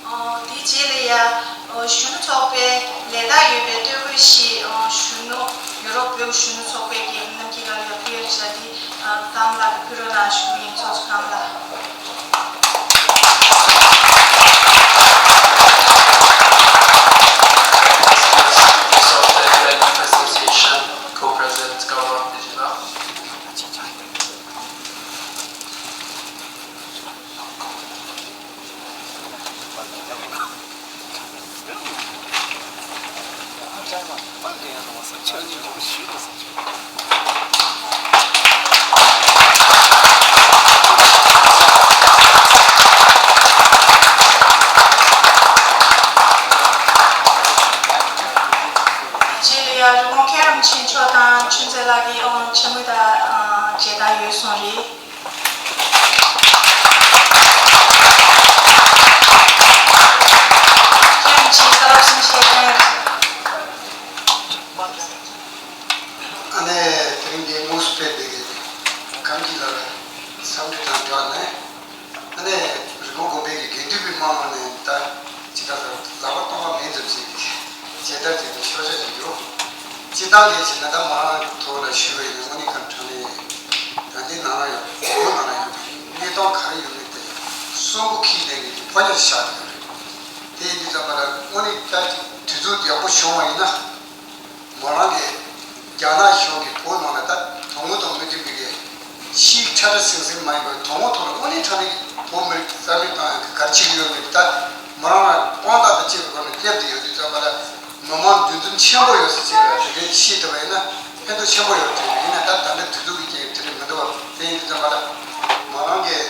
ཨ་དེའི་རྗེས་ལ་ཡ་ཨ་གཞོན་ནུ་ཚོགས་པའི་ལས་རྟགས་ཡོད་པའི་སྟོད་གོས་ཤིག་ཨ་གཞོན་ནུ་ཡུ་རོབ་བོད་གཞོན་ནུ་ཚོགས་པའི་གི་རྣམ་རྒྱལ་ལགས་ལ་ཕུལ་ཡ་བྱ། དེ་ཨ་གང་ལགས་ཀྱིས་ཕུལ་རོགས་གནང་ཞུ་གི་ཡིན། ཚོགས་གཙོ་གང་ལགས། Association Co-President Gaurav Vijay. རྗེས་ལ་ཡང་རི་བོང་མཁན་རིན་པོ་ཆེ་མཆོག་དང་ཆོས་མཛད་ལགས་ཀྱིས་དབང་ཆེན་མོ་དང་མཇལ་དར་ཡོད་སོང་རེད། མཁན་རིན་པོ་ཆེ་བཀའ་སློབ་གསུང་བཤད་གནང་ཡོད། ཨ་ནེ་དེ་རིང་འདིར་དངོས་སུ་ཕེབས་པའི་གངས་སྐྱིད་ལགས་ལ་འཚམས་འདྲི་དང་སྦྲགས་ནས། ཨ་ནེ་རི་བོང་དགོན་པའི་གི་དགེ་འདུན་པའི་དམངས་ནས་ད་ཅི་ལྟར་ལག་པ་སྟོང་པ་མེད་ཙམ་ཞིག་གི་མཇལ་དར་དེ་ཚོ་ཤོག་ཤོག་ཅིག་ཡོད། སྤྱིར་བཏང་གི་བྱས་ན་ད་མོ་རང་ཐོག་ལ་ཞུས་པ་ཡིན་ན་དངོས་གནས་ཁ་དྲང་ནས་ད་ལྟའི་ནང་ལ་ཡང་བོད་ནང་ལ་ཡང་གནས་སྟངས་ག་རེ་ཡོད་མེད་དེ་གསོན་པོ་ཁྱེར་ལྡན་གྱི་ཕོ་ཉ་ཞིག་ཆགས་བསྡད་ཡོད་རེད། དེ་ཡིན་དུས་ཙམ་པ་ལ་དངོས་གནས་ད་ཅིག་དུས་ཚོད་ཡག་པོ་བྱུང་བ་ཡིན་ན། མོ་རང་གིས་རྒྱ་ནག་གཞུང་གིས་བོད་ནང་ལ་ད་དོན་དངོས་དང་མི་མཐུན་པའི་གི་ཕྱིའི་ཁྲ་ཁྲ་སིང་སིང་མ་ཡིན་པར་དོན་དངོས་ཐོག་ལ་དངོས་གནས་དྲང་གནས་ཀྱི་བོད་མི་རྩ་མེད་བཏང་ཡག་གི་ག་རེ་བྱེད་ཀྱི་ཡོད་མེད་ད་མོ་རང་ལ་དཔང་རྟགས་དང་བཅས་པའི་སྒོ་ནས་སླེབས་བསྡད་ཡོད་དུས་ཙམ་པ་ལ་མི་མང་འདུ་འཛོམས་ཆེན་པོ་ཡོད་ས་ཅིག་ལ་དེ་འདྲའི་ཤེས་ཐུབ་པ་ཡིན་ན་ཕན་ཐོགས་ཆེན་པོ་ཡོད་དེ་ཡིན་ན་ད་ད་ལྟ་དུས་ཚོད་ཀྱི་རྐྱེན་དེ་འདྲ་མི་འདུག་བ། དེ་ཡིན་དུས་ཙམ་པ་ལ་མོ་རང་གིས།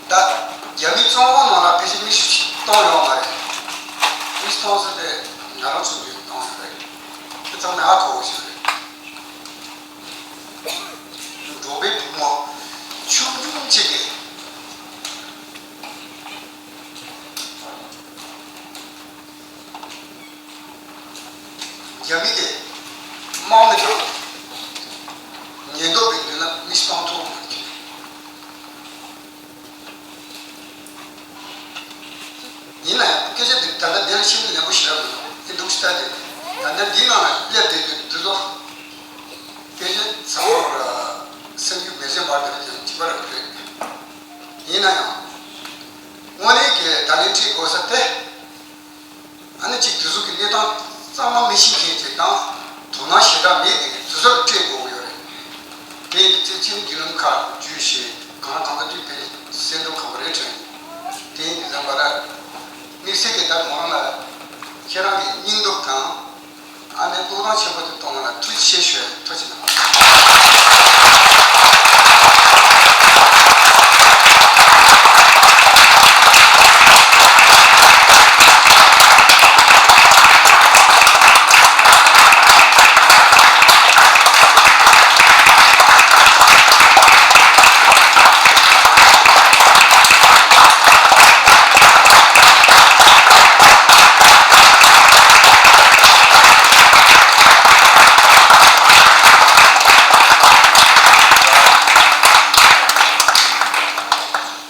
ད་རྒྱ་མིའི་བཙོན་ཁང་ནང་ལ་ཕལ་ཆེར་མི་ཤི་གཏོང་ཡོང་མ་རེད། མི་ཤི་གཏོང་ས་དེ་ང་རང་ཚོ་གིས་གཏོང་ཡོད་རེད། དེ་ཚང་མས་ཧ་གོ་བ་ཞིག་རེད། འབྲོག་པའི་བུ་མོ་ཆུང་ཆུང་གཅིག་གིས་རྒྱ་མི་དེ་དམག་མི་དང་ཉེན་རྟོག་པའི་མདུན་ལ་མི་ཤི་གཏོང་ཐུབ་མ་རེད། ཡིན་ན་ཡང་སྐད་ཆ་འདི་ད་ལྟ་འདི་ལ་ཤེས་ནི་ནན་པོ་ཞེ་དྲག་མི་འདུག་འདི་འདུག་ཤི་ད་དེ་ད་ལྟ་འདིའི་ནང་ལ་སླེབས་བསྡད་དུས་འདི་ཚོ་སྐད་ཆ་ཚང་མ་སེམས་རྒྱུད་མེ་ལྕེ་འབར་བསྡད་པ་ཅིག་གཅིག་པ་རང་རེད། ཡིན་ན་ཡང་དངོས་གནས་ཀྱི་བརྡ་ལན་སྤྲད་དགོས་ས་དེ། ཨ་ནི་གཅིག་དེ་ཚོ་གི་གནས་སྟངས་གཙང་མ་མི་ཤེས་མཁན་ཅིག་དང་དོ་སྣང་ཞེ་དྲག་མེད་དེ་དེ་ཚོར་སྤྲད་དགོས་ཀྱི་ཡོད་རེད། དེ་ཡིན་དུས་ཚེ་ཕྱི་ནས་བརྒྱུད་ལམ་ཁག་བརྒྱུད་བཞིན་གང་ལ་གང་འཚམ་ཅིག་དཔེ་གསལ་སྟོན་ཁག་པོ་རེད་དྲན། དེ་ཡིན་དུས་ཙམ་པ་ལ་དམིགས་བསལ་གྱི་ད་མོ་རང་ལ་ཁྱེད་རང་གི་སྙིང་སྟོབས་དང་ཨ་ནི་བློས་བཏང་ཆེན་པོ་དེ་གཏོང་བ་ལ་ཐུགས་རྗེ་ཆེ་ཞུ། ཐུགས་རྗེ་གནང་།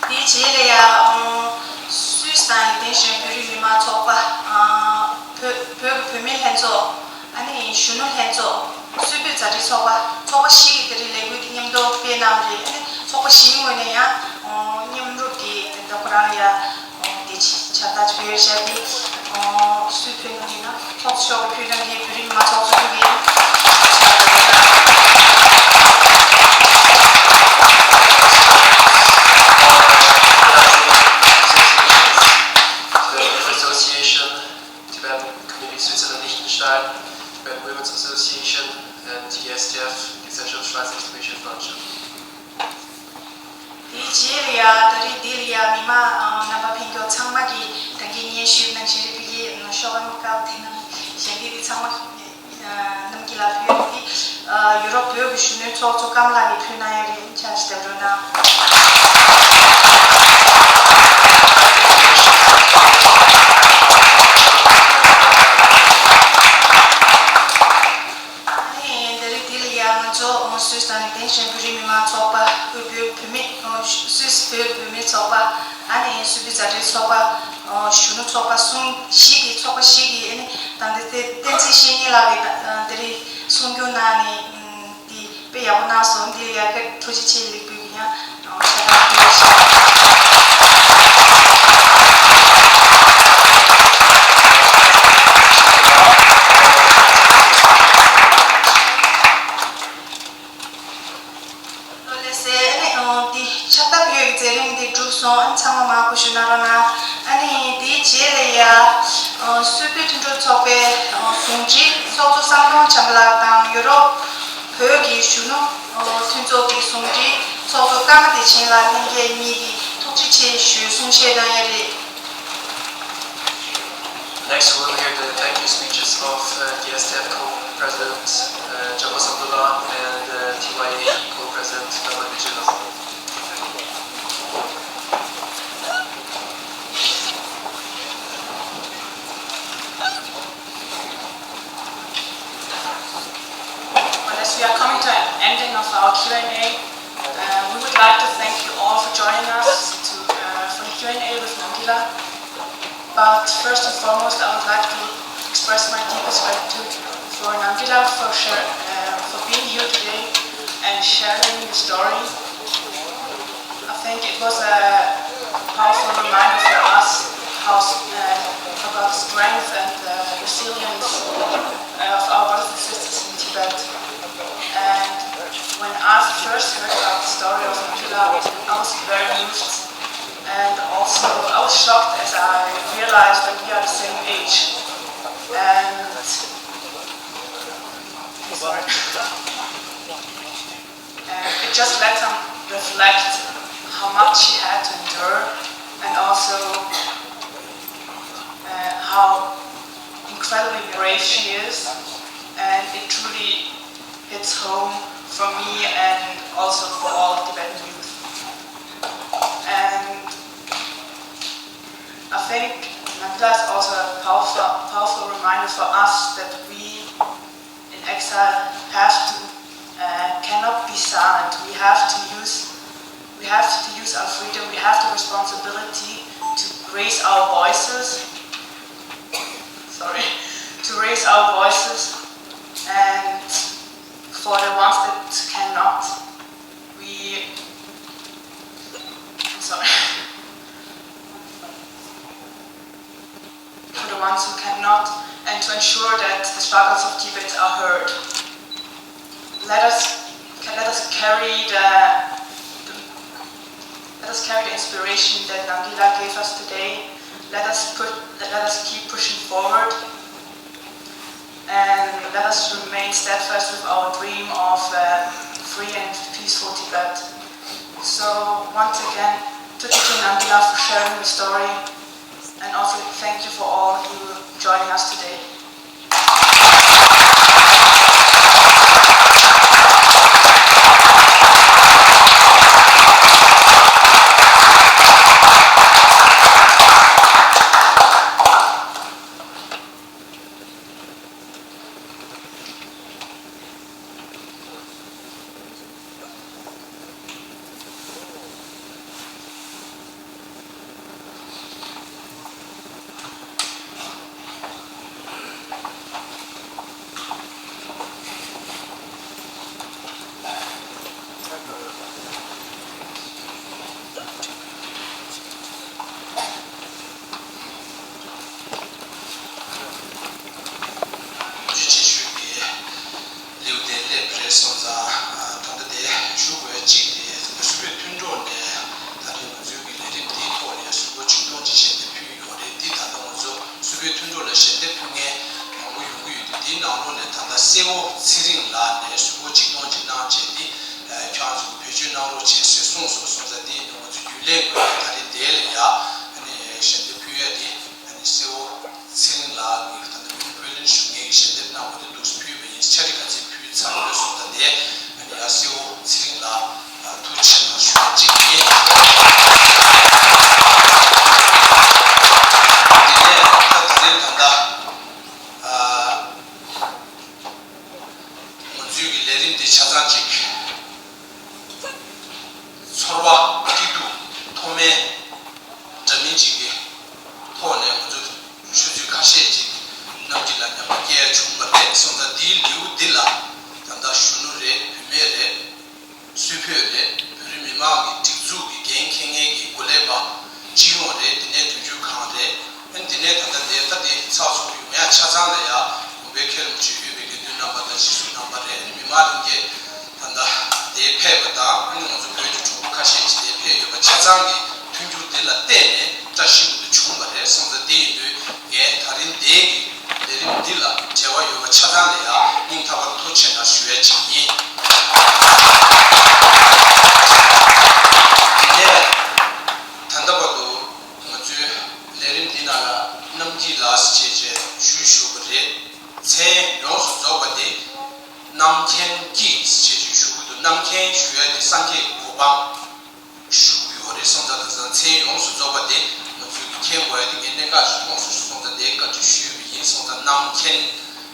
དེའི་རྗེས་ལ་ཡང་སུད་སི་དང་ཡི་དེན་ཞིང་བོད་རིགས་མི་མང་ཚོགས་པ། བོད་བོད་ཀྱི་བུད་མེད་ལྷན་ཚོགས། ཨ་ནི་གཞོན་ནུ་ལྷན་ཚོགས། སུད་བོད་མཛའ་འབྲེལ་ཚོགས་པ། ཚོགས་པ་བཞི་གིས་དེ་རིང་ལས་འགུལ་དེ་མཉམ་དུ་སྤེལ་གནང་བ་རེད། ཨ་ནི་ཚོགས་པ་བཞིའི་ངོས་ནས་ཡང་མཉམ་རུབ་ཀྱིས་དེ་འདྲ་ཁོ་རང་ལ་ཡང་དེ་ཕྱག་རྟགས་ཕུལ་བཞག་སྟེ། སུད་བོད་ནང་ཡིན་ན་ཚོགས་གཙོ་མཆོག་གིས་ཕུལ་གནང་མཁན་བོད་རིགས་མི་མང་ཚོགས་གཙོ་དྲུང་ཆེ་ཕྱག་རྟགས་ཕུལ་གནང་། Association, Tibetan Community Switzerland Liechtenstein, Tibetan Women's Association, and T S D F, Gesellschaft Schweizer Evangelischer Frontschule. དེའི་རྗེས་ལ་ཡ་ད་རེས་འདི་ལ་ཡ་མི་མང་རྣམ་པ་ཕེབས་མཁན་ཚང་མ་གིས་ད་གིན་ངས་ཞུས་ནང་བཞིན་རེད། ཕ་གིའི་ཤོག་སྒམ་བཀབ་དེ་ནང་བཞིན་འདི་འདི་ཚང་མ་རྣམས་ཀྱི་ལ་ཕུལ་ཡོད་དེ། ཡུ་རོབ་བོད་ཀྱི་གཞོན་ནུའི་ཚོགས་གཙོ་ཀམ་ལགས་ཀྱིས་ཕུལ་གནང་ཡ་རེད། ཕྱག་ཞིག་རྒྱབ་རོགས་གནང་། ཨ་ནི་ད་རེས་འདི་ལ་ཡ་ང་ཚོ་སུད་སི་དང་ཡི་དེན་ཞིང་བོད་རིགས་མི་མང་ཚོགས་པ། བོད་བོད་བུད་མེད། སུད་སི་བོད་བུད་མེད་ཚོགས་པ། ཨ་ནི་སུད་བོད་མཛའ་འབྲེལ་ཚོགས་པ། གཞོན་ནུ་ཚོགས་པ་གསུམ་བཞི་གི་ཚོགས་པ་བཞི་གི་ཨ་ནི་དང་དེ་བསྟན་འཛིན་བཤེས་གཉེན་ལགས་ཀྱིས་ད་དེ་རིང་གསུང་སྒྱུར་གནང་ནས་འདི་དཔེ་ཡག་པོ་གནང་སོང་། འདི་ལ་ཡ་སྐད་ཐུགས་རྗེ་ཆེ་ལེགས་འབུལ་གྱི་ཡང་ཕྱག་རྟགས་ཕུལ་ཞིང་། ལོ་ལེགས་སེ། ཨ་ནི་འདི་ཕྱག་རྟགས་ཕུལ་ཡག་གི་མཛད་རིམ་འདི་གྲུབ་སོང་། ཨ་ནི་ཚང་མ་མར་སྒུག་བཞུགས་གནང་རོགས་གནང་། ཨ་ནི་དེའི་རྗེས་ལ་ཡ་ སུད་བོད་མཐུན་གྲོགས་ཚོགས་པའི་ཟུང་འབྲེལ་ཚོགས་གཙོ་བསམ་གྲོང་བྱམས་པ་ལགས་དང་ཡུ་རོབ་བོད་ཀྱི་གཞོན་ནུ་མཐུན་ཚོགས་ཀྱི་ཟུང་འབྲེལ་ཚོགས་གཙོ་ཀརྨ་བདེ་ཆེན་ལགས་ལྷན་རྒྱས་གཉིས་ཀྱིས་ཐུགས་རྗེ་ཆེ་ཞུའི་གསུང་བཤད་གནང་ཡ་རེད། Next, we'll hear the thank you speeches of uh, D S T F co-president uh, Jamba Samdula and uh, T Y A co-president Dama Vijay. Well, as we are coming to an ending of our Q and A, uh, we would like to thank you all for joining us to, uh, for the Q and A with Nangila. But first and foremost, I would like to express my deepest gratitude for Nangila for share, uh, for being here today and sharing your story. I think it was a powerful reminder for us how, uh, about the strength and the resilience of our brothers and sisters in Tibet. And when I first heard about the story of Nangila, I was very moved. And also, I was shocked as I realized that we are the same age. And sorry. And it just let them reflect how much she had to endure and also uh, how incredibly brave she is. And it truly hits home for me and also for all Tibetan youth. And I think Nangila is also a powerful, powerful reminder for us that we in exile have to uh, cannot be silent. We have to use we have to use our freedom. We have the responsibility to raise our voices. Sorry, to raise our voices, and for the ones that cannot, we. I'm sorry. For the ones who cannot, and to ensure that the struggles of Tibet are heard. Let us let us carry the, the let us carry the inspiration that Nangila gave us today. Let us put let us keep pushing forward, and let us remain steadfast with our dream of uh, free and peaceful Tibet. So once again, thank you to Nangila for sharing the story. And also thank you for all who joining us today. ལེའུ་དེ་སླེབས་རེད་སོང་ཙང་། ད་ལྟ་དེ་ཞུ་དགོས་གཅིག་དེ་སུད་བོད་མཐུན་གྲོགས་ནས་ད་རེས་ང་ཚོའི་གི་ལས་རིམ་འདིའི་ཐོག་ནས་གཟུགས་པོ་ཆིག་སྟོང་ཅིག་ཞལ་འདེབས་ཕུལ་ཡོད་རེད། འདི་ད་ལྟ་ང་ཚོ་སུད་བོད་མཐུན་གྲོགས་ལ་ཞལ་འདེབས་ཕུལ་མཁན་མང་པོ་ཡོང་གི་ཡོད་དུས། འདིའི་ནང་ལོགས་ནས་ད་ལྟ་སེ་བོ་ཚེ་རིང་ལགས་ནས་གཟུགས་པོ་ཆིག་སྟོང་ཅིག་གནང་བྱས་ཏེ། ཁྱེད་རང་ཚོ་བེད་སྤྱོད་གནང་རོགས་བྱས་ཟེར་གསུངས་སོང་། སོང་ཙང་འདི་ཡིན་དུས་ང་ཚོ་རྒྱུན་ལས་ངོས་ནས་ད་རེས་འདིར་ཡ་ཞལ་འདེབས་ཕུལ་ཡ་དེ་སེ་བོ་ཚེ་རིང་ལགས་ཀྱིས་ད་ལྟ་མི་བུ་ལོན་ཞུ་མཁན་གྱི་ཞལ་འདེབས་གནང་བ་དེ་འདུག་ཕུལ་བ་ཡིན། ཕྱག་བྲིས་ག་ཚོད་ཕུལ་ཚར་ཡོད་སོང་། ད་དེ་ཡ་སེ་བོ་ཚེ་རིང་ལགས་ཐུགས་རྗེ་ཆེ་གནང་ཞུ་བ་གཅིག་ཡིན། དེ་ནས་ད་ད་རེས་ད་ལྟ་ང་ཚོའི་གི་ལས་རིམ་འདི་ཆ་ཚང་གཅིག་ཚོར་བ་སྐྱིད་སྡུག་མཐོ་དམན་འདྲ་མིན་ཅིག་གི་ཐོག་ནས་ང་ཚོ་ཆུ་ཚོད་ཁ་ཤས་ཅིག་གནམ་གྲུ་ལ་ཉམས་པ་སྐྱེ་ཡ་བྱུང་བ་རེད་སོང་ཙང་། འདིའི་ལེའུ་འདི་ལ་ད་ལྟ་གཞོན་ནུ་རེད། བུད་མེད་རེད། སུད་བོད་རེད། བོད་རིགས་མི་མང་གི་སྒྲིག་འཛུགས་ཀྱི་འགན་འཁྱེར་མཁན་གྱི་འགོ་ལས་པ་སྤྱི་ཡོངས་རེད། དེ་ནས་དོན་གཅོད་ཁང་རེད། ཨ་ནི་དེ་ནས་ད་ལྟ་དེ་ད་དེ་ཚགས་ཚུད་པོ་ཡོང་ཡ་ཆ་ཚང་ལ་ཡ་དགོན་པའི་མཁན་སློབ་ཆེད་ཡོད་པའི་དགེ་འདུན་རྣམ་པ་དང་སྤྱི་ཟུར་རྣམ་པ་རེད། ཨ་ནི་མི་མང་ལྷན་རྒྱས་ད་ལྟ་དེ་ཕེབས་པ་དང་། ཨ་ནི་ང་ཚོ་བོད་ཀྱི་གྲོགས་པོ་ཁ་ཤས་ཅིག་དེ་ཕེབས་ཡོད་པ་ཆ་ཚང་གི་མཐུན་འགྱུར་དེ་ལ་བརྟེན་ནས་བཀྲ་ཤིས་པོ་དེ་བྱུང་བ་རེད་སོང་ཙང་། དེ་ཡིན་དུས་ངས་ད་རིང་ ཚང་ལ་ཡང་སྙིང་ཐག་པ་ཐུགས་རྗེ་ཆེ་གནང་ཞུ་ཡ་ཅིག་ཡིན། དེ་ནས་ད་ལྟ་བར་དུ་ང་ཚོའི་ལས་རིམ་འདི་ནང་ལ་རྣམ་སྐྱིད་ལགས་ཞེས་བྱས་ཞུ་ཞུ་གི་རེད། མཚན་ཡོངས་སུ་རྫོགས་པ་དེ་རྣམ་མཁྱེན་སྐྱིད་ཞེས་བྱས་ཞུ་གི་འདུག་རྣམ་མཁྱེན་ཞུ་ཡ་དེ་སངས་རྒྱས་ཀྱི་གོ་འཕང་ཞུ་གི་ཡོད་རེད། སོང་ཙང་དེང་སང་མཚན་ཡོངས་སུ་རྫོགས་པ་དེ་ང་ཚོས་ཀྱི་མཁྱེན་དགོས་ཡ་དེ་ངས་གནད་འགག་ཅིག་མཐོང་སོང་། སོང་ཙང་དེ་བཀའ་འདྲི་ཞུས་པ་ཡིན། སོང་ཙང་རྣམ་མཁྱེན་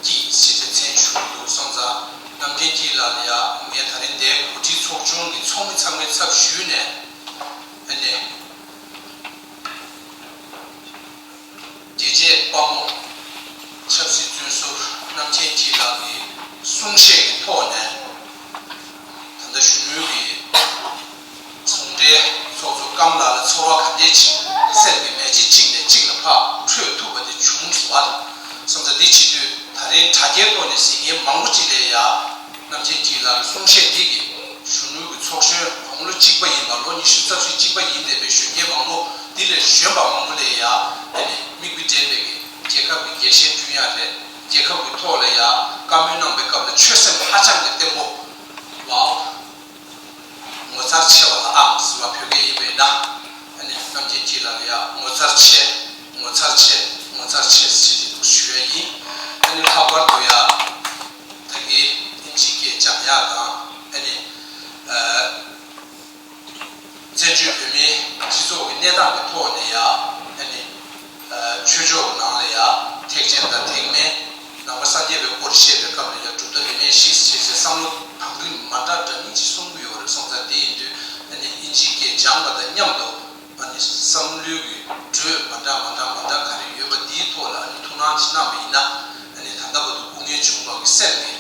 སྐྱིད་ཞེས་བྱས་མཚན་ཞུ་གི་འདུག་སོང་ཙང་རྣམ་མཁྱེན་སྐྱིད་ལགས་ལ་ཡ་ངས་ད་རིང་འདིར་གོ་སྒྲིག་ཚོགས་ཆུང་གི་ཚོགས་མི་ཚང་མའི་ཚབ་ཞུས་ནས་ཨ་ནི། རྒྱལ་གཅེས་དཔའ་མོ་ཆབ་སྲིད་བཙོན་ཟུར་རྣམ་མཁྱེན་སྐྱིད་ལགས་ཀྱི་གསུང་བཤད་ཀྱི་ཐོག་ནས་ད་ལྟ་གཞོན་ནུའི་གི་ཟུང་འབྲེལ་ཚོགས་གཙོ་ཀམ་ལགས་ལ་ཚོར་བ་ག་འདྲས་ཅིག་སེམས་ཀྱི་མེ་ལྕེ་གཅིག་ནས་གཅིག་ལ་ཕར་འཕྲོས་ཐུབ་པ་དེ་བྱུང་སོང་བ་དང་། སོང་ཙང་འདི་བྱེད་དུས་ད་རིང་དྲ་རྒྱའི་ཐོག་ནས་གཟིགས་མཁན་མང་པོ་ཅིག་ལ་ཡ། རྣམ་མཁྱེན་སྐྱིད་ལགས་ཀྱི་གསུང་བཤད་འདི་གིས་གཞོན་ནུ་གི་ཚོགས་གཞོན་དགུང་ལོ་གཅིག་པ་ཡིན་པ་ལོ་ཉི་ཤུ་རྩ་བཞི་གཅིག་པ་ཡིན་བསྡད་པའི་གཞོན་སྐྱེས་མང་པོ་འདི་ལས་གཞོན་པ་མང་པོ་ལ་ཡ་ཨ་ནི་མིག་དཔེ་སྒྲིམ་པའི་གི་རྒྱལ་ཁབ་ཀྱི་རྒྱལ་ཞེན་བསྐྲུན་ཡ་རེད། རྒྱལ་ཁབ་ཀྱི་ཐོག་ལ་ཡ་བཀའ་མོལ་གནང་པའི་སྐབས་ལ་ཆོད་སེམས་ཧ་ཅང་གི་བརྟན་པོ། ཝའོ། ངོ་མཚར་ཆེ་བ་ལ་ཨང་ཟེར་བ་བོད་སྐད་ཡིན་པས་ན། ཨ་ནི་རྣམ་མཁྱེན་སྐྱིད་ལགས་ལ་ཡ་ངོ་མཚར་ཆེ། ངོ་མཚར་ཆེ། ངོ་མཚར་ཆེ་ཟེར་ཞེས་ཞུ་ཡ་ཡིན། ཨ་ནི་ལྷག་པར་དུ་ཡ། ད་གིན་དབྱིན་ཇིའི་སྐད་སྦྱང་ཡག་དང་ཨ་ནི། ཨ། བཙན་བྱོལ་བོད་མིའི་སྤྱི་ཚོགས་ཀྱི་གནས་སྟངས་ཀྱི་ཐོག་ནས་ཡང་ཨ་ནི། ཨ། ཆོས་ཕྱོགས་ཀྱི་ནང་ལ་ཡང་ཐེག་ཆེན་དང་ཐེག་དམན། ནང་པ་སངས་རྒྱས་པའི་སྐོར་བཤད་པའི་སྐབས་ལ་ཡང་གྲུབ་མཐའ་རིས་མེད་བཞི་ཞེས་བྱས་བསམ་བློ་བང་རིམ་མ་འདྲ་འདྲ་མིན་ཅིག་གསུང་གི་ཡོད་རེད། སོང་ཙང་དེ་ཡིན་དུས་ཨ་ནི་དབྱིན་ཇིའི་སྐད་སྦྱངས་པ་དང་མཉམ་དུ། ཨ་ནི་བསམ་བློའི་གི་འགྲོས་མ་འདྲ་མ་འདྲ་མ་འདྲ་ག་རེ་ཡོད་པ་འདིའི་ཐོག་ལ་ཨ་ནི་ཐུགས་སྣང་ཅིག་གནང་བ་ཡིན་ན། ཨ་ནི་ད་ལྟ་བར་དུ་སྐུ་ངལ་བྱུང་བ་གི་སེམས་ཀྱི་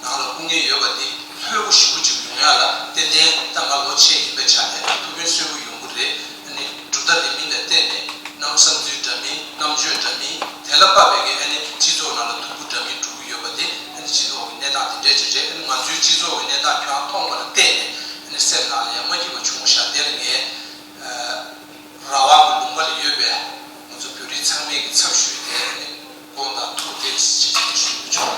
ནང་ལ་སྐུ་ངལ་ཡོད་པ་འདི་ལྷོད་པོ་ཞེ་པོ་ཅིག་ཡོང་ཡ་ལ་ཏན་ཏན་ད་ང་ལོ་ཆེ་ཡིན་པའི་ཆ་ནས་ཐུགས་ཕན་གསོས་པོ་ཡོང་གི་རེད། ཨ་ནི་གྲུབ་མཐའ་རིས་མེད་ལ་བརྟེན་ནས་གནམ་ས་འཛུལ་འདྲ་མིན་རྣམ་དཔྱོད་འདྲ་མིན་དེ་ལ་དཔག་པའི་གི་ཨ་ནི་སྤྱི་ཚོགས་ནང་ལ་ཐུགས་ཁུར་འདྲ་མིན་སྒྲུབ་ཀྱི་ཡོད་པ་འདི་ཨ་ནི་སྤྱི་ཚོགས་ཀྱི་གནས་སྟངས་དེ་འདྲས་ཅིག་རེད། ཨ་ནི་ང་ཚོའི་སྤྱི་ཚོགས་ཀྱི་གནས་སྟངས་ཁྱོད་རང་མཐོང་བ་ལ་བརྟེན་ནས་ཨ་ནི་སེམས་ནང་ལ་ཡང་མ་སྐྱིད་པ་བྱུང་ཤག་དེ་ལ་ངས། རང་དབང་གི་ལུང་པ་ལ་ཡོད་པའི་ང་ཚོ་བོད་རིགས་ཚང་མའི་གི་ཚབ་ཞུས་ཏེ་ནི་དགོངས་དག་ཐུགས་དེ་ཞེས་ཞུ་ཆོག་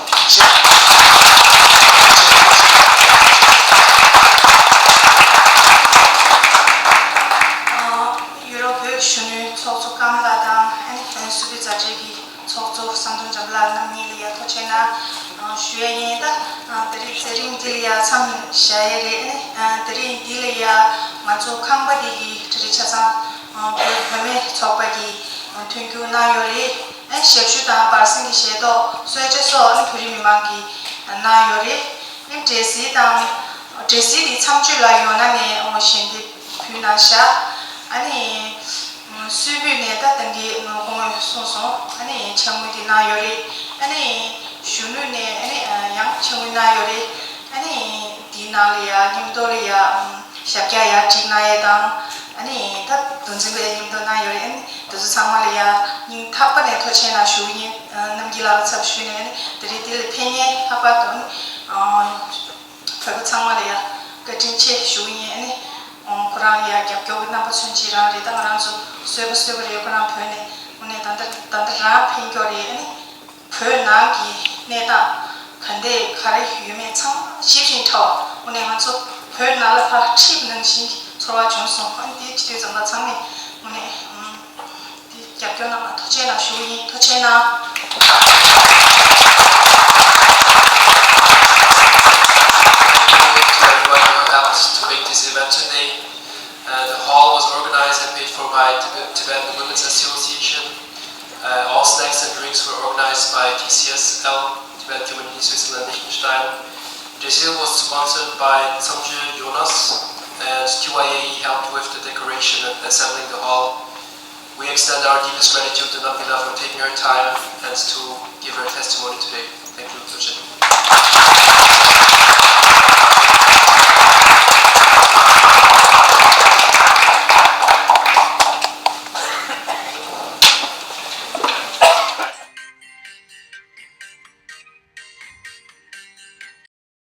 ཡུ་རོབ་བོད་ཀྱི་གཞོན་ནུའི་ཚོགས་གཙོ་ཀམ་ལགས་དང་ཨ་ནི་སུ་བི་མཛའ་འབྲེལ་གྱི་ཚོགས་གཙོ་བསམ་གྲུབ་འཇམ་དཔལ་རྣམ་གཉིས་ལ་ཡ་ཐུགས་རྗེ་ཆེ་གནང་ཞུ་ཡ་ཡིན། ད་དེ་རིང་མཛད་རིམ་འདི་ལ་ཡ་མཚམས་བཞག་ཡ་རེད། ཨ་ནི་དེ་རིང་འདི་ལ་ཡ་ང་ཚོ་ཁང་པ་འདི་གི་གྲ་སྒྲིག་ཆ་ཚང་བོད་བུད་མེད་ཚོགས་པ་གིས་མཐུན་འགྱུར་གནང་ཡོད་རེད། ཨ་ནི་ཞབས་ཞུ་དང་བར་གསེང་གི་ཞལ་ཏོག་གསོལ་ཇ་སོགས་ཨ་ནི་བོད་རིགས་མི་མང་གིས་གནང་ཡོད་རེད། ཨ་ནི་འབྲས་སིལ་དང་འབྲས་སིལ་དེ་མཚམས་གཅོད་ལ་ཡོང་ན་ནས་ཞལ་འདེབས་ཕུལ་གནང་ཤག་ཨ་ནི། སུས་བུད་ནས་ད་ལྟ་འདི་ངོ་དགོངས་གསུངས་སོང་། ཨ་ནི་ཕྱག་དངུལ་འདི་གནང་ཡོད་རེད། ཨ་ནི་གཞོན་ནུ་ནས་ཨ་ནི་ཡང་ཕྱག་དངུལ་གནང་ཡོད་རེད། ཨ་ནི་འདིའི་ནང་ལ་ཡ་མཉམ་དུ་ལ་ཡ་ཞབས་བཀྱག་ཡར་སྒྲིག་གནང་ཡས་དང་། ཨ་ནི་ད་དོན་ཚན་པས་མཉམ་དུ་གནང་ཡོད་རེད། ཨ་ནི་དེ་ཚོ་ཚང་མ་ལ་ཡ་སྙིང་ཐག་པ་ནས་ཐུགས་རྗེ་ཆེ་གནང་ཞུ་གི་ཡིན། རྣམ་རྒྱལ་ལགས་ལ་ཚབ་ཞུས་ནས་ཨ་ནི་དེ་རིང་འདི་ལ་ཕེབས་མཁན་ལྷག་པར་དུ་ཨ་ནི། བོད་པ་ཚང་མ་ལ་ཡ་བཀའ་དྲིན་ཆེ་ཞུ་གི་ཡིན། ཨ་ནི་ཁོ་རང་ལ་ཡ་རྒྱབ་སྐྱོར་གྱི་རྣམ་པ་མཚོན་གྱི་རང་རེད། ད་ང་རང་ཚོ་གསོད་པ་གསོད་པ་རེད། ཁོ་རང་བོད་ནས་དངོས་གནས་ད་ལྟ་ད་ལྟ་རང་ཕེབས་མཁན་རེད། ཨ་ནི་བོད་ནང་གི་གནས་སྟངས་ག་འདྲས་ག་རེ་ཡོད་མེད་ཚང་མ་ཞིབ་ཅིང་ཕྲ་བ་དངོས་གནས་ང་ཚོ་བོད་ནང་ལ་ཕར་ཁྲིད་པ་ནང་བཞིན་གྱི་ཚོར་བ་བྱུང་སོང་། ཨ་ནི་དེ་བྱེད་དུས་ཙམ་པ་ཚང་མས་དངོས་གནས་ཨམ། དེ་རྒྱབ་སྐྱོར་གནང་བ་ཐུགས་རྗེ་གནང་ཞུ་གི་ཡིན། ཐུགས་རྗེ་གནང་། Thank you to everyone who helped to make this event today. Uh, the hall was organized and paid for by Tibet, Tibetan Women's Association. Uh, all snacks and drinks were organized by T C S L, Tibet Community Switzerland Liechtenstein. Brazil was sponsored by Tsamje Jonas, and T Y A helped with the decoration and assembling the hall. We extend our deepest gratitude to Namgila for taking her time and to give her testimony today. Thank you, Tsochen.